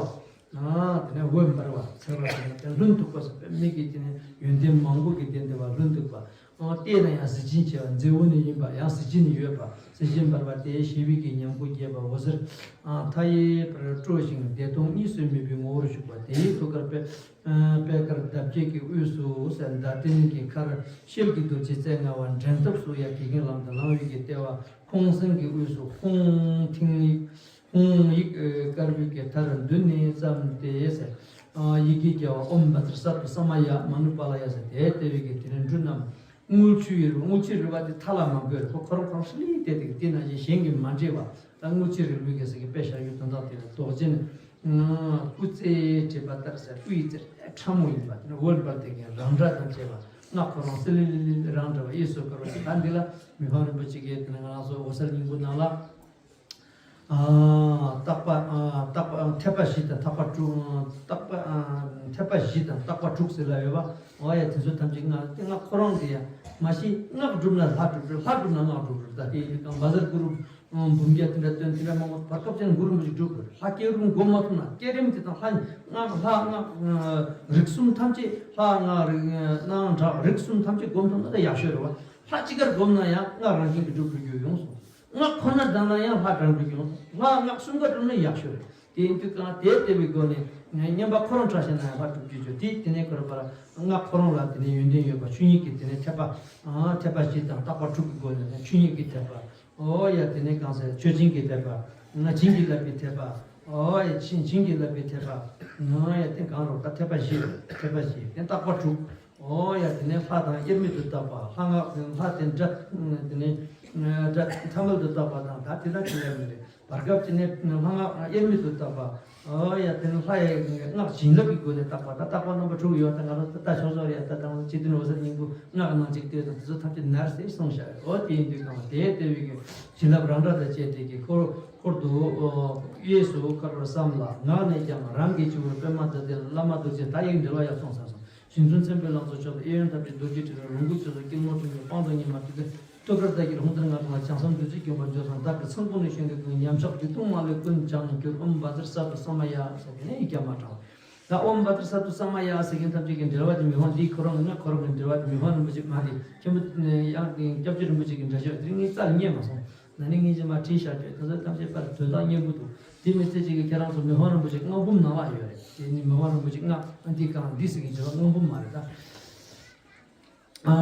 ཨ་དེ་ནས་འོད་འབར་བ་འཚེར་བ་དེ་ནས་དེ་ལྷུན་སྟུག་པ་ཟེར་བའི་མིག་གི་དེ་ནས་ཡོན་ཏན་མང་པོ་གིས་ལྡན་བསྡད་པ་ལྷུན་སྟུག་པ། ཨ་ལྟས་ན་ཡང་གཟི་བྱིན་ཆེ་བ། མཛེས་པོ་ནི་ཡིན་པ། ཡང་གཟི་བྱིན་ནི་ཡོད་པ། གཟི་བྱིན་འབར་བ་དེ་ཞི་བའི་གི་ཉམས་སྐུ་རྒྱས་པ། འོད་ཟེར་ཨ་མཐའ་ཡས་པར་སྤྲོ་ཞིང་བདེ་སྟོང་གཉིས་སུ་མེད་པའི་ངོ་བོར་བཞུགས་པ། དེའི་ཐུགས་ཀར་པད་ཨ་པད་དཀར་འདབ་བརྒྱད་ཀྱི་དབུས་སུ་ཟེར། ཟླ་སྟེང་གི་ཁར་ཤེལ་གྱི་རྡོ་རྗེ་རྩེ་ལྔ་པ་འདྲེན་ཐབས་སུ་ཡང་དགེ་རྒན་ལམ་དུ་བླང་བའི་གི་ལྟེ་བ་ཁོང་སེང་གི་དབུས་སུ་ཧཱུྃ་ཐིང་ཡིག་ཧཱུྃ་ཡིག་དཀར་པོའི་གི་མཐར་མདུན་ནས་བརྩམས་ཏེ་ཟེར། ཨ་ཡི་གེ་རྒྱལ་བ་ཨོཾ་བཛྲ་སཏྭ་ས་མ་ཡ་མ་ནུ་པཱ་ལ་ཡ་ཟེར། དེ་ལྟེ་བའི་གི་དེ་ནས་འབྲུ་རྣམས་དངུལ་ཆུ་ཡི་རིལ་བུ། དངུལ་ཆུའི་རིལ་བ་དེ་མཐའ་ལ་མ་བཀོད་རེད། ཁོ་ཁོ་རང་ཁོ་རང་ཧྲི་ལི་བལྟས་ཏེ་དེ་ནང་བཞིན་གཞན་གྱིས་མ་འདྲེས་པ། ད་དངུལ་ཆུའི་རིལ་བུའི་གི་ཟེར་གི་དཔེ་བཞག་ཡུལ་དོན་དག་དེ་ལ་རྡོ་རྗེ་ནི། སྐུ་རྩེ་བྲིས་པ་ལྟར་ཟེར། སྐུ་ཡི་རྩེ་ཕྲ་མོ་ཡིན་པ། དེ་ནས་འོད་འབར་དེ་གི་རང་སྒྲ་དང་བཅས་པ། སྔགས་ཁོ་རང་སི་ལི་ལི་ལི་རང་འདྲ་བ་གཡས་སུ་བསྐོར་བ་ཞིག་ད་འདི་ལ་མི་ཕམ་རིན་པོ་ཆེ་གིས་དེ་ནས་ང་རང་ཚོ་འོད་གསལ་སྙིང་པོ་ནང་ལ། ཨ་བརྟག་པ་ཨ་བརྟག་པ་ཨ་འཐད་པ་བཞི་དང་བརྟག་པ་དྲུག་བརྟག་པ་ཨ་འཐད་པ་བཞི་དང་བརྟག་པ་དྲུག་ཟེར་ལབ་ཡོད་པ། འོ་ཡ། དེ་ཚོ་ཐམས་ཅད་སྔགས་དེ། སྔགས་ཁོ་རང་དེ་ཡང་མ་ཤེས། སྔགས་སྒྲུབ་ན་ལྷ་སྒྲུབ་རེད། ལྷ་སྒྲུབ་ན་སྔགས་སྒྲུབ་རེད། ད་དེ་ཡིན་དུས་གང་བཛྲ་གུ་རུ་འབུམ་བརྒྱ་དེ་འདྲ་བཏོན། དེ་འདྲ་མང་པོ་བར་སྐབས་ཅན་གུ་རུ་རིན་པོ་ཆེ་སྒྲུབ་དགོས་རེད། ལྷ་སྐྱེས་རུང་སྒོམ་མ་ཐུབ་ན། བསྐྱེད་རིམ་དེ་དང་ལྷ་སྔགས་ལྷ་སྔགས་རིགས་གསུམ་ཐམས་ཅད། ལྷ་སྔགས་རིགས་སྣང་གྲགས་རིགས་གསུམ་ཐམས་ཅད་སྒོམ་ཐུབ་ན་ད་ཡག་ཤོས་རེད་བ། ལྷ་གཅིག་གར་སྒོམ་ན་ཡང་སྔགས་རང་བཞིན་གྱིས་སྒྲུབ་ཐུབ་རྒྱུ་ཡོང་སོང་། སྔགས་ཁོ་ན་བགྲངས་ན་ཡང་ལྷ་བགྲང་རྒྱུ་ཡོང་སོང་། ལྷ་སྔགས་གསུམ་ཀ་སྒྲུབ་ན་ཡག་ཤོས་རེད། དེ་ཡིན་དུས་གང་དེ་ལྟེ་བའི་སྒོ་ནས་བསྙེན་པ་ཁོ་རང་དྲག་ཤེས་ན་ཡང་ལྷ་སྒྲུབ་རྒྱུ་བྱོས། དེ་དེ་ནས་ཁོ་རང་པར་སྔགས་ཁོ་རང་ལ་དེ་ནས་ཡོན་ཏན་ཡོད་པ། ཆོས་ཉིད་ཀྱི་དེ་ནས་འཐད་པ་ཨ་འཐད་པ་བཞི་དང་བརྟག་པ་དྲུག་གི་སྒོ་ནས་ཆོས་ཉིད་ཀྱི་འཐད་པ། འོ་ཡ། དེ་ནས་གང་ཟེར། མཆོད་སྦྱིན་གྱི་འཐད་པ། ང་བྱིན་གྱིས་བརླབས་པའི་འཐད་པ། འོ་ཡ། བྱིན་བྱིན་གྱིས་བརླབས་པའི་འཐད་པ། འོ་ཡ། དེ་གང་རུང་ད་འཐད་པ་བཞི། འཐད་པ་བཞི། དེ་བརྟག་པ་དྲུག་འོ་ཡ། དེ་ནས་ལྷ་དང་དབྱེར་མེད་དུ་བརྟག་པ། ལྷ་སྔགས་ལྷ་དེ་སྒྲ། དེ་ནས་སྒྲ་ཐ་མལ་དུ་བརྟག་པ་དང་། ད་དེ་ལ་དེ་ལ་མི་རེད། བར་སྐབས་ཀྱི་ནས་ལྷ་སྔགས་དབྱེར་མེད་དུ་བརྟག་པ། འོ་ཡ། དེ་ནས་ལྷ་ཡི་སྔགས་བྱིན་རླབས་ཀྱི་སྒོ་ནས་བརྟག་པ། ད་བརྟག་པ་རྣམ་པ་དྲུག་ཡོད། ད་ང་རང་ད་ལྟ་ཞོག་ཞོག་རེད། ད་ད་ང་ཚོ་ཚིག་དོན་འོད་གསལ་སྙིང་པོ་སྔགས་ནང་གཅིག་ལྟོས་དང་དེ་ཚོ་ཐམས་ཅད་ནར་སེ་གསུངས་བཞག་རེད། འོ་དེ་ཡིན་དུས་གང་དེ་ལྟེ་བའི་གི་བྱིན་རླབས་རང་སྒྲ་དང་བཅས་ཏེ་གི་འཁོར་འཁོར་དུ་གཡས་སུ་བསྐོར་བར་བསམ་ལ། ངག་ནས་ཀྱང་རང་གི་སྤྱི་བོར་པདྨ་འདི་སྟེ་བླ་མ་རྡོ་རྗེ། ད་ཡིག་འབྲེལ་བ་ཡང་སོང་ཚར་སོང་། ཞིང་གསུམ་མཚན་དཔལ་ལང་ཚོ་མཆོག་ཏུ། གཡས་གཡོན་ཐབས་ཀྱི་རྡོ་རྗེ་ཁྲི་རལ། ལོངས་སྐུ་ཚོགས་གསོག་དཀྱིལ་འཁོར་སྟོང་གི་དཔང་དུ་ཉི་མ་དེ་སྟེ། ཐུགས་ཀར་བདག་གིས་ཧཱུྃ་ཏེ་ང་དང་བྱང་སེམས་བདུད་རྩི་འཁྱུག་པ་འཇོ་ཚང་། བདག་གི་ཚངས་བུག་ནས་བཞེངས་ཏེ་ཀུན། ཉམས་ཆག་རྒྱུད་དུ་མ་ལུས་ཀུན་བྱང་གྱུར། ཨོཾ་བཛྲ་སཏྭ་ས་མ་ཡ་ཟེར་དེ་ནས་ཡིག་བརྒྱ་མ་བགྲང་། ད་ཨོཾ་བཛྲ་སཏྭ་ས་མ་ཡ་ཟེར་མཁན་ཐམས་ཅད་ཀྱི་འགྲེལ་པ་དེ་མི་ཕམ་འདིའི་ཁོ་རང་གི་ང་ཁོ་རང་གི་འགྲེལ་པ་དེ་མི་ཕམ་རིན་པོ་ཆེ་མ་དེ་མཁན་པོ་ཡང་སྐྱབས་རྗེ་རིན་པོ་ཆེ་གི་འགྲེལ་བཤད་དེ་རིང་ངས་རྩ་ལ་རྙེད་མ་སོང་། ན་ནིང་ངས་ཅིག་མར་བྲིས་བཞག་ཆོག་དེ་ཚོ་ཐམས་ཅད་པར་དོན་དག་སྙན་པོ་འདུག་དེ་མི་ཚེ་གཅིག་གི་ཁྱེད་རང་ཚོ་མི་ཕམ་རིན་པོ་ཆེ་སྔགས་འབུམ་ནང་ལ་ཡོད་རེད། དེ་ནི་མི་ཕམ་རིན་པོ་ཆེ་སྔགས་འདི་གང་འདི་ཟེར་མཁན་ཅིག་ལ་སྔགས་འབུམ་མ་རེད་ད། ཨ་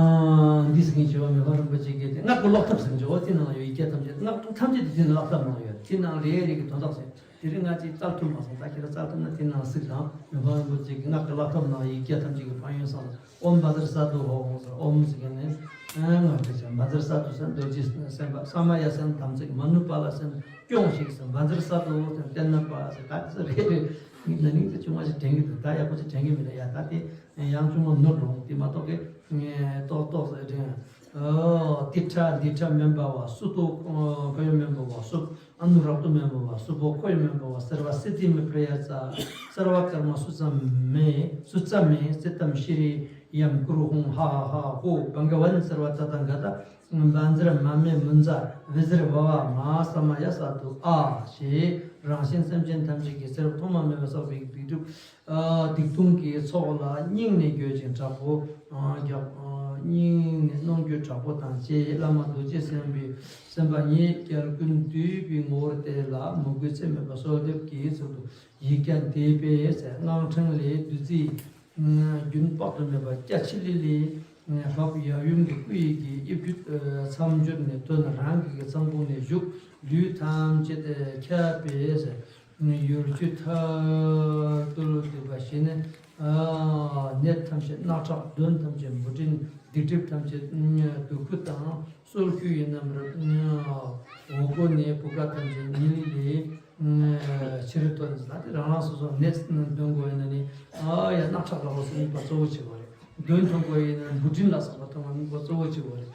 འདི་ཟེར་མཁན་ཅིག་ལ་མི་ཕམ་རིན་པོ་ཆེ་གི་དེ་སྔགས་ཀྱི་ཀློག་ཐབས་ཟེར་མཁན་ཅིག་འོ་དེ་ནང་ལ་ཡོད། ཡིག་བརྒྱ་ཐམས་ཅད་སྔགས་ཐམས་ཅད་དེ་དེ་ནང་ཀློག་ཐབས་ནང་ཡོད། དེ་ནང་རེ་རེ་གི་དོན་དག་ཟེར། དེ་རིང་ང་ཅིག་བཙལ་ཐུབ་མ་སོང་། ད་ཁྱེད་རང་བཙལ་ཐུབ་ན་དེ་ནང་གཟིགས་དང་། མི་ཕམ་རིན་པོ་ཆེ་གི་སྔགས་ཀྱི་ཀློག་ཐབས་ནང་ཡིག་བརྒྱ་ཐམས་ཅད་ཀྱི་ཕན་ཡོན་གསུངས། ཨོཾ་བཛྲ་སཏྭ་ཧོ་ཧོ་ཟེར། ཨོཾ་ཟེར་མཁན་ནི་ཨ་ང་འདྲི་ཅང་། བཛྲ་སཏྭ་ཟེར་རྡོ་རྗེ་སེམས་དཔའ། ས་མ་ཡ་ཟེར་དམ་ཚིག། མ་ནུ་པཱ་ལ་ཟེར་སྐྱོངས་ཤིག་ཟེར། བཛྲ་སཏྭ་ཧོ་ཟེར་བསྟན་ན་པ་ཟེར། ད་དེ་ཚོ་རེ་རེ་ངས་ན་ནིང་དེ་ཆུང་མ་ཞིག་དྲན་གྱི་འདུག་ད་ཡག་པོ་ཞིག་དྲན་གྱི་མི་འདུག་ཡ་ད་དེ་ཡང་ཆུང་མ་ནོར་རུང་དེ་མ་གཏོགས་ཀྱི་ཏོག་ཏོག་ཟེར་དྲན། ཨོ། ཏི་ཁྲ་འདི་ཁྲ་མེན་པ་བ། སུ་ཏོ་ཁོ་ཡོ་མེན་པ་བ། སུ་ཨ་ནུ་རཀྟོ་མེན་པ་བ། སུ་པོ་ཁོ་ཡོ་མེན་པ་བ། སརྦ་སིདྡྷི་མེ་པྲ་ཡ་ཙ། སརྦ་ཀརྨ་སུ་ཙ་མེ། སུ་ཙ་མེ། སི་ཏམ་ཤྲི་ཡམ་ཀུར་ཧུང་ཧ་ཧ་ཧ་ཧོ། བྷ་ག་ཝན་སརྦ་ཏ་ཐཱ་ག་ཏ་བཛྲ་མ་མེ་མུཉྩ་བཛྲ་བྷ་བ་མ་ཧཱ་ས་མ་ཡ་སཏྭ་ཨ་ཞེས་རང་གཞན་སེམས་ཅན་ཐམས་ཅད་ཀྱི་ཚེ་རབས་ཐོག་མ་མེད་པ་བསགས་པའི་སྡིག་སྒྲིབ། སྡིག་ལྟུང་གི་ཚོགས་ལ་སྙིང་ནས་འགྱོད་ཅིང་དྲག་པོ་རྒྱག་སྙིང་ནས་གནོང་འགྱོད་དྲག་པོ་དང་བཅས། བླ་མ་རྡོ་རྗེ་སེམས་དཔའི་སེམས་དཔའ་ཉིད་རྒྱལ་ཀུན་འདུས་པའི་ངོ་བོར་བལྟས་ལ་མོས་གུས་ཚད་མེད་པ་གསོལ་འདེབས་ཀྱི་ཚུལ་དུ་ཡིག་བརྒྱ་འདེབས་པས་ཟེར། སྔགས་ཕྲེང་ལས་བདུད་རྩིའི་རྒྱུན་དཔག་ཏུ་མེད་པ་སྐྱ་ཆི་ལི་ལི་ལྷོག་ཡབ་ཡུམ་གྱི་སྐུ་ཡི་གི་དབྱིབས་བརྒྱུད་མཚམས་སྦྱོར་ནས་ཐོན། རང་གི་གི་ཚངས་བུག་ནས་ཞུགས། ལུས་ཐམས་ཅད་ཁྱབ་པས་ཟེར། ཡུལ་གྱི་མཐར་ཐུག་སྡིག་པ་བཞི་ནི། ནད་ཐམས་ཅད་རྣག་ཁྲག། གདོན་ཐམས་ཅད་འབུ་སྲིན། སྡིག་སྒྲིབ་ཐམས་ཅད་དུག་ཁུ་དང་། སོལ་ཁུ་ཡིན་རྣམས་རབ། འོ་སྐོལ་ནས་བུ་ག་ཐམས་ཅད་ཉིལ་ལེ་ལེ་ཕྱི་རུ་ཐོན། ད་དེ་རང་རང་སོ་སོ་ནད་འདོན་དགོས་ཡིན་ན་ནི། ཡ་རྣག་ཁྲག་ལ་སོགས་དམིགས་པ་གཙོ་བོ་བྱེད་དགོས་རེད། གདོན་མཐོང་དགོས་ཡིན་ན་འབུ་སྲིན་ལ་སོགས་པ་མཐོང་བ་དམིགས་པ་གཙོ་བོ་བྱེད་དགོས་རེད།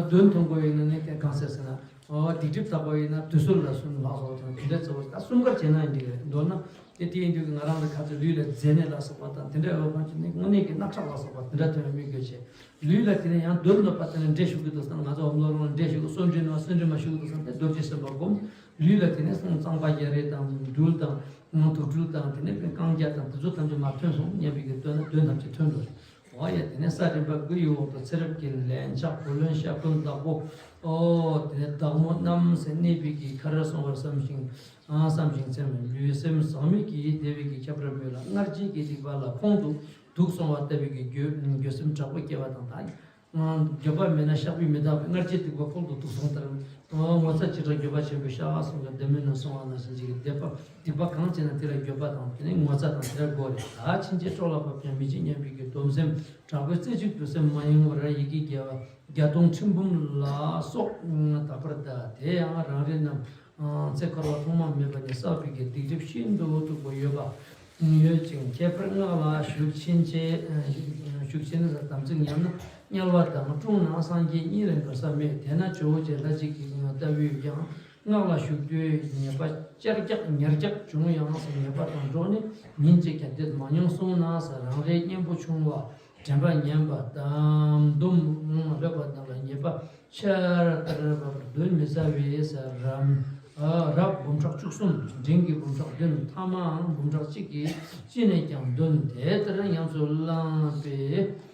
གདོན་མཐོང་དགོས་ཡིན་ན་ནི་དེ་གང་ཟེར་ཟེར་ན། ཨོ། སྡིག་སྒྲིབ་དག་པ་ཡིན་ན་དུད་སོལ་ལ་སོགས་ལ་སོགས་དང་དེ་འདྲ་གཙོ་བོ། ད་གསུམ་ཀར་བྱས་ན་འགྲིག་རེད། མདོར་ན་དེ་དེ་ཡིན་དུས་ང་རང་ལ་ག་ཚོད་ལུས་ལ་མཛེ་ནད་ལ་སོགས་པ་དང་དེ་འདྲ་ཡོད་པ་ཅིག་ནི་དངོས་གནས་ཀྱི་རྣག་ཁྲག་ལ་སོགས་པ་དེ་འདྲ་ཐོན་མི་དགོས་ཆེ། ལུས་ལ་དེ་ནས་ཡང་གདོན་ལ་པ་དེ་ནས་འདྲེ་ཞུགས་ཀྱི་འདུག་ཟེར་ན། ང་ཚོ་འོམ་ལོ་རོང་ལ་འདྲེ་ཞུགས་ཀྱི། སོ་འདྲེ་ནང་སོ་འདྲེ་མ་ཞུགས་ཀྱི་འདུག་ཟེར་ན་དེ་རྡོ་རྗེ་སེམས་དཔའ་སྒོམ། ལུས་ལ་དེ་ནས་སོང་གཙང་པ་རྒྱ་རས་དང་སྦྲུལ་དང་དུག་སྦྲུལ་དང་དེ་ནས་རྐང་རྒྱ་དང་དེ་ཚོ་ཐམས་ཅད་མ་ཐོན་སོང་སྙམ་པའི་གི་དོན་ན་གདོན་ཐམས་ཅད་ཐོན་འགྲོ་རེད། འོ་ཡ། དེ་ནས་ས་རིམ་པ་དགུ་ཡི་འོག་ཏུ་ཚེ་རབས་ཀྱི་ལན་ཆགས། བུ་ལོན། ཤ་འཁོན། བདག་པོ། ཨོ། དེ་ནས་བདག་མོ་རྣམས་ཟེར་གནས་པའི་གི་ཁ་ར་སོང་བར་བསམ་ཞིང་། ཨ། བསམ་ཞིང་སེམས་ལུས་སེམས་ཟག་མེད་ཀྱི་བདེ་བའི་གི་ཁྱབ་ར་མོད་ལ། སྔར་བྱས་ཀྱི་སྡིག་པ་ལ་ཁོང་དུ་དུག་སོང་བ་ལྟ་བུའི་གི་འགྱོད་འགྱོད་སེམས་དྲག་པོ་སྐྱེ་བ་དང་། ད་འགྱོད་པ་མེད་ན་བཤགས་པས་མི་དག་པས། སྔར་བྱས་སྡིག་པ་ཁོང་དུ་དུག་སོང་ལྟར། ངོ་ཚ་བྱེ་བྲག་འགྱོད་པ་ཆེན་པོས་བཤགས་པ་སོང་གི་བདེ་མོད་ན་སོང་བ་ནང་བཞིན་གྱི་སྡིག་པ་སྡིག་པ་གང་བྱས་ན་དེ་ལ་འགྱོད་པ་དང་དེ་ནས་ངོ་ཚ་དང་དེ་ལ་དགོས་རེད། ད་ཕྱིན་ཆད་སྲོག་ལ་བབ་ཀྱང་མི་བྱེད་སྙམ་པའི་གི་སྡོམ་སེམས་དྲག་པོས་རྩེ་གཅིག་ཏུ་སེམས་མ་ཡེངས་པར་ཡི་གེ་བརྒྱ་བརྒྱ་སྟོང་ཁྲི་འབུམ་ལ་སོགས་དག་པར་གདའ། དེ་ཡང་རང་རེ་རྣམས་ཚེ་འཁོར་བ་ཐོག་མ་མེད་པ་ནས་བསགས་པའི་གི་སྡིག་སྒྲིབ་ཤིན་ཏུ་སྡུག་པོ་ཡོད་པ་ཡོད་ཅིང་། ཁྱད་པར་སྔགས་ལ་ཞུགས་ཕྱིན་ཆད་ཞུགས་ཕྱིན་ཆད་དམ་ཚིག་ཉམས་ན་དམྱལ་བ་དང་། དཀྲུངས་ན་སངས་རྒྱས་གཉིས་ལས་འགྲོ་ས་མེད། དེས་ན་ཇོ་བོ་རྗེ་ལྷ་གཅིག་གི་ལྟ་བུས་ཀྱང་སྔགས་ལ་ཞུགས་དུས་ཉེས་པ་བསྐྱར་རྒྱག་ཉེར་རྒྱག་བྱུང་ཡང་ཉེས་པ་དང་འགྲོགས་ནས་ཉིན་གཅིག་ཀྱང་དེ་མ་མྱོང་གསུངས་ན་ཟེར། རང་རེའི་གཉེན་པོ་ཆུང་བ་དྲན་པ་ཉམས་པ་དང་འདོམ་ལྷོད་པ་དང་ལ་ཉེས་པ་ཆར་ལྟར་བབས་པར་གདོན་མི་ཟ་བས་ཟེར། རབ་འབུམ་ཕྲག་བཅུ་གསུམ། འབྲིང་གི་འབུམ་ཕྲག་བདུན། ཐ་མའང་འབུམ་ཕྲག་གཅིག་གིས་ཅི་ནས་ཀྱང་གདོན་དེ་ལྟར་ཉམས་སུ་བླངས་པས།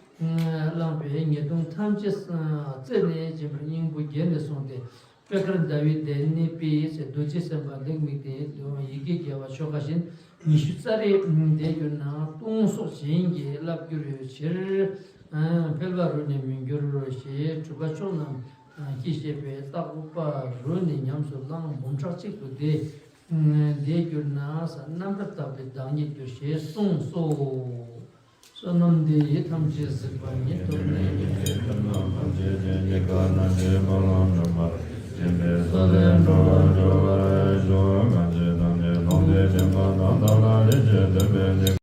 བླངས་པས་ཉེས་ལྟུང་ཐམས་ཅད་རྩད་ནས་འབྱིན་པར་སྙིང་པོ་རྒྱས་ནས་གསུངས་ཏེ། པད་དཀར་ཟླ་བའི་གདན་ནས་པའི་ཚེ་རྡོ་རྗེ་སེམས་དཔའ་ལེགས་དམིགས་ཏེ། ཡི་གེ་རྒྱལ་བ་ཆོ་ག་བཞིན་ཉི་ཤུ་རྩ་རེ་བཟླས་གྱུར་ན་ལྟུང་བཟོ་གཞན་གྱིས་བརླག་འགྱུར་ཕྱིར། འཕེལ་བ་རུ་ནི་མི་འགྱུར་ཞེས་གྲུབ་པ་མཆོག་རྣམས་ཀྱིས་བཤད་པའི་བརྟག་པ་རུ་ནི་ཉམས་སུ་བླང་། འབུམ་ཕྲག་གཅིག་ཏུ་བཟླས་བཟླས་གྱུར་ན་རྣམ་པར་དག་པའི་བདག་ཉིད་འགྱུར་ཞེས་གསུངས་སོ། བསོད་ནམས་འདི་ཡིས་ཐམས་ཅད་གཟིགས་པ་ཉིད། ཐོབ་ནས་ཉེས་པའི་དགྲ་རྣམས་ཕམ་བྱས་ཏེ། སྙིང་ག་ན་འཇིགས་པ་ལམ་འགྲོ་མར། སྦྱིན་པའི་ས་ལས་འགྲོ་བ་སྒྲོལ་བར་ཤོག། གང་ཞིག་བདག་ནི་ལོངས་སྤྱོད་ཅིང་། ཕན་དང་བདག་ལ་རིན་ཆེན་ལྡན་པའི་ནི།